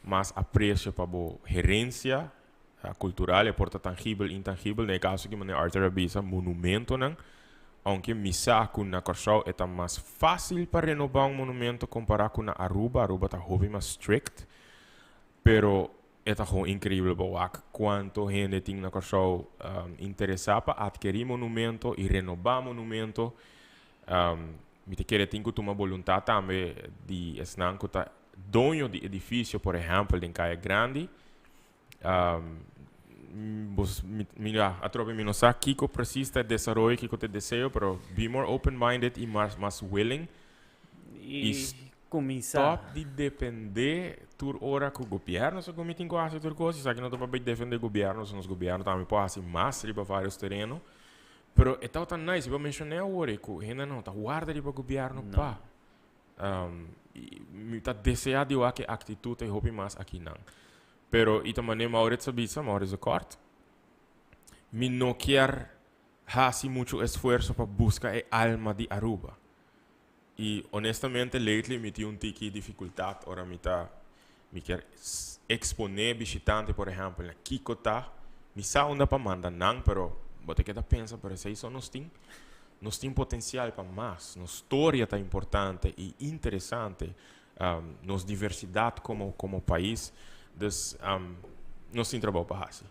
Speaker 1: mas aprecio pa bo herencia cultural, e por ta tangibel, intangibel, den e caso aki manera Arthur a bisa, monumentonan, aunke mi sa cu na Corsou e ta mas facil pa renoba un monumento compara cu na Aruba, Aruba ta hopi mas strict, pero e ta gewoon increibel pa wak cuanto hende tin na Corsou interesa pa adkeri monumento y renoba monumento. Mi ta kere tin cu tuma boluntad tambe di esnan cu ta doño di edificio, por ehempel den Caya Grandi. Bos, mi, mi, ya, atrobe mi no sa kiko precies ta e desaroyo, kiko ta e deseo, pero be more open-minded y mas, mas willing.
Speaker 2: Y cuminsa.
Speaker 1: Stop di depende tur ora cu gobierno sa cu mi tin cu haci tur cos. Esaki no ta pa bay defende gobierno, nos gobierno tambe por haci mas riba varios tereno. Pero e tabata nice, bo mencioné awor e ku hende no ta warda riba gobierno
Speaker 2: No.
Speaker 1: pa. I mi ta desea di wak e actitud ei hopi mas akinan. Pero i ta manera Maurits a bisa, Maurits de Kort, mi no kier hasi mucho esfuerzo pa busca e alma di Aruba. I honestamente lately mi tin un tiki dificultad ora mi ta mi kier expone bishitante por ehempel na kico ta. Mi sa unda pa manda nan pero bo ta keda pensa pero esey so nos tin? Nos tin potencial pa mas. Nos storia ta importante y interesante. Nos diversidad como como pais. Dus nos tin trabou pa haci.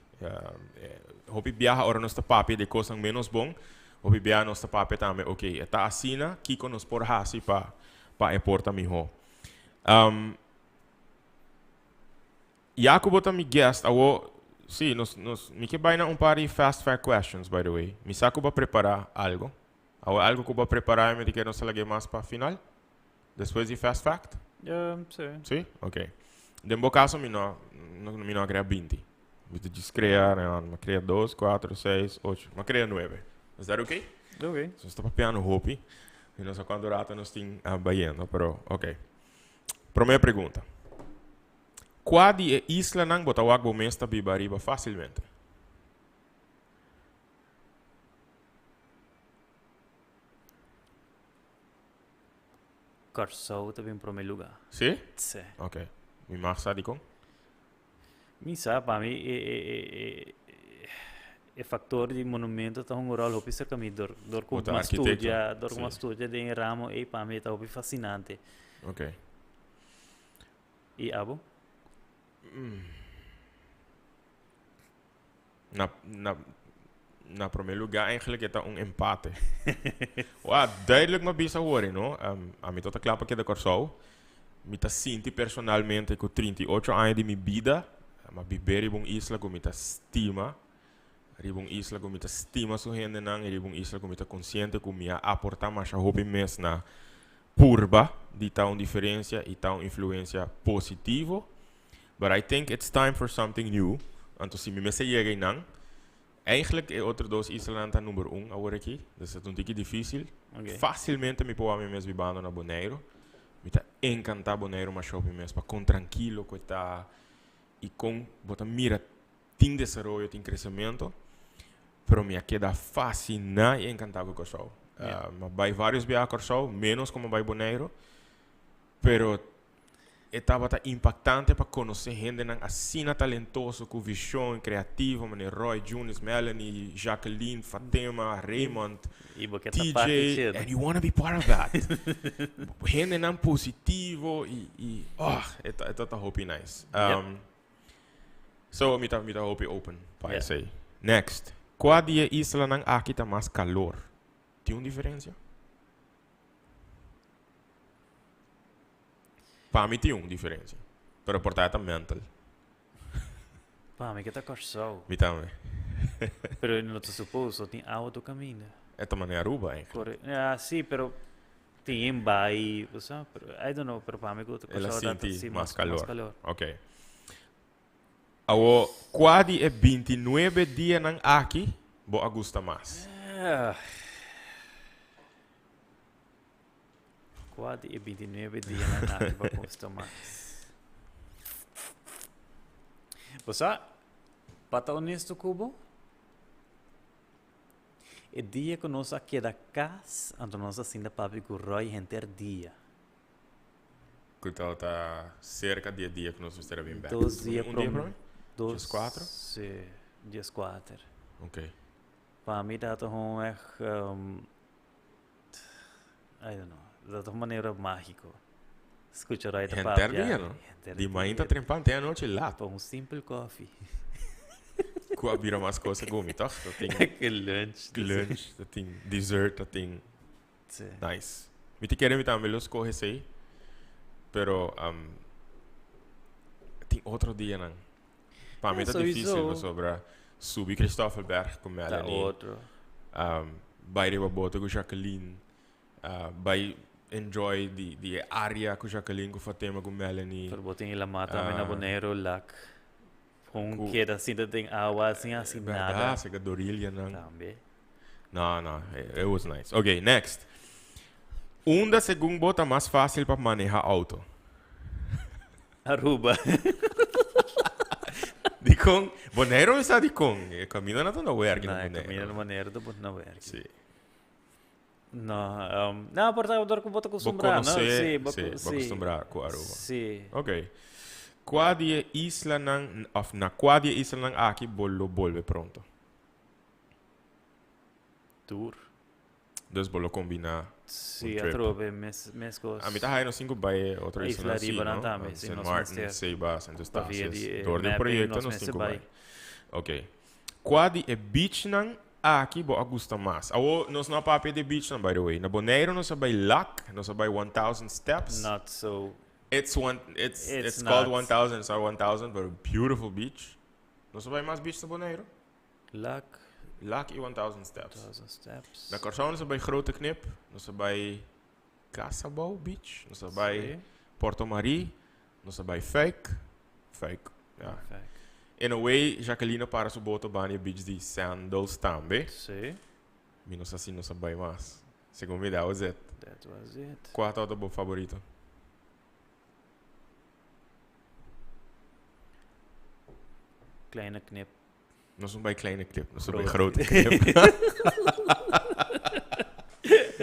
Speaker 1: Hopi biaha ora nos ta papia di cosnan menos bon, hopi biaha nos ta papia tambe, ok, e ta asina, kico nos por haci pa pa e por ta miho. Ya cu bo ta mi guest awo, si, nos nos mi ke bai na un par di fast fact questions by the way. Mi sa cu bo a prepara algo. Awo algo cu bo a prepara y mi ta kere nos ta lag'e mas pa final? Despues di fast fact?
Speaker 2: Si.
Speaker 1: Si? Ok. Den bo caso mi no, mi no a crea 20. Mi ta djis crea, mi a crea dos, cuatro, seis, ocho, mi a crea nuebe. Is that ok?
Speaker 2: Ok.
Speaker 1: Nos ta papiando hopi. Mi no sa cuanto rato nos tin bayendo, pero ok. Prome pregunta. Cua di e islanan bo ta wak bo mes ta biba ariba facilmente?
Speaker 2: Kòrsou ta bin promé lugá.
Speaker 1: Sí?
Speaker 2: Sí.
Speaker 1: Ok. Mi mag sa dikon?
Speaker 2: Mi sa, pa mi e e e e e faktor di monumento ta hunga un ròl hopi serka mi dor dor ku
Speaker 1: Bo ta
Speaker 2: mi a
Speaker 1: arkitekto.
Speaker 2: studia dor ku mi a
Speaker 1: Sí.
Speaker 2: studia den e ramo ei pa mi ta hopi fasinante.
Speaker 1: Ok.
Speaker 2: I abo?
Speaker 1: Na, na, na primer lugar eigenlijk e ta un empate. Wa, duidelijk m'a bisa hoor, no? Ami ta ta kla pa keda Kòrsou. Mi ta sinti personalmente ku 38 aña di mi bida, m'a bibe riba un isla ku mi ta stima, riba un isla ku mi ta stima su hendenan i riba un isla ku mi ta konsiente ku mi a aportá masha hopi mes na purba di ta un diferensia i ta un influensia positivo. But I think it's time for something new. Anto si mi mester yega einan, eigenlijk e otro dos islanan ta number un awor aki. Dus ta un tiki dificil.
Speaker 2: Okay.
Speaker 1: Facilmente mi por wak mi mes bibando na Boneiru. Mi ta encanta Boneiru masha hopi mes pa con trankilo cu e ta y con bo ta mira tin desaroyo, tin crecemento. Pero mi a keda fascina y encanta cu Corsou.
Speaker 2: Yeah.
Speaker 1: Mi a bay varios biaha Corsou, menos como bay Boneiru. Pero e tabata impactante pa conoce hendenan asina talentoso cu vision, creativo, manera Roy, Junis, Melanie, Jacqueline, Fatema, Raymond,
Speaker 2: Y bo ke ta parti
Speaker 1: TJ,
Speaker 2: dje,
Speaker 1: and you wanna be part of that. Hendenan positivo y, y oh, e ta, e ta hopi nice.
Speaker 2: Yep.
Speaker 1: So mi ta, mi ta hopi open pa
Speaker 2: Yeah.
Speaker 1: esey. Next. Cua di e islanan aki ta mas calor? Tin un diferencia? Pa mi tin un diferencia. Pero por ta e ta mental.
Speaker 2: Pa mi ke ta Kòrsou.
Speaker 1: Mi tambe.
Speaker 2: Pero no ta suppose, no tin awa tur kaminda.
Speaker 1: E ta manera Aruba eigenlijk.
Speaker 2: Kore, ja, si, pero tin en bai, bo sa, pero I don't know, pero pa mi ku ta
Speaker 1: El a
Speaker 2: Kòrsou ta
Speaker 1: sinti
Speaker 2: si
Speaker 1: mas
Speaker 2: mas
Speaker 1: calor.
Speaker 2: calor.
Speaker 1: Ok. Awo, kua di e bintinuebe dianan aki bo a gusta mas?
Speaker 2: Kua di e bintinuebe dianan aki bo a gusta mas? Bo sa, pa ta honesto ku bo, e dia ku nos a keda kas, anto nos a sinta papia ku Roy henter dia.
Speaker 1: Ku tabata serka di e dia ku nos mester a bin bek.
Speaker 2: Dos dia
Speaker 1: Un dia
Speaker 2: prome.
Speaker 1: prome?
Speaker 2: Dos,
Speaker 1: Dieskuater?
Speaker 2: Sí, dieskuater.
Speaker 1: Ok.
Speaker 2: Pa mi dat ta gewoon echt, um, I don't know, dat ta un manera mágiko. Skucha Roy ta
Speaker 1: Henter
Speaker 2: papia.
Speaker 1: dia, no?
Speaker 2: Henter
Speaker 1: Di mainta
Speaker 2: dia.
Speaker 1: trempan te anochi laat.
Speaker 2: Pa un simpel koffie.
Speaker 1: Ku a bira mas kos segun mi, toch? Dat tin
Speaker 2: Ku lunch.
Speaker 1: lunch, dat tin dessert, dat tin
Speaker 2: Sí.
Speaker 1: Nice. Mi ta kere mi tambe lo scoge esey, pero um, tin otro dianan. Pa mi
Speaker 2: Ja,
Speaker 1: ta difícil
Speaker 2: sowieso.
Speaker 1: pasobra subi Christoffelberg cu
Speaker 2: Ta
Speaker 1: Melanie,
Speaker 2: otro.
Speaker 1: um, bai riba boto cu Jacqueline, bai enjoy di, di e area cu Jacqueline, cu Fatema, cu Melanie.
Speaker 2: Pero bo tin e lamá tambe na
Speaker 1: Ah.
Speaker 2: Boneiru, lak. Gewoon
Speaker 1: Cu-
Speaker 2: keda sinta den awa sin hasi nada.
Speaker 1: Berdad, sega Dorilia nan.
Speaker 2: Tambe.
Speaker 1: No, no, it was nice. Ok, next. Unda segun bo ta mas fácil pa maneha auto?
Speaker 2: Aruba.
Speaker 1: Dikon? Boneiru mi sa dikon. E kaminda no ta werk na
Speaker 2: No, e
Speaker 1: Boneiru.
Speaker 2: kaminda na Boneiru ta na werk.
Speaker 1: Sí.
Speaker 2: No, no, por ta dor ku bo ta
Speaker 1: Bo
Speaker 2: kustumbrá, no?
Speaker 1: konosé,
Speaker 2: Sí, bo
Speaker 1: sí, bo
Speaker 2: sí.
Speaker 1: kustumbrá ku Aruba.
Speaker 2: Sí.
Speaker 1: Ok. Kua di e islanan, òf na kua di e islanan aki bo lo bolbe pronto?
Speaker 2: Tur.
Speaker 1: Dus bo lo kombiná
Speaker 2: Sí,
Speaker 1: un trip.
Speaker 2: atrobe, mes, meskos.
Speaker 1: A mi ta haya nos tin ku bai e otro
Speaker 2: Isla
Speaker 1: islanan sí,
Speaker 2: riba nan
Speaker 1: no?
Speaker 2: tambe, sí,
Speaker 1: Sint
Speaker 2: nos
Speaker 1: Maarten,
Speaker 2: mester.
Speaker 1: Saba, Sint
Speaker 2: Pa via
Speaker 1: Eustatius.
Speaker 2: di e
Speaker 1: Dor di e
Speaker 2: mapping
Speaker 1: proyekto
Speaker 2: nos
Speaker 1: nos tin
Speaker 2: mester
Speaker 1: ku
Speaker 2: bai.
Speaker 1: bai. Ok. Kua di e beachnan aki bo a gusta mas? Awo nos no a papia di e beachnan by the way. Na Boneiru nos a bai Lac, nos a bai 1000 Steps.
Speaker 2: Not so.
Speaker 1: It's one, it's,
Speaker 2: It's
Speaker 1: it's called
Speaker 2: not.
Speaker 1: 1000, it's not 1000, but a beautiful beach. Nos a bai mas beach na Boneiru?
Speaker 2: Lac.
Speaker 1: Lac i 1000 Steps.
Speaker 2: 1000 Steps.
Speaker 1: Na Kòrsou nos a bai Grote Knip, nos a bai Casabou Beach, nos a bai
Speaker 2: Sí.
Speaker 1: Porto Marie, nos a bai Fuik. Fuik, ja.
Speaker 2: Fuik.
Speaker 1: In a way, Jacqueline a para su boto bani e beach di Sandals tambe.
Speaker 2: Sí.
Speaker 1: Mi no sa si nos a bai mas. Segun mi, that was it.
Speaker 2: That was it.
Speaker 1: Kua tabata bo favorito?
Speaker 2: Kleine Knip.
Speaker 1: Nos no bai Kleine Knip, nos bai
Speaker 2: Grote
Speaker 1: Grote Knip.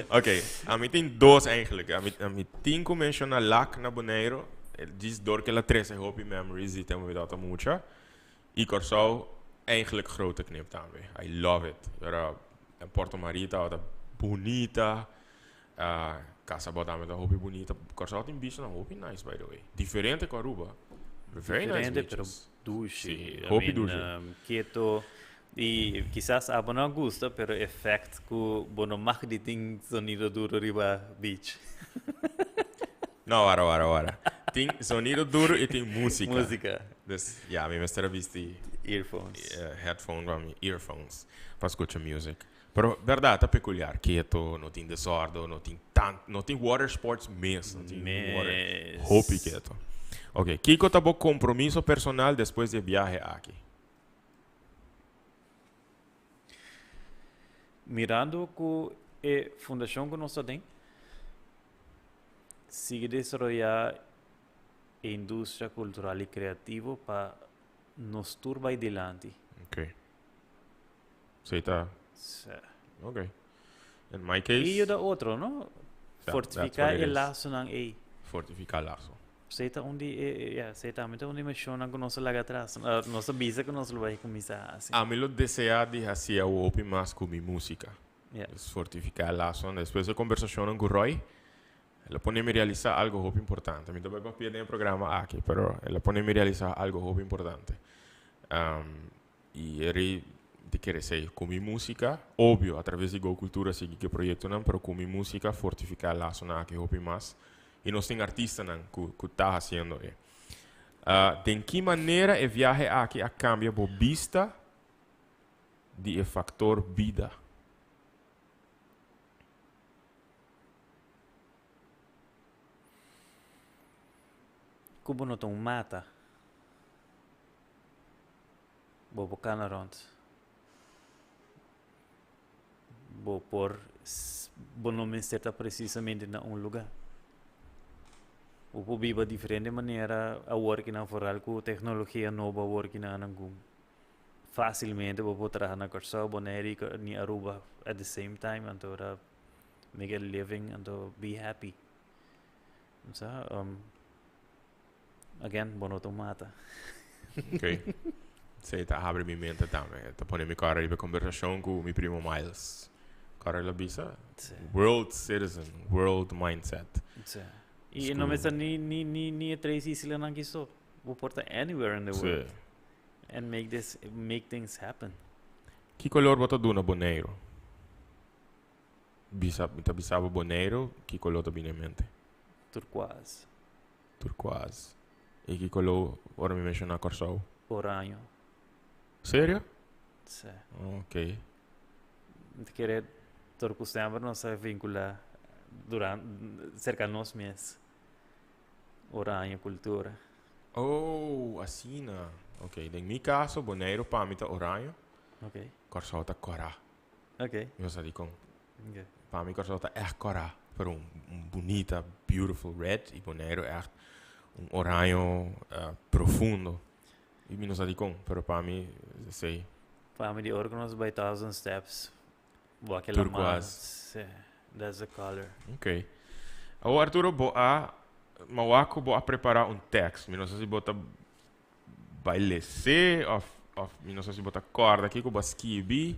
Speaker 1: Ok, ami tin dos eigenlijk. Ami, ami tin ku menciona Lac na Boneiru. Djis dor ku el a trese hopi memories di tempu mi tabata mucha. I Kòrsou eigenlijk Grote Knip tambe. I love it. Pero Porto Marie tabata bunita. Casa Abou tambe ta hopi bunita. Kòrsou tin beachnan hopi nice by the way. Diferente ku Aruba. Very nice
Speaker 2: Diferente pero
Speaker 1: beaches.
Speaker 2: dushi.
Speaker 1: Sí,
Speaker 2: I
Speaker 1: hopi
Speaker 2: mean,
Speaker 1: dushi.
Speaker 2: Keto y kisas abo no a gusta pero e fact cu bo no mag di tin sonido duro riba beach.
Speaker 1: No, wara, wara, wara. Tin sonido duro y tin musica.
Speaker 2: Musica.
Speaker 1: Dus, ya, mi mester a bisti
Speaker 2: Earphones.
Speaker 1: headphone pa mi, earphones, pa scucha music. Pero berdad ta peculiar, keto, no tin desordo, no tin tan, no tin water sports mes, no tin water.
Speaker 2: Mes.
Speaker 1: Hopi keto. Ok, kiko ta bo compromiso personal despues di e biahe aki?
Speaker 2: Mirando cu e fundacion cu nos ta den, sigui desaroya e industria cultural y creativo pa nos tur bay dilanti.
Speaker 1: Ok. Esey ta.
Speaker 2: Sí.
Speaker 1: Ok. In my case.
Speaker 2: Y yuda otro, no?
Speaker 1: Ja,
Speaker 2: Fortifica
Speaker 1: that's what it
Speaker 2: e
Speaker 1: is.
Speaker 2: lazonan ey.
Speaker 1: Fortifica lazo.
Speaker 2: Esey ta un di e, ja, esey tambe ta un di misionnan cu nos a laga atras. Nos a bisa cu nos lo bay cuminsa haci.
Speaker 1: Ami lo desea di haci awo hopi mas cu mi musica.
Speaker 2: Ja.
Speaker 1: Dus fortifica e lazonan. Despues e conversacionnan cu Roy, el a pone mi realisa algo hopi importante. Mi ta bay papia den e programa aki, pero el a pone mi realisa algo hopi importante. Y e rei di kere esey, cu mi musica, obvio, a traves di Go Cultura sigui cu e proyectonan, pero cu mi musica fortifica lazonan aki hopi mas. Y nos tin artistanan cu cu ta haciendo e. Den ki manera e viahe aki a cambia bo bista di e factor bida?
Speaker 2: Cu bo no ta un mata. Bo por cana rond. Bo por, bo no mester ta precisamente na un lugar. Bo por biba diferente manera awor ki nan foral cu tecnologia nobo awor ki nan cu facilmente bo por traha na Corsou, Bonaire y ni Aruba at the same time anto ora make a living anto be happy. Sa, Again, bo no ta un mata.
Speaker 1: Ok. Esei ta habri mi mente tambe. Ta pone mi kòrda riba e kombersashon ku mi primo Miles. Kòrda el a bisa?
Speaker 2: Sí.
Speaker 1: World citizen, world mindset.
Speaker 2: Sí. I no mester ni, ni, ni, ni e tres islanan aki so. Bo por ta anywhere in the world.
Speaker 1: Sí.
Speaker 2: And make this, make things happen.
Speaker 1: Ki kolor bo ta duna Boneiru? Bisa, mi ta bisa bo Boneiru, ki kolor ta bini en mente?
Speaker 2: Turquoise.
Speaker 1: Turquoise. I ki koló ora mi menshoná Kòrsou?
Speaker 2: Oraño.
Speaker 1: Serio?
Speaker 2: Sí.
Speaker 1: Ok.
Speaker 2: Mi ta kere tur ku semper nos a vinkulá duran serka nos mes. Oraño kultura.
Speaker 1: Oh, asina. Ok, den mi kaso Boneiru pa mi ta oraño.
Speaker 2: Ok.
Speaker 1: Kòrsou ta kòrá.
Speaker 2: Ok.
Speaker 1: Mi no sa dikon.
Speaker 2: Ok.
Speaker 1: Pa mi Kòrsou ta ègt kòrá, pero un un bunita, beautiful red i Boneiru ègt un oraño profundo. I mi no sa dikon, pero pa mi esei.
Speaker 2: Pa mi di ora ku nos bai Thousand Steps, bo a keda
Speaker 1: Turquoise.
Speaker 2: Sí, that's the color.
Speaker 1: Ok. Awor Arturo, bo a mawak ku bo a prepará un tèks. Mi no sa si bo ta bai les'é òf òf mi no sa si bo ta kòrda kiko bo a skibi.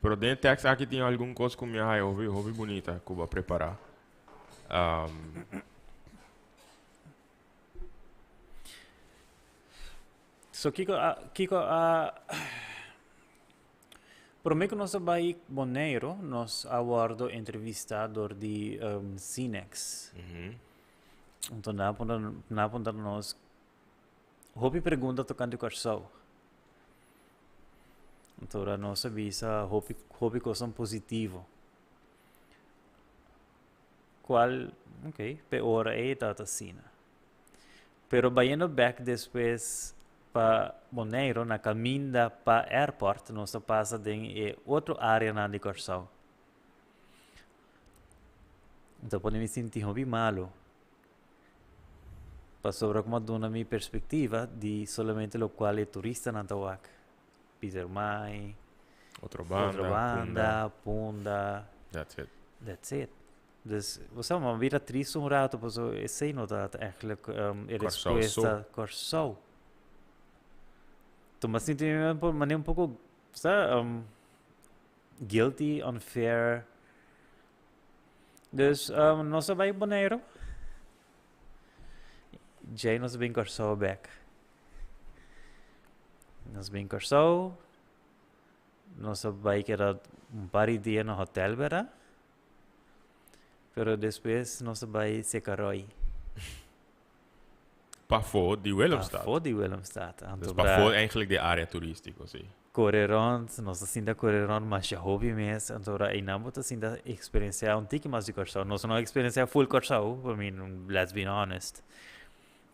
Speaker 1: Pero den e tèks aki tin algun kos ku mi a haya hopi hopi bunita ku bo a prepará.
Speaker 2: So kiko a kiko a Promé ku nos a bai Boneiru nos a wòrdu entrevistá dor di Cinex. Anto nan a puntra nan a puntra nos hopi pregunta tokante Kòrsou. Anto ora nos a bisa hopi hopi kosnan positivo. Kual ok p'e ora ei tabata asina. Pero bayendo bek despues pa Boneiru na kaminda pa airport nos ta pasa den e otro areanan di Kòrsou. Mi ta pone mi sinti hopi malu pasobra ku mi a duna mi perspektiva di solamente lokual e turistanan ta wak, Pietermaai,
Speaker 1: Otrobanda,
Speaker 2: Otrobanda, Punda.
Speaker 1: That's it.
Speaker 2: That's it. Dus, bo sa, mi a bira tristu un rato pasobra esei no ta eigenlijk e
Speaker 1: Kòrsou so.
Speaker 2: respuesta Kòrsou. Enton mi a sinti mi un manera un poko, sa, guilty, unfair. Dus nos a bai Boneiru, djei nos a bin Kòrsou bèk. Nos bin Kòrsou, nos a bai keda un par di dia na hotel bera. Pero despues nos a bai Sekaroi.
Speaker 1: Pafó di Willemstad.
Speaker 2: Pafó di Willemstad. Anto
Speaker 1: Dus pafó eigenlijk di área turístiko, sí.
Speaker 2: Kore rònt, nos ta sinta kore rònt masha hopi mes. Anto ora einan bo ta sinta eksperensiá un tiki mas di Kòrsou. Nos no a eksperensiá full Kòrsou, I mean, let's be honest.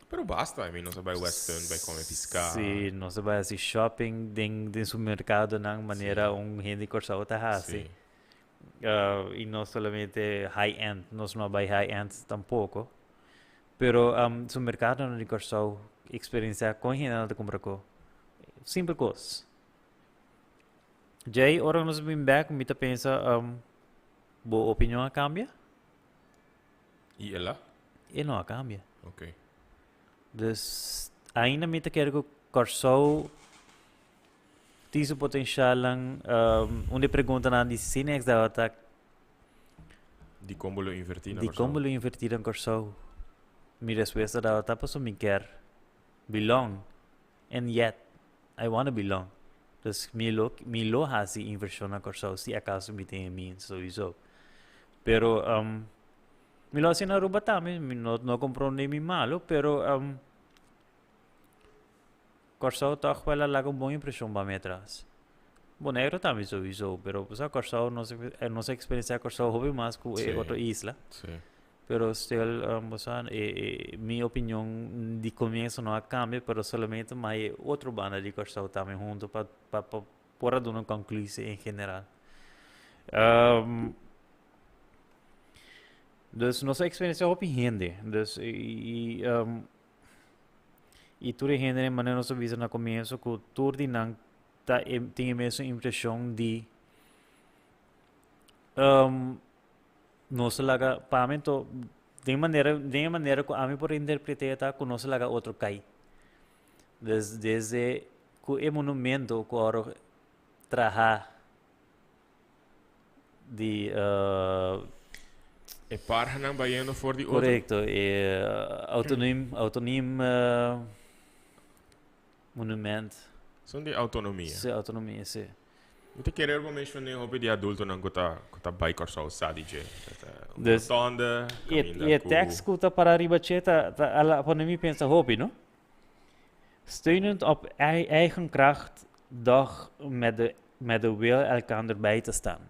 Speaker 1: Pero basta, I mean, nos a bai Westpunt, bai kome piská.
Speaker 2: Sí, nos a bai hasi shopping den den supermerkadonan manera un hende di Kòrsou ta hasi.
Speaker 1: Sí.
Speaker 2: Y no solamente high end, nos no a bai high end tampoco. Pero um, su mercadonan di Kòrsou experiencia kon hendenan ta kumpra ko. Simpel kos. Djei, ora nos bin bek, mi ta pensa, um, bo opinion a kambia?
Speaker 1: Y el a?
Speaker 2: E no a kambia.
Speaker 1: Ok.
Speaker 2: Dus, ainda mi ta kere ku Kòrsou Tin su potenshalnan. Un di e preguntanan di Cinex tabata.
Speaker 1: Di kon bo lo invertí na Kòrsou?
Speaker 2: Di kon bo lo invertí na Kòrsou? Mi respuesta tabata pasobra mi kier belong and yet I wanna belong. Dus mi lo mi lo hasi invershon na Kòrsou si akaso mi tin e means souiso. Pero mi lo hasi na Aruba tambe, mi no no komprondé mi malo pero. Kòrsou tòg wèl a laga un bon impreshon pa mi atras. Boneiru tambe souiso, pero bo sa Kòrsou nos nos a eksperensiá Kòrsou hopi mas ku e otro isla. Pero still bo sa e e mi opinion di komienso no a kambia pero solamente mas e otro banda di Kòrsou tambe huntu pa pa pa por a duna un konklusie en general. Dus nos a eksperensiá hopi hende, dus i I tur e hende manera nos a bisa na comienzo cu tur di nan ta e, tin e mesun impresion di um, nos a laga, pa mi to, den manera, den e manera cu ami por interprete ta cu nos a laga otro cay. Des, desde cu e monumento cu oro traha di
Speaker 1: E parhanan bayendo for di otro.
Speaker 2: Correcto, e autonoom, autonoom monument.
Speaker 1: Son di autonomia.
Speaker 2: Sí, autonomia, sí.
Speaker 1: Mi ta kere bo menshoné hopi di adultonan ku ta ku ta bai Kòrsou sa di dje. Un
Speaker 2: Dus,
Speaker 1: rotonde,
Speaker 2: e,
Speaker 1: kaminda
Speaker 2: e
Speaker 1: ku.
Speaker 2: tekst ku ta para riba dje ta, ta a pone mi pensa hopi, no? Steunend op eigen kracht, doch met de met de wil elkander bij te staan.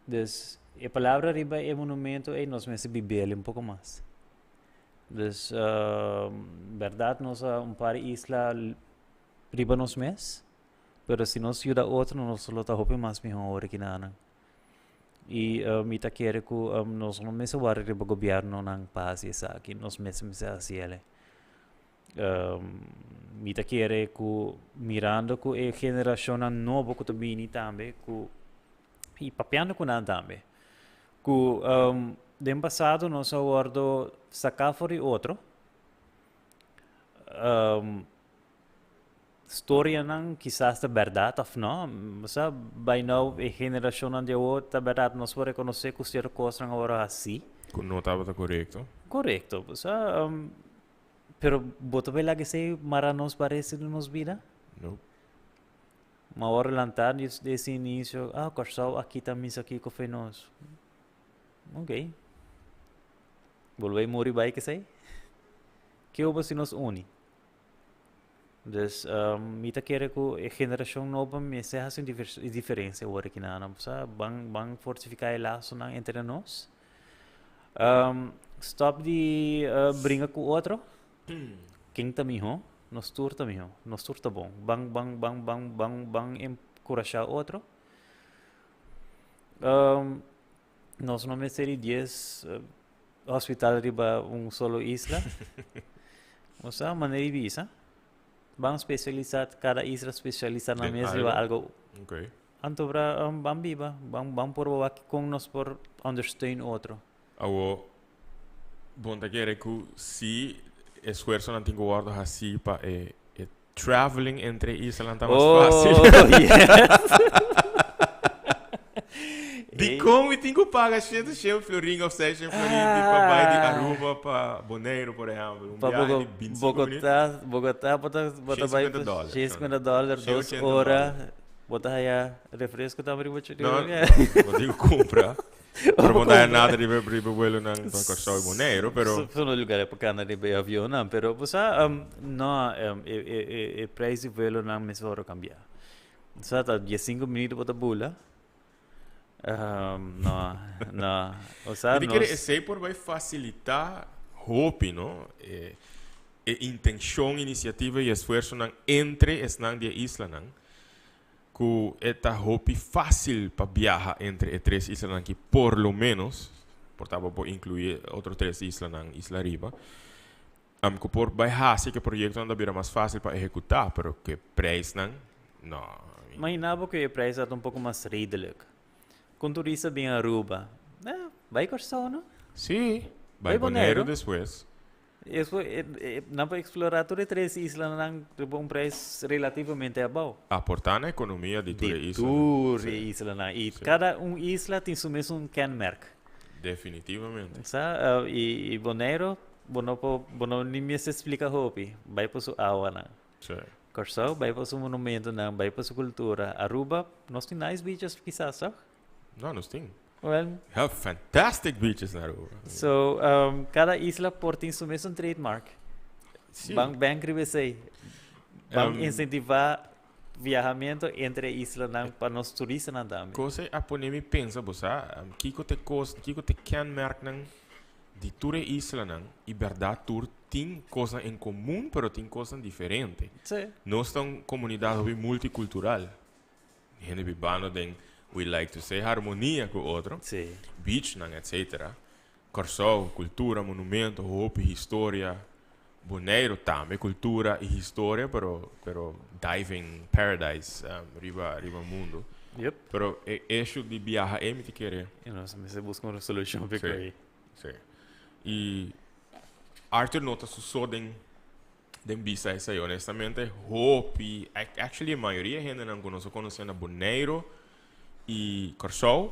Speaker 2: Dus e palabra riba e monumento ei nos mester bibel un poco mas. Dus berdad nos a un par isla riba nos mes. Pero si nos yuda otro, nos lo ta hopi mas mihó awor aki nan. I mi ta kere ku nos no mester wòrdu riba gobièrnunan pa hasi esaki, nos mes mester hasi el. Mi ta kere ku mirando ku e generashonnan nobo ku ta bini tambe ku i papiando ku nan tambe ku den pasado nos a wòrdu saká for di otro. Storianan kisas ta bèrdat òf nò. Bo sa, by now e generashonnan di awor ta bèrdat nos por rekonosé ku sierto kosnan a wòrdu hasí.
Speaker 1: Ku no tabata korekto.
Speaker 2: Korekto. Bo sa, pero bo ta bai laga esei mara nos pa resto di nos bida?
Speaker 1: No.
Speaker 2: Mi a wòrdu lantá desde inisio, ah, Kòrsou a kita misa kiko fe nos. Ok. Bo lo bai muri bai kesei? Ke oba si nos uni? Dus mi ta kere ku e generashon nobo mester hasi un diferensia awor aki nan. Sa ban ban fortifiká e lasonan entre nos. Stòp di bringa ku otro. Ken ta mihó? Nos tur ta mihó. Nos tur ta bon. Ban ban ban ban ban ban enkurashá otro. Nos no mester di dies hospital riba un solo isla. Osea, manera di bisa, ban specialisa, cada isla specialisa nan mes riba algo.
Speaker 1: Okay.
Speaker 2: Anto bra ban biba, ban ban por wak con nos por ondersteun otro.
Speaker 1: Awo, bon ta kere ku si esfuersonan tin ku wòrdu hasí pa e e traveling entre islanan ta mas fácil.
Speaker 2: Oh, yes.
Speaker 1: Dikon mi tin ku paga shete shen florin òf seis shen florin di pa bai di Aruba pa Boneiru, por ehèmpel? Un
Speaker 2: Pa
Speaker 1: biahe
Speaker 2: Bogo
Speaker 1: di bintisinko minuut.
Speaker 2: Bogotá, Bogotá bo ta bo ta bai
Speaker 1: 150 dòler.
Speaker 2: shen sinkuenta dòler,
Speaker 1: Shen
Speaker 2: dos
Speaker 1: ochenta
Speaker 2: ora.
Speaker 1: dòler.
Speaker 2: Bo ta haya refresco tambe riba
Speaker 1: No, bo tin ku kumpra. Pero bo no haya nada riba riba vuelonan pa Kòrsou i Boneiru, pero.
Speaker 2: Su no lugar pa kanda riba e avionnan, pero bo sa no e e e prijs di vuelonan mester wòrdu kambiá. Sa ta diesinku minuto bo ta bula. No, no. O sa
Speaker 1: Mi ta kere
Speaker 2: nos.
Speaker 1: esei por bai fasilitá hopi, no? E e intenshon, inisiativa i esfuersonan entre esnan di e islanan. Ku e ta hopi fásil pa biaha entre e tres islanan aki por lo ménos, por ta bo por inkluí e otro tres islanan, isla riba, ku por bai hasi ku e proyektonan ta bira mas fásil pa ehekutá, pero ku e preisnan, no.
Speaker 2: Imaginá bo ku e preis ta un poko mas redelijk. Ku un turista bin Aruba, eh, bai Kòrsou no?
Speaker 1: Sí, bai Boneiru despues.
Speaker 2: Espo nan por explora tur e tres islanan riba un prijs relativamente abao.
Speaker 1: Aporta na economia di tur e
Speaker 2: Di
Speaker 1: islanan.
Speaker 2: tur e islanan. Y cada un isla tin su mesun kenmerk.
Speaker 1: Definitivamente.
Speaker 2: Sa, y Bonaire, bo no por, bo no ni mester splica hopi. Bai pa su awanan. Kòrsou bai pa su monumentonan, bai pa su cultura. Aruba, nos tin nice beaches kisas, toch?
Speaker 1: No, nos tin.
Speaker 2: Well.
Speaker 1: Have fantastic beaches na Aruba.
Speaker 2: So, cada isla por tin su mesun trademark.
Speaker 1: Sí.
Speaker 2: Ban bank riba esey. Ban incentiva viahamento entre e islanan pa nos turistanan tambe.
Speaker 1: Cosa a pone mi pensa, bo sa, kiko t'e cos, kiko t'e kenmerknan di tur e islanan y berdad tur tin cosnan en comun pero tin cosnan diferente.
Speaker 2: Sí.
Speaker 1: Nos ta un comunidad hopi multicultural. Hende bibando den, we like to say, harmonia ku otro.
Speaker 2: Sí.
Speaker 1: Beachnan, etcetera. Kòrsou, kultura, monumento, hopi historia. Boneiru tambe kultura i historia, pero pero diving paradise riba riba mundu.
Speaker 2: Yep.
Speaker 1: Pero e issue di biaha ei mi ta kere.
Speaker 2: I nos mester buska un solushon pa
Speaker 1: Sí,
Speaker 2: ei.
Speaker 1: sí. I Arthur no ta su so den Den bisa esei, honestamente, hopi, actually e mayoria hendenan ku nos a konosé na Boneiru i Kòrsou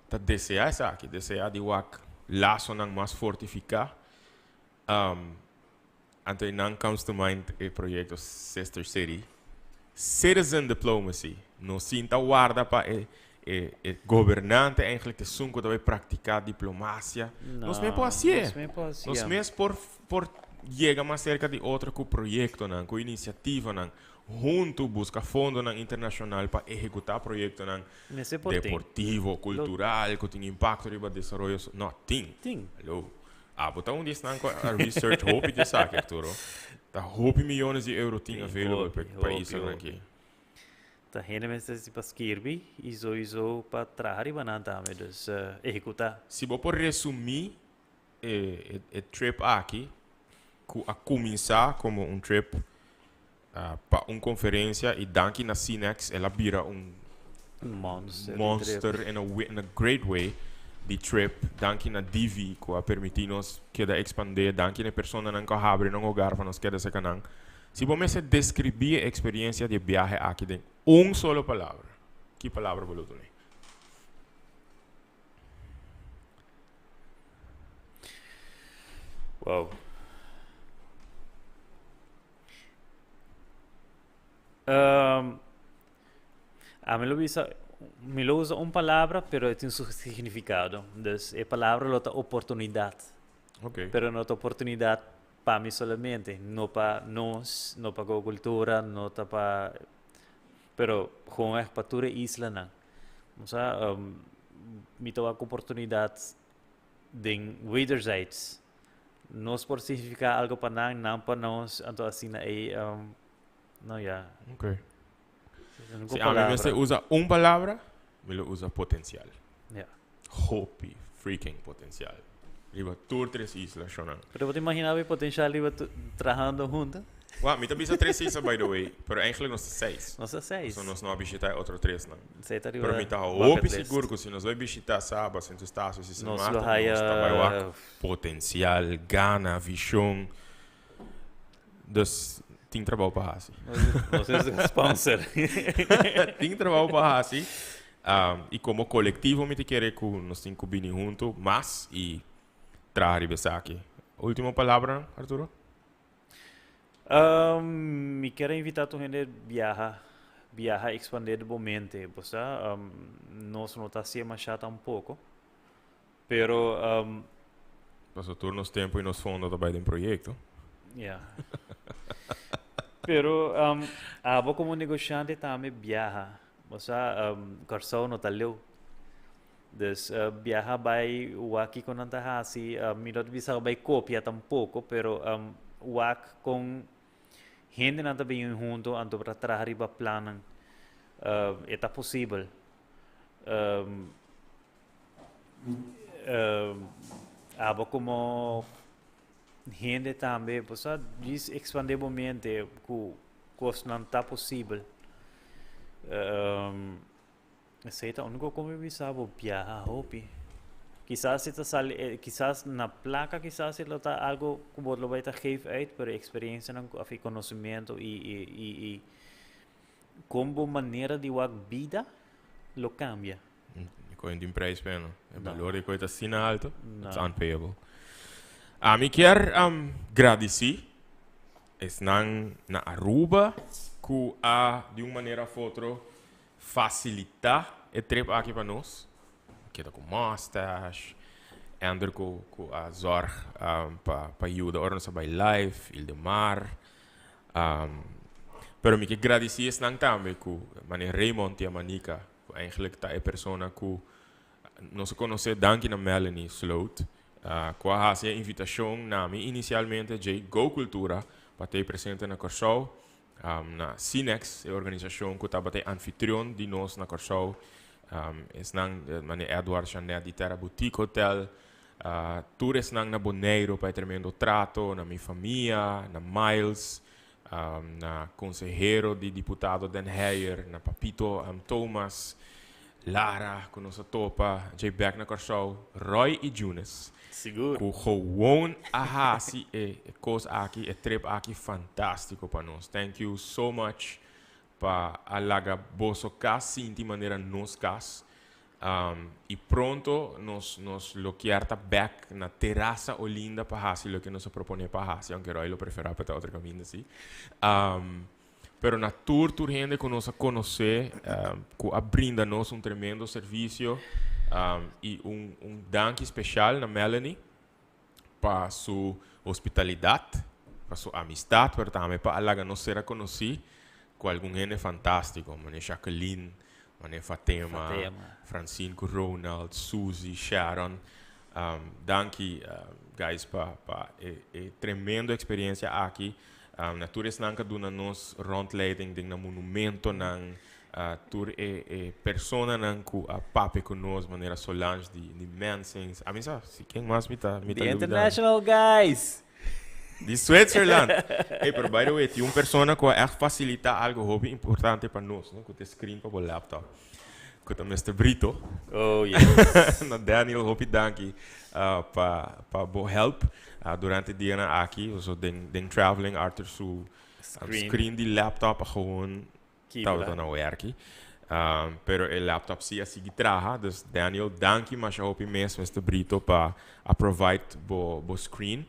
Speaker 1: ta deseá esaki, deseá di wak lasonan mas fortifiká. Anto einan comes to mind e proyekto Sister City, Citizen Diplomacy. Nos sinta warda pa e E e gobernante eigenlijk esun ku ta bai praktiká diplomasia. Nos mes por hasié.
Speaker 2: Nos mes por hasié.
Speaker 1: Nos mes por por yega mas serka di otro ku proyektonan, ku inisiativanan, huntu buska fondonan internashonal pa ehekutá proyektonan
Speaker 2: Mester por tin.
Speaker 1: deportivo, kultural, ku tin impakto riba desaroyo so. No, tin.
Speaker 2: Tin.
Speaker 1: Hallo. Abo ta un di esnan ku a research hopi di esaki, Arturo. Ta hopi miyones di euro tin
Speaker 2: Tin,
Speaker 1: available
Speaker 2: hopi,
Speaker 1: pa
Speaker 2: hopi,
Speaker 1: islanan
Speaker 2: hopi.
Speaker 1: aki.
Speaker 2: Ta hende mester si pa skirbi y sowieso pa traha riba nan tambe, dus ehecuta.
Speaker 1: Si bo por resumi e e trip aki cu a cuminsa como un trip pa un conferencia y danki na Cinex el a bira un
Speaker 2: Monster di trip.
Speaker 1: monster in a in a great way di trip. Danki na Divi cu a permiti nos keda expande, danki na e personanan cu a habri nan hogar pa nos keda cerca nan. Si bo mester describí e experiencia di e biahe aki den un solo palabra, ki palabra bo lo dun'é?
Speaker 2: Wow. Um, ami lo bisa, mi lo usa un palabra, pero e tin su significado. Dus e palabra lo ta oportunidad.
Speaker 1: Ok.
Speaker 2: Pero no ta oportunidad pa mi solamente, no pa nos, no pa Go Cultura, no ta pa, pero gewoon echt pa tur e islanan. Osea, mi ta wak oportunidad den wederzijds. Nos por significa algo pa nan, nan pa nos, anto asina ey, no ya.
Speaker 1: Ok. Si ami mester usa un palabra, mi lo usa potencial.
Speaker 2: Ja.
Speaker 1: Hopi freaking potencial. Riba tur tres isla, shonan.
Speaker 2: Pero bo ta imagina bo e potencial riba trahando hunto?
Speaker 1: Wak, mi ta bisa tres isla by the way, pero eigenlijk nos ta seis.
Speaker 2: Nos ta seis.
Speaker 1: So nos no a bishita e otro tresnan.
Speaker 2: Esey ta riba
Speaker 1: Pero mi ta
Speaker 2: bucket
Speaker 1: hopi
Speaker 2: list.
Speaker 1: sigur cu si nos bay bishita Saba, Sint Eustatius y Sint
Speaker 2: Nos lo
Speaker 1: Maarten,
Speaker 2: haya
Speaker 1: nos ta bay wak potencial, gana, vision. Dus tin trabou pa hasi.
Speaker 2: Nos es de sponsor.
Speaker 1: Tin trabou pa hasi. Um, y como colectivo mi te kere ku nos tin ku bini hunto mas y traha riba esaki. Ultimo palabra, Arturo?
Speaker 2: Um, mi kier a invita tur hende biaha, biaha expande bo mente. Bo sa, um, nos no ta hacié masha tampoco. Pero um,
Speaker 1: Paso tur nos tempo y nos fondo ta bay den proyecto.
Speaker 2: Ja. Pero um, abo como negociante tambe biaha. Osea, um, Kòrsou no ta leu. Dus uh, biaha bai wak kiko nan ta hasi. Uh, mi no ta bisa bai kopia tampoko, pero um, wak kon hendenan ta bini hunto anto pa traha riba plannan. Uh, e ta posibel. Um, Abo como hende tambe bo sa djis expande bo mente cu cosnan ta posibel. Esey ta unico cu mi bisa bo biaha hopi. Kisas si ta sali kisas na placa kisas si lo ta algo cu bo lo bay ta geef uit pero e experiencianan of e conocimento y y y con bo manera di wak bida lo cambia.
Speaker 1: E koe no tin prijs p'e no. E
Speaker 2: No.
Speaker 1: balor di e koe ta asina alto, it's
Speaker 2: No.
Speaker 1: unpayable. Ami kier um, gradisí esnan na Aruba ku a di un manera of otro fasilitá e trip aki pa nos. Keda ku Mustache, Ender ku ku a zorg um, pa pa yuda ora nos a bai live, Ildemar. Um, pero mi ke gradisí esnan tambe ku manera Raymond Tiamanica Cu eigenlijk ta e persona cu nos a conoce danki na Melanie Sloot, cu a haci e invitacion na mi inicialmente dje Go Cultura pa t'ey presente na Corsou, na Cinex, e organisacion cu tabata e anfitrion di nos na Corsou. Esnan, mane Edward, Jeanette di Terra Boutique Hotel, tur esnan na Boneiro pa e tremendo trato, na mi famia, na Miles, na konsehero di diputado Den Heyer, na Papito Thomas, Lara ku nos a topa djei bek na Kòrsou, Roy i Junes.
Speaker 2: Sigur.
Speaker 1: Ku gewoon a hasi e kos aki, e trip aki fantástiko pa nos. Thank you so much pa a laga boso kas sinti manera nos kas. Y pronto nos nos lo kier ta bek na Terasa Olinda pa haci loke nos a propone pa haci, aunke Roy lo prefera pa ta otro caminda si. Pero na tur tur hende cu nos a conoce, cu a brinda nos un tremendo servicio, y un un danki special na Melanie pa su hospitalidad, pa su amistad, pero tambe pa a laga nos ser a conoci cu algun hende fantastico, manera Jacqueline, manera Fatema,
Speaker 2: Fatema.
Speaker 1: Francine cu Ronald, Suzy, Sharon. Danki guys pa pa e e tremendo experiencia aki. Na tur esnan cu a duna nos rondleiding den nan monumentonan. Tur e personanan ku a papia ku nos, manera Solange di Mensings. Ami sa si ken mas mi ta mi ta
Speaker 2: The
Speaker 1: lubidando.
Speaker 2: international guys!
Speaker 1: Di Switzerland! Ey, pero by the way, tin un persona ku a ègt fasilitá algu hopi importante pa nos, no? Ku ta e screen pa bo laptop. Ku ta Mister Brito.
Speaker 2: Oh yes.
Speaker 1: Na Daniel, hopi danki pa bo help durante e dianan aki. So den traveling, Arthur su
Speaker 2: Screen.
Speaker 1: screen di laptop a gewoon
Speaker 2: Kibra.
Speaker 1: Tabata na werki. Pero e laptop si a sigui traha. Dus Daniel, danki masha hopi mes, Mister Brito, pa a provide bo screen.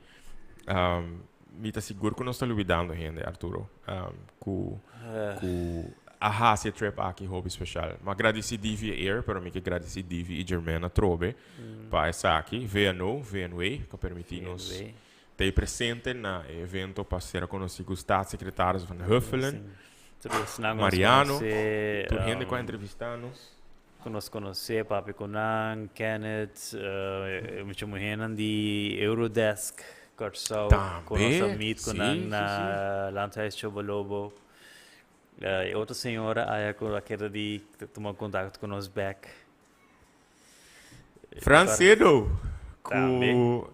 Speaker 1: Mi ta sigur ku nos ta lubidando hende, Arturo, ku a hasi e trip aki hopi special. Mi a gradisi DV Air, pero mi ke gradisi DV i Germaine atrobe pa esaki. VNO, VNW, ku a permití nos ta ei presente na e evento pa ser konosí ku Staatssecretaris Van Huffelen. Mariano, tur hende ku a entrevistá nos.
Speaker 2: Ku nos konosé, papia ku nan, Kenneth, e mucha muhénan di Eurodesk Kòrsou, ku nos a meet ku nan na Landhuis Chobolobo. E otro señora aya ku a keda di tuma kontakto ku nos bèk.
Speaker 1: Frans Edo, ku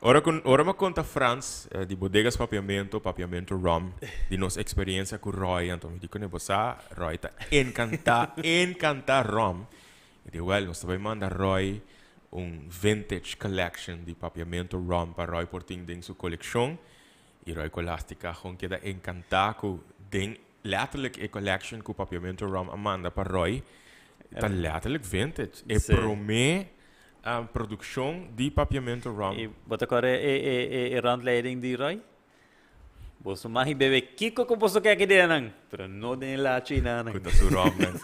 Speaker 1: ora ku ora mi a konta Frans di Bodegas Papiamento, Papiamento Rum, di nos eksperensia ku Roy, anto mi di kuné bo sa, Roy ta enkantá, enkantá rum. Mi di, wèl, nos ta bai manda Roy un vintage collection di Papiamento Rum pa Roy por tin den su kolekshon. I Roy Colastica gewoon keda enkantá ku den letterlijk e collection ku Papiamento Rum a manda pa Roy ta letterlijk vintage. E promé produkshon di Papiamento Rum.
Speaker 2: I bo ta kòrda e rondleiding di Roy? Boso mag bebe kiko ku boso ke aki den nan, pero no den e lachi einan.
Speaker 1: Ku ta su rum nan.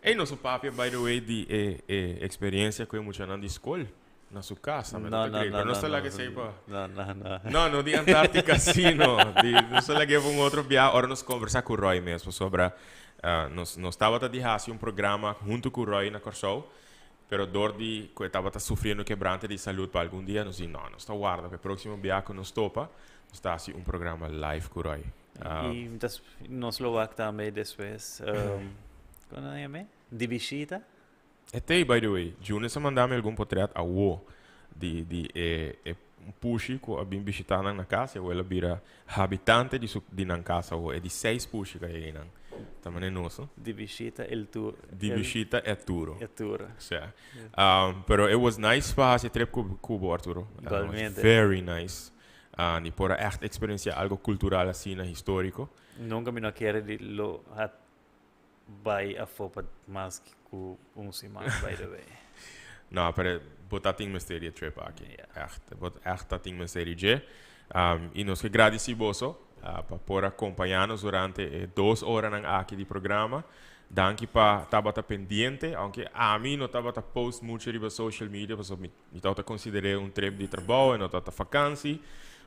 Speaker 1: Ey, nos a papia by the way di e experiencia ku e muchanan di skol. Na su cas tambe no ta cree. Pero nos ta laga esey pa.
Speaker 2: No, no, no.
Speaker 1: No, no di Antarctica si no. Di, nos ta laga pa un otro bia ora nos conversa cu Roy mes. Pasobra nos, nos tabata di haci un programa hunto cu Roy na Corsou. Pero door di cu e tabata sufriendo quebrante di salud pa algun dia, nos di no, nos ta warda pa e proximo bia cu nos topa, nos ta haci un programa live cu Roy.
Speaker 2: Y nos lo wak tambe despues. Con nan yama e? Di bishita.
Speaker 1: E tei, by the way, Junes a manda mi algun potret awo di di e e pushi ku a bin bishita nan na kas i awo el a bira habitante di su di nan kas awo, e di seis pushi ku a yega einan. Ta manera nos, no?
Speaker 2: Di bishita el tur.
Speaker 1: Di bishita e turo.
Speaker 2: E turo.
Speaker 1: Sea. Pero it was nice pa hasi e trip ku ku bo, Arturo.
Speaker 2: Igualmente.
Speaker 1: Very nice. Di por a ègt eksperensiá algo kultural asina, históriko.
Speaker 2: Nunka mi no a kere di lo a Bai afó pa mas ku un siman, by the way.
Speaker 1: No, pero bo ta tin mester di e trip aki.
Speaker 2: Yeah.
Speaker 1: Echt. Bo echt ta tin mester di dje. I nos ke gradisí boso pa por a kompañá nos durante e dos oranan aki di programa. Danki pa tabata pendiente, aunke ami no tabata post mucho riba social media pasobra mi mi tabata konsider'é un trip di trabou e no tabata fakansi.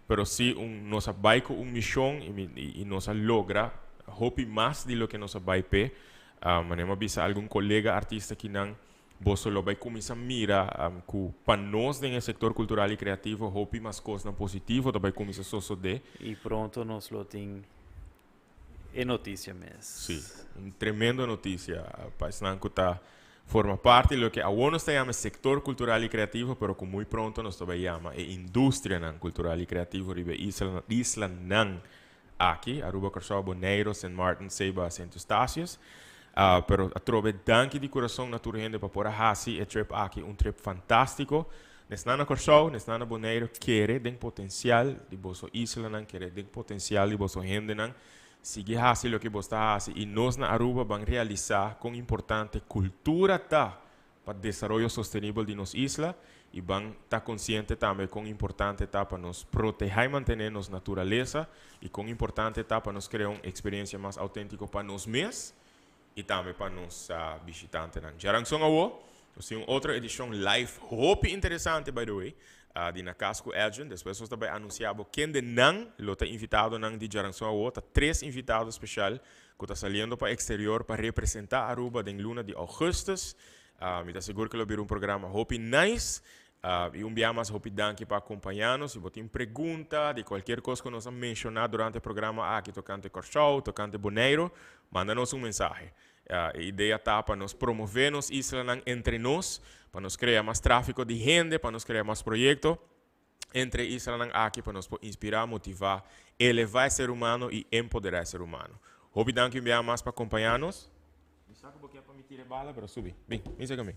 Speaker 1: Pero si un nos a bai ku un mishon i mi i nos a logra hopi mas di loke nos a bai p'e. Manera mi a bisa algun kolega artista kinan, boso lo bai kuminsá mira ku pa nos den e sektor kultural i kreativo hopi mas kosnan positivo ta bai kuminsá sosodé.
Speaker 2: I pronto nos lo tin e notisia mes.
Speaker 1: Sí, un tremendo notisia pa esnan ku ta forma parti di loke awor nos ta yama e sektor kultural i kreativo, pero ku muy pronto nos ta bai yama e industrianan kultural i kreativo riba e isla, islanan aki, Aruba, Kòrsou, Boneiru, Sint Maarten, Saba, Sint Eustatius. Pero atrobe danki di kurason na tur hende pa por a hasi e trip aki un trip fantástiko. Nesnan na Kòrsou, nesnan na Boneiru kere den potensial di boso islanan, kere den potensial di boso hendenan. Sigui hasi loke bos ta hasi i nos na Aruba ban realisá kon importante kultura ta pa desaroyo sostenibel di nos isla i ban ta konsiente tambe kon importante ta pa nos protehá i mantené nos naturalesa i kon importante ta pa nos krea un eksperensia mas outéntiko pa nos mes i tambe pa nos bishitantenan. Djaranson awo, nos tin un otro edishon live hopi interesante by the way, di Na Cas cu Edjean. Despues nos ta bay anuncia bo kende nan lo ta invitadonan di djaranson awo. Ta tres invitado special cu ta saliendo pa exterior pa representa Aruba den luna di augustus. Mi ta sigur cu lo bira un programa hopi nice. I un bia mas hopi danki pa acompaña nos. Si bo tin pregunta di cualkier cos cu nos a menciona durante e programa aki tocante Corsou, tocante Boneiro, manda nos un mensahe. E idea ta pa nos promove nos islanan entre nos, pa nos crea mas trafico di hende, pa nos crea mas proyecto entre e islanan aki, pa nos por inspira, motiva, eleva e ser humano y empodera e ser humano. Hopi danki un bia mas pa acompaña nos. Mi sa cu bo kier pa mi tira e bala, pero subi. Bin, bin cerca mi.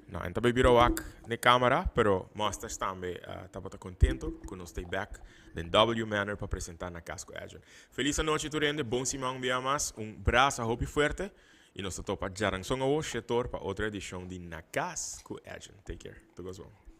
Speaker 1: No, en ta bay bira wak ne camera, pero Masters tambe tabata contento cu nos stay back den W Manor pa presenta Na Cas cu Edjean. Feliz anochi tur hende, bon siman un bia mas, un brasa hopi fuerte y nos ta topa djaranson awo, shetor, pa otro edicion di Na Cas cu Edjean. Take care. Tur cos bon.